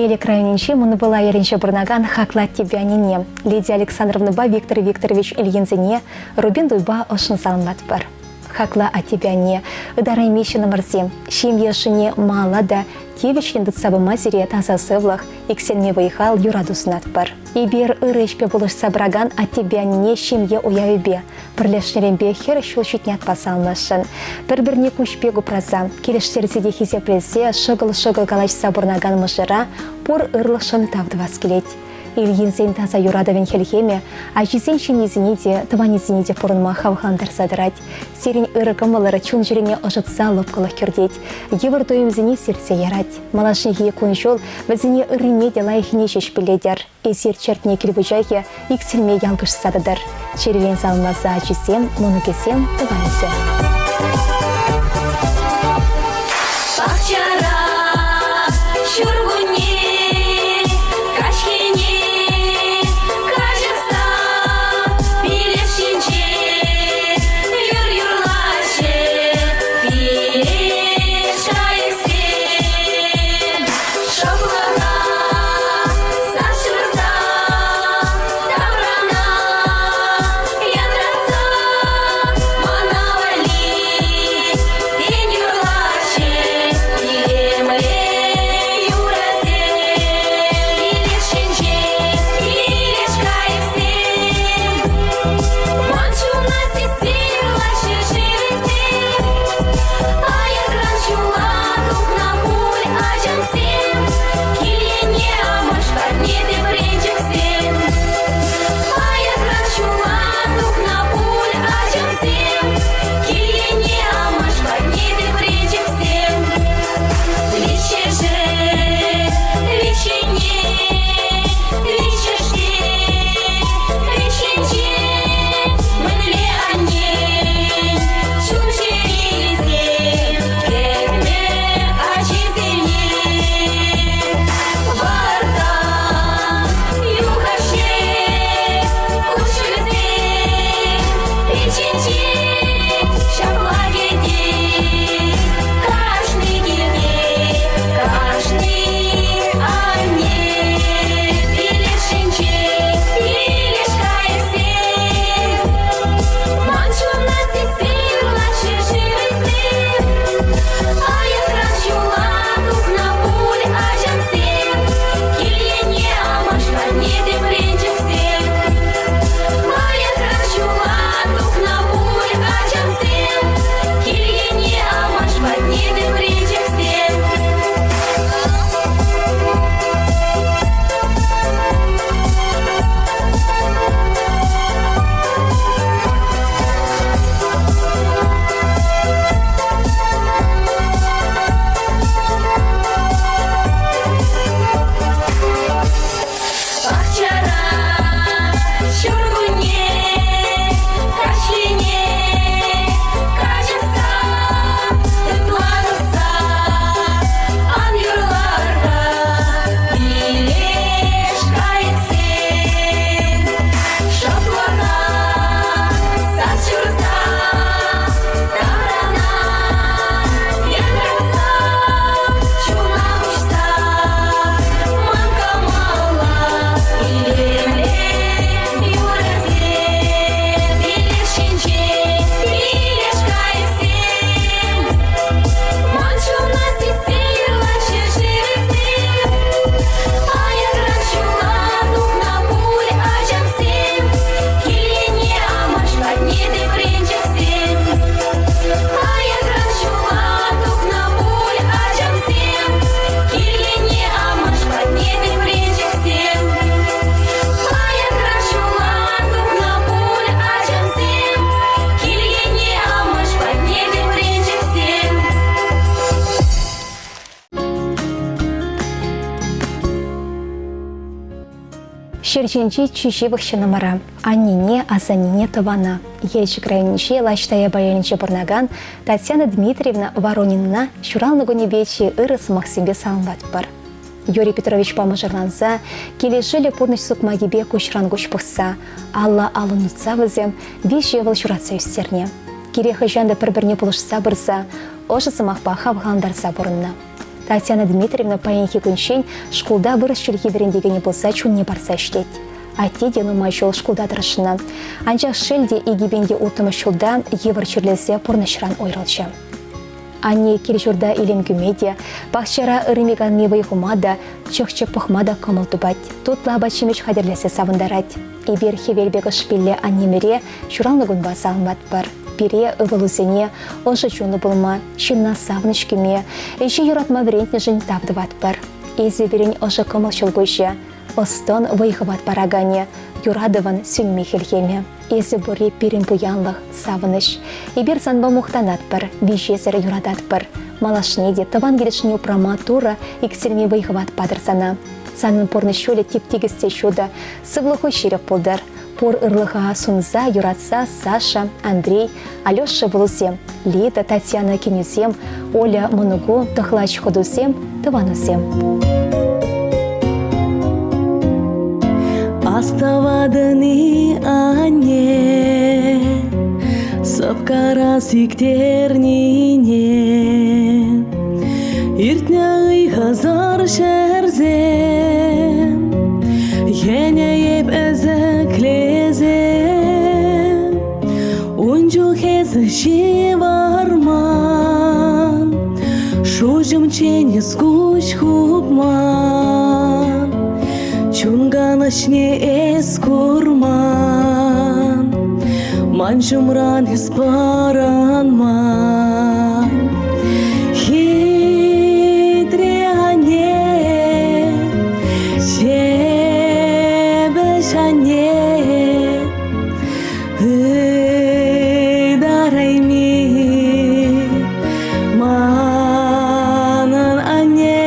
Элӗк районӗнчи Мӑнпӑла ялӗнче пурӑнакан хаклӑ аттепе аннене Лидия Александровнӑпа Виктор Викторович Ильинсене Рубин туйпа ӑшшӑн саламлатпӑр. Хакла аттепе анне, ытарайми ҫыннӑмӑрсем, ҫемье ӑшшине малалла та тивӗҫлӗн тытса пыма сире таса сывлӑх, иксӗлми вӑй-хал, юрату сунатпӑр. Эпир ырӑ ӗҫпе пулӑшса пыракан аттепе аннене ҫемье уявӗпе пӗрлешнӗренпе 40 ҫул ҫитнӗ ятпа саламласшӑн. Пӗр-пӗрне куҫ пек упраса, килӗштерсе те хисеплесе шӑкӑл-шӑкӑл калаҫса пурӑнакан мӑшӑра пур ырлӑхшӑн тав тӑвас килет. Ильинсен таса юратӑвӗн хӗлхемӗ ачисен ҫемйисене те, тӑванӗсене те пурӑнма хавхалантарса тӑрать. Сирӗн ырӑ кӑмӑлӑр чун-чӗрене ӑшӑтса лӑпкӑлӑх кӗртет, йывӑр туйӑмсене сирсе ярать. Малашнехи кун-ҫул вӗсене ыррине те лайӑххине ҫеҫ пиллетӗр. Эсир чӗртнӗ кил вучахӗ иксӗлме ялкӑшса тӑтӑр. Чӗререн саламласа ачисем, мӑнукӗсем, тӑванӗсем.
Пахчара ҫуркунне каҫхине каҫӑхса пилеш ҫинче юр юрлаҫҫӗ пилеш кайӑксем. Шӑплӑха сас ҫурса таврана янратса мана валли тен юрлаҫҫӗ илемлӗ юрӑсем. Пилеш ҫинче пилеш кайӑксем ман чуна сиссе юрлаҫҫӗ шывӗсем. Аякран ҫула тухнӑ пуль ачамсем, килене амӑш патне тӗпренчӗксем. Аякран ҫула тухнӑ пуль ачамсем, килене амӑш патне тӗпренчӗксем. Виҫҫӗшӗ, виҫҫӗне, виҫҫӗшне, виҫҫӗнче, мӗнле анне, чун-чӗрисем кӗтнӗ ачисене. Вартан юхаҫҫӗ куҫҫульсем, пит ҫинче ҫапла кӗтет кашни килте, кашни анне. Пилеш ҫинче пилеш кайӑксем, ман чуна сиссе юрлаҫҫӗ шывӗсем. Аякран ҫула тухнӑ пуль ачамсем, кил енне амӑш патне тӗпренчӗксем. Аякран ҫула тухнӑ пуль ачамсем, кил енне амӑш патне тӗпренчӗксем. Пахчара ҫуркунне каҫхине каҫӑхса ытла тӑсса ан юрлар-ха пилеш кайӑксем. Шӑплӑха сас ҫурса таврана янратса чуна уҫса ман кӑмӑла илемлӗ юрӑсем. Пилеш ҫинче пилеш кайӑксем ман чуна сиссе юрлаҫҫӗ шывӗсем. Аякран ҫула тухнӑ пуль ачамсем, кил енне амӑш патне тӗпренчӗксем. Аякран ҫула тухнӑ пуль ачамсем, кил енне амӑш патне тӗпренчӗксем. Аякран ҫула тухнӑ пуль ачамсем, кил енне амӑш патне тӗпренчӗксем.
Ҫӗр ҫинчи чи ҫывӑх ҫыннӑмӑра, аннене, асаннене, тӑвана, Елчӗк районӗнчи Лащ Таяпа ялӗнче пурӑнакан Татьяна Дмитриевна Воронинӑна ҫуралнӑ кунӗпе чи ырӑ сӑмахсемпе саламлатпӑр. Юрий Петровичпа мӑшӑрланса, килӗшӳллӗ пурнӑҫ сукмакӗпе куҫран куҫ пӑхса, алла алӑ нутса вӗсем виҫӗ ывӑл ҫуратса ӳстернӗ. Кире хӑҫан та пӗр-пӗрне пулӑшса пырса, ӑшӑ сӑмахпа хавхалантарса пурӑннӑ. Татьяна Дмитриевна паянхи кунччен шкулта вырӑс чӗлхи вӗрентекенӗ пулса чунне парса ӗҫлет. Атте те нумай ҫул шкулта тӑрӑшнӑ. Анчах шел те 2006 ҫулта йывӑр чирлесе пурнӑҫран уйрӑлчӗ. Анне кил-ҫурта илем кӳме те, пахчара ырми-канми вӑй хума та, чӑх-чӗп пӑхма та кӑмӑл тупать. Тутлӑ апат-ҫимӗҫ хатӗрлесе савӑнтарать. Эпир хӗвел пек ӑшпиллӗ аннемӗре ҫуралнӑ кунпа саламлатпӑр. Пире, ывӑлусене, ӑшӑ чунлӑ пулма, ҫынна савӑнӑҫ кӳме, ӗҫе юратма вӗрентнӗшӗн тав тӑватпӑр. Эсӗ пирӗн ӑшӑ кӑмӑл ҫӑлкуҫӗ, ӑс-тӑн вӑй-хӑват параканӗ, юратӑвӑн сӳнми хӗлхемӗ. Эсӗ пурри пирӗн пуянлӑх, савӑнӑҫ. Эпир санпа мухтанатпӑр, виҫесӗр юрататпӑр. Малашне те тӑван килӗшне упрама Турӑ иксӗлми вӑй-хӑват патӑр сана. Санӑн пурнӑҫ ҫулӗ тип-тикӗс те ҫутӑ, сывлӑху ҫирӗп пултӑр. Пур ырлӑха сунса, юратса Саша, Андрей, Алеша вулусем, Лида, Татьяна кинӗсем, Оля мӑнуку, тӑхлач хӑтусем, тӑванусем.
Астӑватӑн-и, анне, сӑпкара сиктернине? Иртнӗ ыйхӑсӑр ҫӗрсем, йӗнӗ эп ӗсӗклесе. Ун чух эсӗ ҫывӑрман, Шуҫӑмччен эс куҫ хупман, Чун канӑҫне эс курман, Ман ҫумран эс пӑрӑнман. Хитре анне, ҫепӗҫ анне, Ытарайми манӑн анне,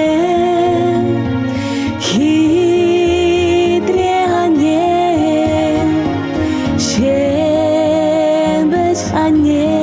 хитре анне, ҫепӗҫ анне.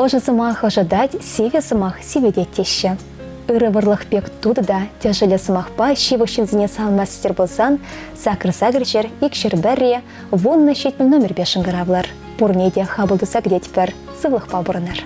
Ӑшӑ сӑмах ӑшӑтать, сивӗ сӑмах сивӗтет теҫҫӗ. Ырӑ вӑрлӑх пек тутӑ та тӗшӗллӗ сӑмахпа ҫывӑх ҫынсене савӑнмастӑр пулсан сакӑр-сакӑр ҫӗр, икҫӗр пӗрре, 10 70 номерпе шӑнкӑравлӑр. Пурне те хапӑл туса кӗтетпӗр. Сывлӑхпа пурӑнӑр.